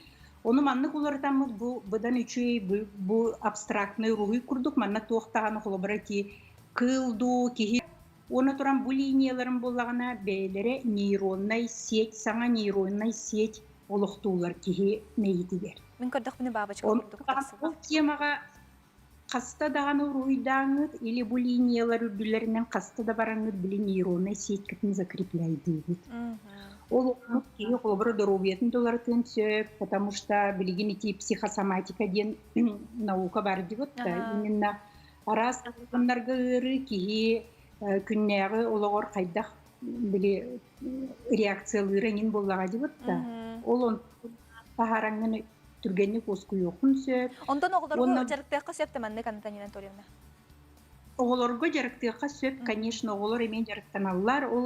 ону маннык уларытаммыт бу быдан үчүгэй бу абстрактный уруһуй курдук манна туох даҕаны холобура ити кыыл дуу киһи уонна туран бу линияларын буоллаҕына бэйэлэрэ нейроннай сеть саҥа нейроннай сеть олохтууллар киһи мэйиитигэр Мин көрдөхпүнэ бабочка курдук тахсыбыт. Ол темаҕа хаста даҕаны уруһуйдааҥҥыт или бу линиялар үрдүлэринэн хаста да бараҥҥыт били нейроннай сеткатын закрепляйдыыгыт. Ол оннук киһи холобура доруобуйатын доларытыан сөп, потому что билигин ити психосоматика диэн наука бар дибит да именно араас органнарга ыарыы киһи күннээҕи олоҕор хайдах били реакциялыыра иҥин буоллаҕа дибит да ол онтун таһаараҥҥын түргэнник уоскуйуоххун сөп. Онтон оҕолорго Уонна дьарыктыахха сөп да маннык Антонина Анатольевна? Оҕолорго дьарыктыахха сөп, конечно, оҕолор эмиэ дьарыктаналлар. Ол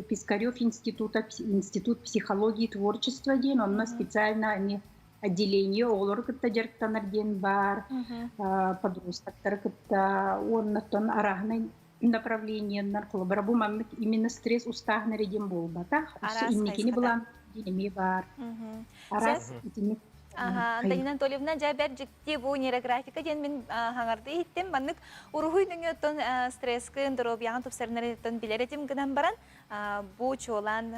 Пискарев института, институт психологии творчества диэн, онно специально эмиэ отделение оҕолору кытта дьарыктанар диэн баар, подростактары кытта уонна арааһынай направлениеннар холобура бу маннык именно стресс устааһын эрэ диэн буолбатах. Өссө Араас инникини хайысхата. былаан диэн эмиэ баар. Араас итинник. Аха, Антонина Анатольевна, дьэ бэр дьикти бу нейрографика диэн мин хаҥарды иһиттим. Маннык уруһуй нөҥүөттэн стресскын, доруобуйаҕын тупсарынарыттан билэр этим гынан баран, бу чуолаан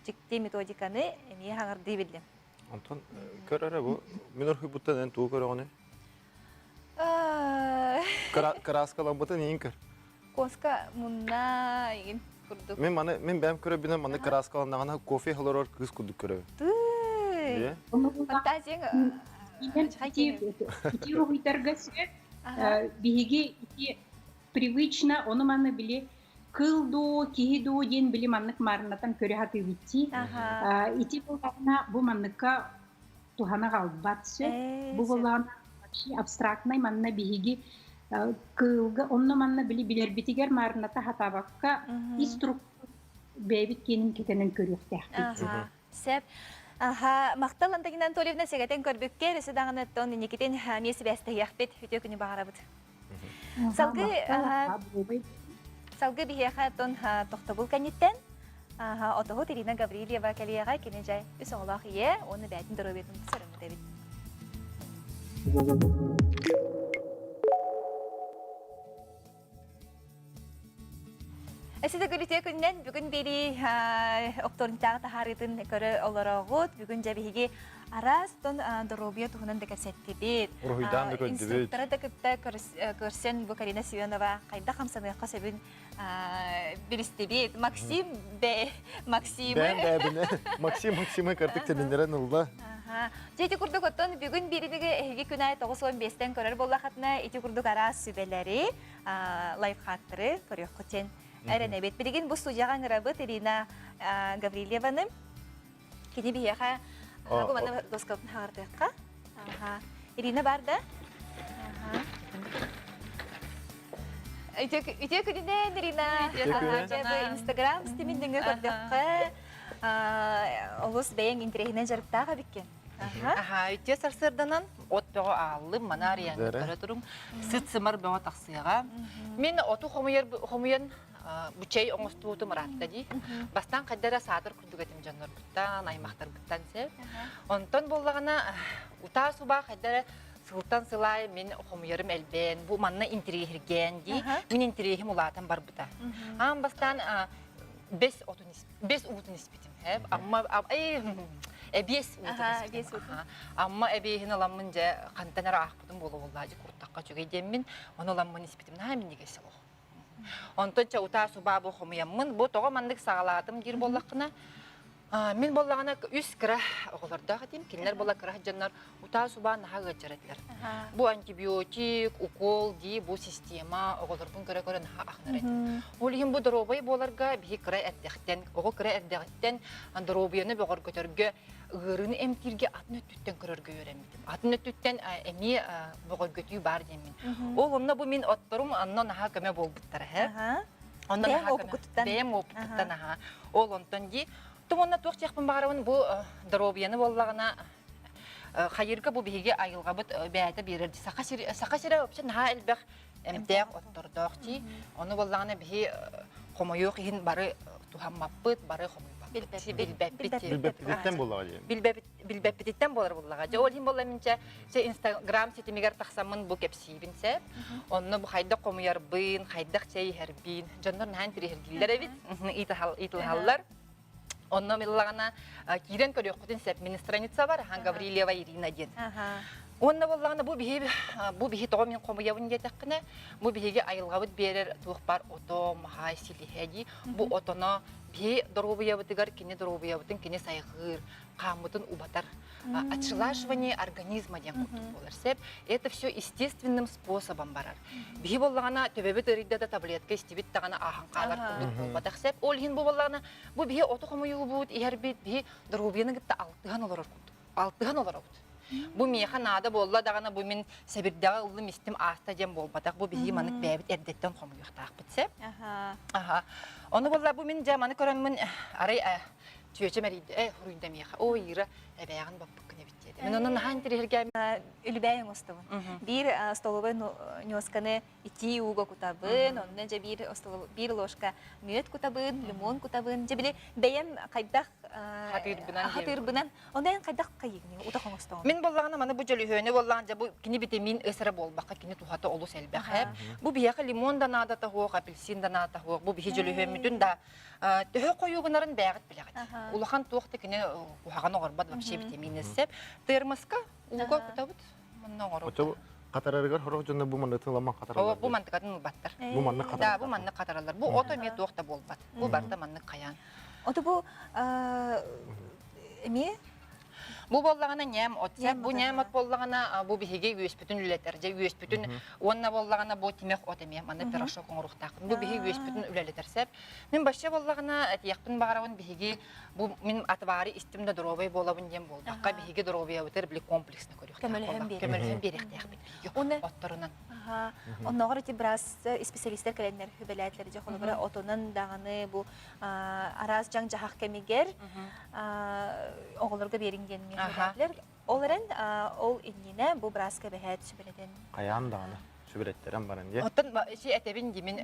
дьикти методиканы эмиэ хаҥардыы биллим. Онтон көр эрэ бу мин уруһуйбуттан эн тугу көрөҕүнүй? Кырааскаламмытын иин көр. Коска мунна игин курдук. Мин маны мин бэйэм көрөбүнэн маннык кырааскаланнаҕына кофе олорор кыыс курдук көрөбүн. Тыый. Фантазияң Ити уруһуйдарга сөп биһиги ити привычно ону маны били кыл дуу, киһи дуу диэн били маннык маарынатан көрө сатыыбыт Ити буоллаҕына бу манныкка туһана хаалбат сөп. Бу буоллаҕына вообще абстрактнай манна биһиги кыылга онно манна били билэрбитигэр маарыната хатаабакка ис турук бэйэбит киэнин кэтэнэн көрүөхтээхпит. Сөп. Аха, махтал Антонина Анатольевна сэгэтэн көрбүккэ, өссө даҕаны оттон инникитин эмиэ сибээстэһиэхпит. Үтүө күнү баҕарабыт. Салгыы салгыы биһиэхэ оттон тохтобул кэнниттэн отоһут Ирина Гаврильева кэлиэҕэ кини дьэ үс оҕолоох ийэ уонна бэйэтин доруобуйатын сөрөммүт эбит. Эсиде күлүтүө күннэн бүгүн бири октуорунтааҕы таһаарыытын көрө олороҕут. Бүгүн дьэ биһиги араас тон доруобуйа туһунан да кэпсэттибит. Уруһуйдаан да көрдүбүт. Инструктора да кытта көрсөн бу Карина Семенова хайдах хамсаныахха сөбүн билистибит. Максим Б. Максимы. Бэм Максим Максимы картык тилиннэрэн ылла. Дьэ ити курдук оттон бүгүн бириниги эһиги күн аайы 95-тэн көрөр буоллахатына ити курдук араас сүбэлэри лайфхактары көрүөххүтүн эрэнэбит. Билигин бу студияҕа ыҥырабыт Ирина Гаврильеваны. Кини биһиэхэ бу манна доскабытын хаҕартыахха. Ирина бар да? Үтүө күнүнэн, Ирина. Инстаграм стимин дөҥө көрдөххө, олус бэйэҥ интэриэһинэн дьарыктаах эбиккин. Аха, үтүө сарсыарданан от бөҕө ааллым, мана арыйаҥҥа көрө туруҥ, сыт-сымар бөҕө тахсыаҕа. Мин оту хомуйар хомуйан бу чэй оҥостубутум ыраатта дии. Бастаан хайда эрэ саатар курдук этим дьоннорбуттан, аймахтарбыттан сэ. Онтон буоллаҕына утаа субаа хайда эрэ сылтан сылаай мин хомуйарым элбээн, бу манна интириэһиргээн дии. Мин интириэһим улаатан барбыта. Аан бастаан бэс отун бэс уутун испитим. Амма эбиэс уутун испитим. Амма эбиэһин ыламмын дьэ хантан эрэ аахпытым буолуо дьэ куртахха үчүгэй диэммин ону ыламмын испитим. Наһаа минньигэс олох. Онтон чэ утаа субаа бу хомуйаммын бу тоҕо маннык саҕалаатым диир буоллаххына мин буоллаҕына үс кыра оҕолордоох этим. Кинилэр буола кыра дьоннор утаа субаа наһаа ыалдьар этилэр. Бу антибиотик, укол дии бу система оҕолорбун көрө-көрө наһаа ахынар этим. Ол иһин бу доруобай буоларга биһи кыра эрдэхтэн, оҕо кыра эрдэҕиттэн доруобуйаны бөҕөргөтөргө, ыарыыны эмтииргэ атын өттүттэн көрөргө үөрэммитим. Атын өттүттэн эмиэ бөҕөргөтүү баар диэммин. Ол онно бу мин отторум онно наһаа көмө буолбуттара һэ. Онно Бэйэм опукуттан. Бэйэм опукуттан аха. Ол онтон дии Тум онно туох диэхпин баҕарабын бу доруобуйаны буоллаҕына хайырга бу биһиги айылҕабыт бэйэтэ биэрэр саха сири саха сирэ вообще наһаа элбэх эмтээх оттордоох дии ону буоллаҕына биһи хомойуох иһин бары туһаммаппыт бары хомуйбаппыт билбэппит билбэппититтэн буоллаҕа дии билбэппититтэн буолар буоллаҕа дьэ ол иһин буолла минчэ се инстаграм ситимигэр тахсаммын бу кэпсиибин сэ онно бу хайдах хомуйарбын хайдах чэй иһэрбин дьоннор наһаа интириэһиргииллэр эбит ыйыталаһаллар Онно миллаҕына киирэн көрүөххүтүн сөп. Мин страница бар, Гаврильева Ирина диэн. Уонна буоллаҕына бу биһи бу биһи тоҕо мин хомуйабын диэтэххинэ, бу биһиги айылҕабыт биэрэр туох баар ото, маһай, силиһэ дии. Бу отоно биһи доруобуйабытыгар кини доруобуйабытын кини сайҕыыр, хааммытын убатар. Отшелашивание организма диэн курдук буолар сөп. Это все естественным способом барар. Биһи буоллаҕына төбөбүт ыарыйда да таблетка истибит даҕаны ааһан хаалар курдук буолбатах сөп. Ол иһин бу буоллаҕына бу биһи оту хомуйуубут, иһэрбит, биһи доруобуйаны кытта алтыһан олорор курдук. Алтыһан олоробут. Бу миэхэ наада буолла даҕаны бу мин сэбирдэҕи ыллым истим ааста диэн буолбатах. Бу биһи маннык бэйэбит эрдэттэн хомуйуохтаахпыт сөп. Аха. Ону буолла бу мин дьэ маны көрөммүн арай чүөчэм эрийдэ, э, хуруйда миэхэ. О, Ира, Эбээҕин баппыккын эбит диэтэ. Мин онон наһаа интириэһиргээм. Үлүбээй оҥостобун. Биир столовой ньуосканы итии ууга кутабын, онно дьэ биир биир ложка мүөт кутабын, лимон кутабын. Дьэ били бэйэм хайдах хатыырбынан хатыырбынан онно эн хайдах хайыгын утах оҥостоҕун? Мин боллаҕына маны бу дьөлүһүөнү боллаҕын дьэ бу кини витамин С эрэ буолбакка кини туһата олус элбэх ээ. Бу биһиэхэ лимон да наадата суох, апельсин да наадата суох. Бу биһи дьөлүһүөммүтүн да төһө хойуугунарын бэйэҕит билэҕит. Улахан туох да кини куһаҕан оҥорбот вообще витамин С. Термоска ууга кутабыт. Манна оҥоробут. Хатарарыгар сорох дьонно бу манны тыламан хатараллар. Бу мантыкатын ылбаттар. Бу маннык хатараллар. Да, бу маннык хатараллар. Бу ото эмиэ туох да буолбат. Бу барыта маннык хайаан. Ото бу эмиэ Бу буоллаҕына ньээм от. Бу ньээм от буоллаҕына бу биһиги үөспүтүн үлэлэтэр. Дьэ үөспүтүн уонна буоллаҕына бу тимэх от эмиэ манна пирожок оҥоруохтаахпын. Бу биһиги үөспүтүн үлэлэтэр сеп. Мин баще буоллаҕына этиэхпин баҕарабын биһиги бу мин атыбаары истим да доруобай буолабын диэн буолбакка биһиги доруобуйабытыгар били комплексно көрүөхтээхпит. Көмөлөһөн биэриэхтээхпит биһиги отторунан. Оннооҕор ити быраас исписэлиистэр кэлэннэр сүбэлээтилэр дьэ холобура отонун даҕаны бу араас дьаҥ-дьаһах кэмигэр оҕолорго биэриҥ диэн сүбэлээтилэр. Ол эрэн ол иннинэ бу бырааска эбэһээт сүбэлэтэн. Хайаан даҕаны сүбэлэттэрэн баран дии. Оттон ити этэбин димин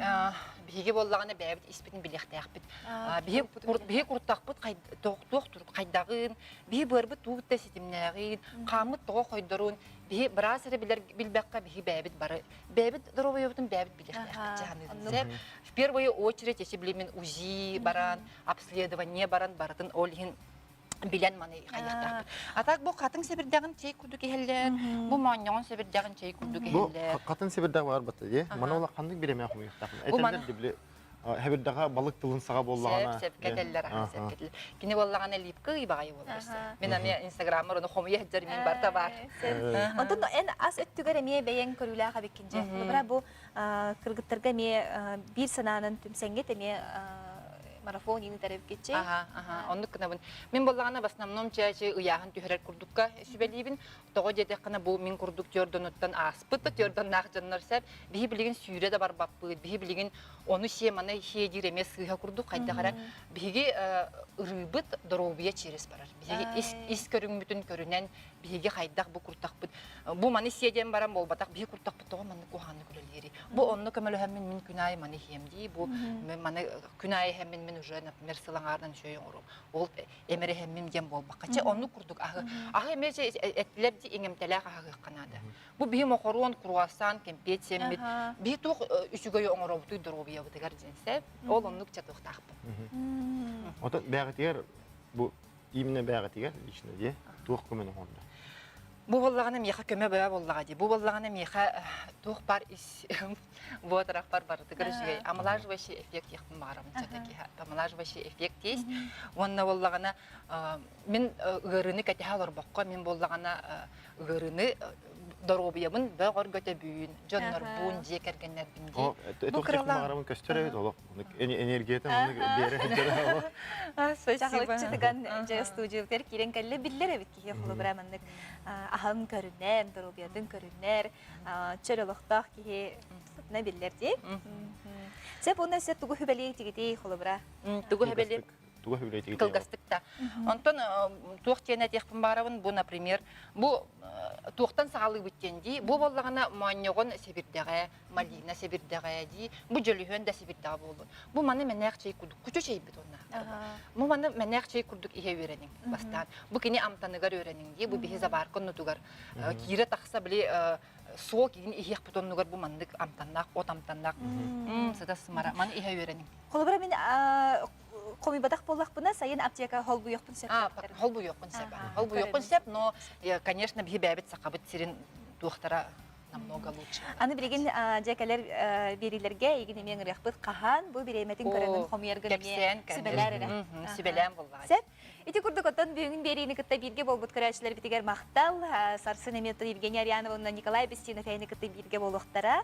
биһиги буоллаҕына бэйэбит испитин билиэхтээхпит. Биһи куртахпыт туох хайдаҕын, биһи быарбыт тугутта ситимнээҕин, хааммыт тоҕо хойдорун, биһи быраас эрэ билэр билбэххэ биһи бэйэбит бары бэйэбит доруобуйабытын бэйэбит билиэхтээхпит дьаһаныытын. В первую очередь, если билимин УЗИ баран, обследование баран барытын ол иһин билэн маны хайыахтаахпыт. А так бу хатыҥ сэбирдэҕин чэй курдук иһэллэр, бу моонньоҕон сэбирдэҕин чэй курдук иһэллэр. Бу хатын сэбирдэх бар батта дии. Маны ола ханнык биремэ хомуйуохтаахпын. Этэллэр дибли хэбирдэҕэ балык тылын саҕа буоллаҕына. Сөп сөпкө этэллэр, сөпкө этэллэр. Кини буоллаҕына липка ыйбаҕай буолар. Мин эмиэ инстаграммар ону хомуйа сылдьар мин барыта баар. Онтон эн ас өттүгэр эмиэ бэйэҥ көрүүлээх эбиккин дьэ. Холобура бу кыргыттарга эмиэ биир санаанан түмсэҥҥит эмиэ марафон иин ыытар эбиккитчи. Аха, аха, оннук гынабын. Мин буоллаҕына в основном чээчи ыйааһын түһэрэр курдукка сүбэлиибин. Тоҕо диэтэххинэ бу мин курдук түөрдонуттан ааспыт да түөрдоннаах дьоннор сеп. Биһи билигин сүүрэ да барбаппыт, биһи билигин ону сиэ маны сиэ диир эмиэ сыыһа курдук хайдах эрэ биһиги ырыыбыт доруобуйа через барар. Биһиги ис, ис көрүҥмүтүн көрүнэн биһиги хайдах бу куртахпыт бу маны сиэ диэн баран буолбатах биһи куртахпыт тоҕо маннык куһаҕаннык үлэлиирий бу онно көмөлөһөммүн мин күн аайы маны иһиэм дии бу маны күн аайы иһэммин мин уже например сыл аҥаарынан үчүгэй оҥоруом ол эмэрэһэммин диэн буолбакка чэ оннук курдук аһы аһы эмиэ эттилэр ди иҥэмтэлээх аһыахха наада бу биһи мохоруон круассан кэмпиэт сиэммит биһи туох үчүгэйи оҥоробутуй доруобуйабытыгар диэн сөп ол оннук чатыахтаахпын Отон бэҕэтигэр бу именно бэҕэтигэр лично дии туох көмөнү оҥордо Бу буоллаҕына миэхэ көмө бөҕө буоллаҕа дии. Бу буоллаҕына миэхэ туох баар ис буотарахпар барытыгар үчүгэй омолаживающий эффект диэхпин баҕарабын все-таки омолаживающий эффект есть. Уонна буоллаҕына мин ыарыыны кэтэһэ олорбокко мин буоллаҕына ыарыыны доруобуйабын бөҕөргөтөбүн, дьоннорбун, дьиэ кэргэннэрбин дии. Бу кыралаан көстөр эбит олох. Энергията маннык биэрэ сылдьар. Спасибо. Тыган дьэ студиябытыгар киирэн кэллэ биллэр эбит киһи холобура маннык аһын көрүнэр, доруобуйатын көрүнэр, чөл олохтоох киһи на биллэр дии. Сөп уонна өссө тугу хүбэлиэй тигитий холобура? Тугу хүбэлиэй? Тугу хүбэлиэй тигитий? Кылгастык да. Онтон туох диэн этиэхпин баарабын бу, например, бу туохтан саҕалыыбыт диэн дии. Бу буоллаҕына моонньоҕун сэбирдэҕэ, малина сэбирдэҕэ дии. Бу дьөлүһүөн да сэбирдэҕэ буоллун. Бу маны мэнээх чэй курдук кучу чэйбит уонна. Бу маны мэнээх чэй курдук иһэ үөрэниҥ бастаан. Бу кини амтаныгар үөрэниҥ дии. Бу биһи заварка оннутугар киирэ тахса били суок игин иһиэхпит оннугар бу маннык амтаннаах от амтаннаах сыта сымара маны иһэ үөрэниҥ. Холобура мин хомуйбатах буоллахпына сайын аптека холбуйуохпун сөп. Холбуйуохпун сөп. Холбуйуохпун сөп, но конечно биһи бэйэбит сахабыт сирин туохтара намного лучше. Аны билигин дьэ кэлэр биэриилэргэ игин эмиэ ыҥырыахпыт хаһан бу бириэмэтин көрөмүн хомуйаргын эмиэ сүбэлээр эрэ. Сүбэлээн буоллаҕа. Сөп. Ити курдук оттон бүгүн биэриини кытта бииргэ буолбут көрөөччүлэрбитигэр махтал. Сарсын эмиэ Евгения Арианова уонна Николай Бестинов эһини кытта бииргэ буолуохтара.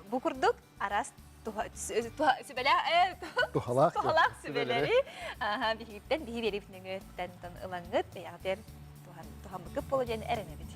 Бу курдук араас туһалаах туһалаах сүбэлэри биһигиттэн биһи биэриибит нөҥүөттэн ылаҥҥыт бэйэҕитигэр туһаммыккыт буолуо диэн эрэнэбит.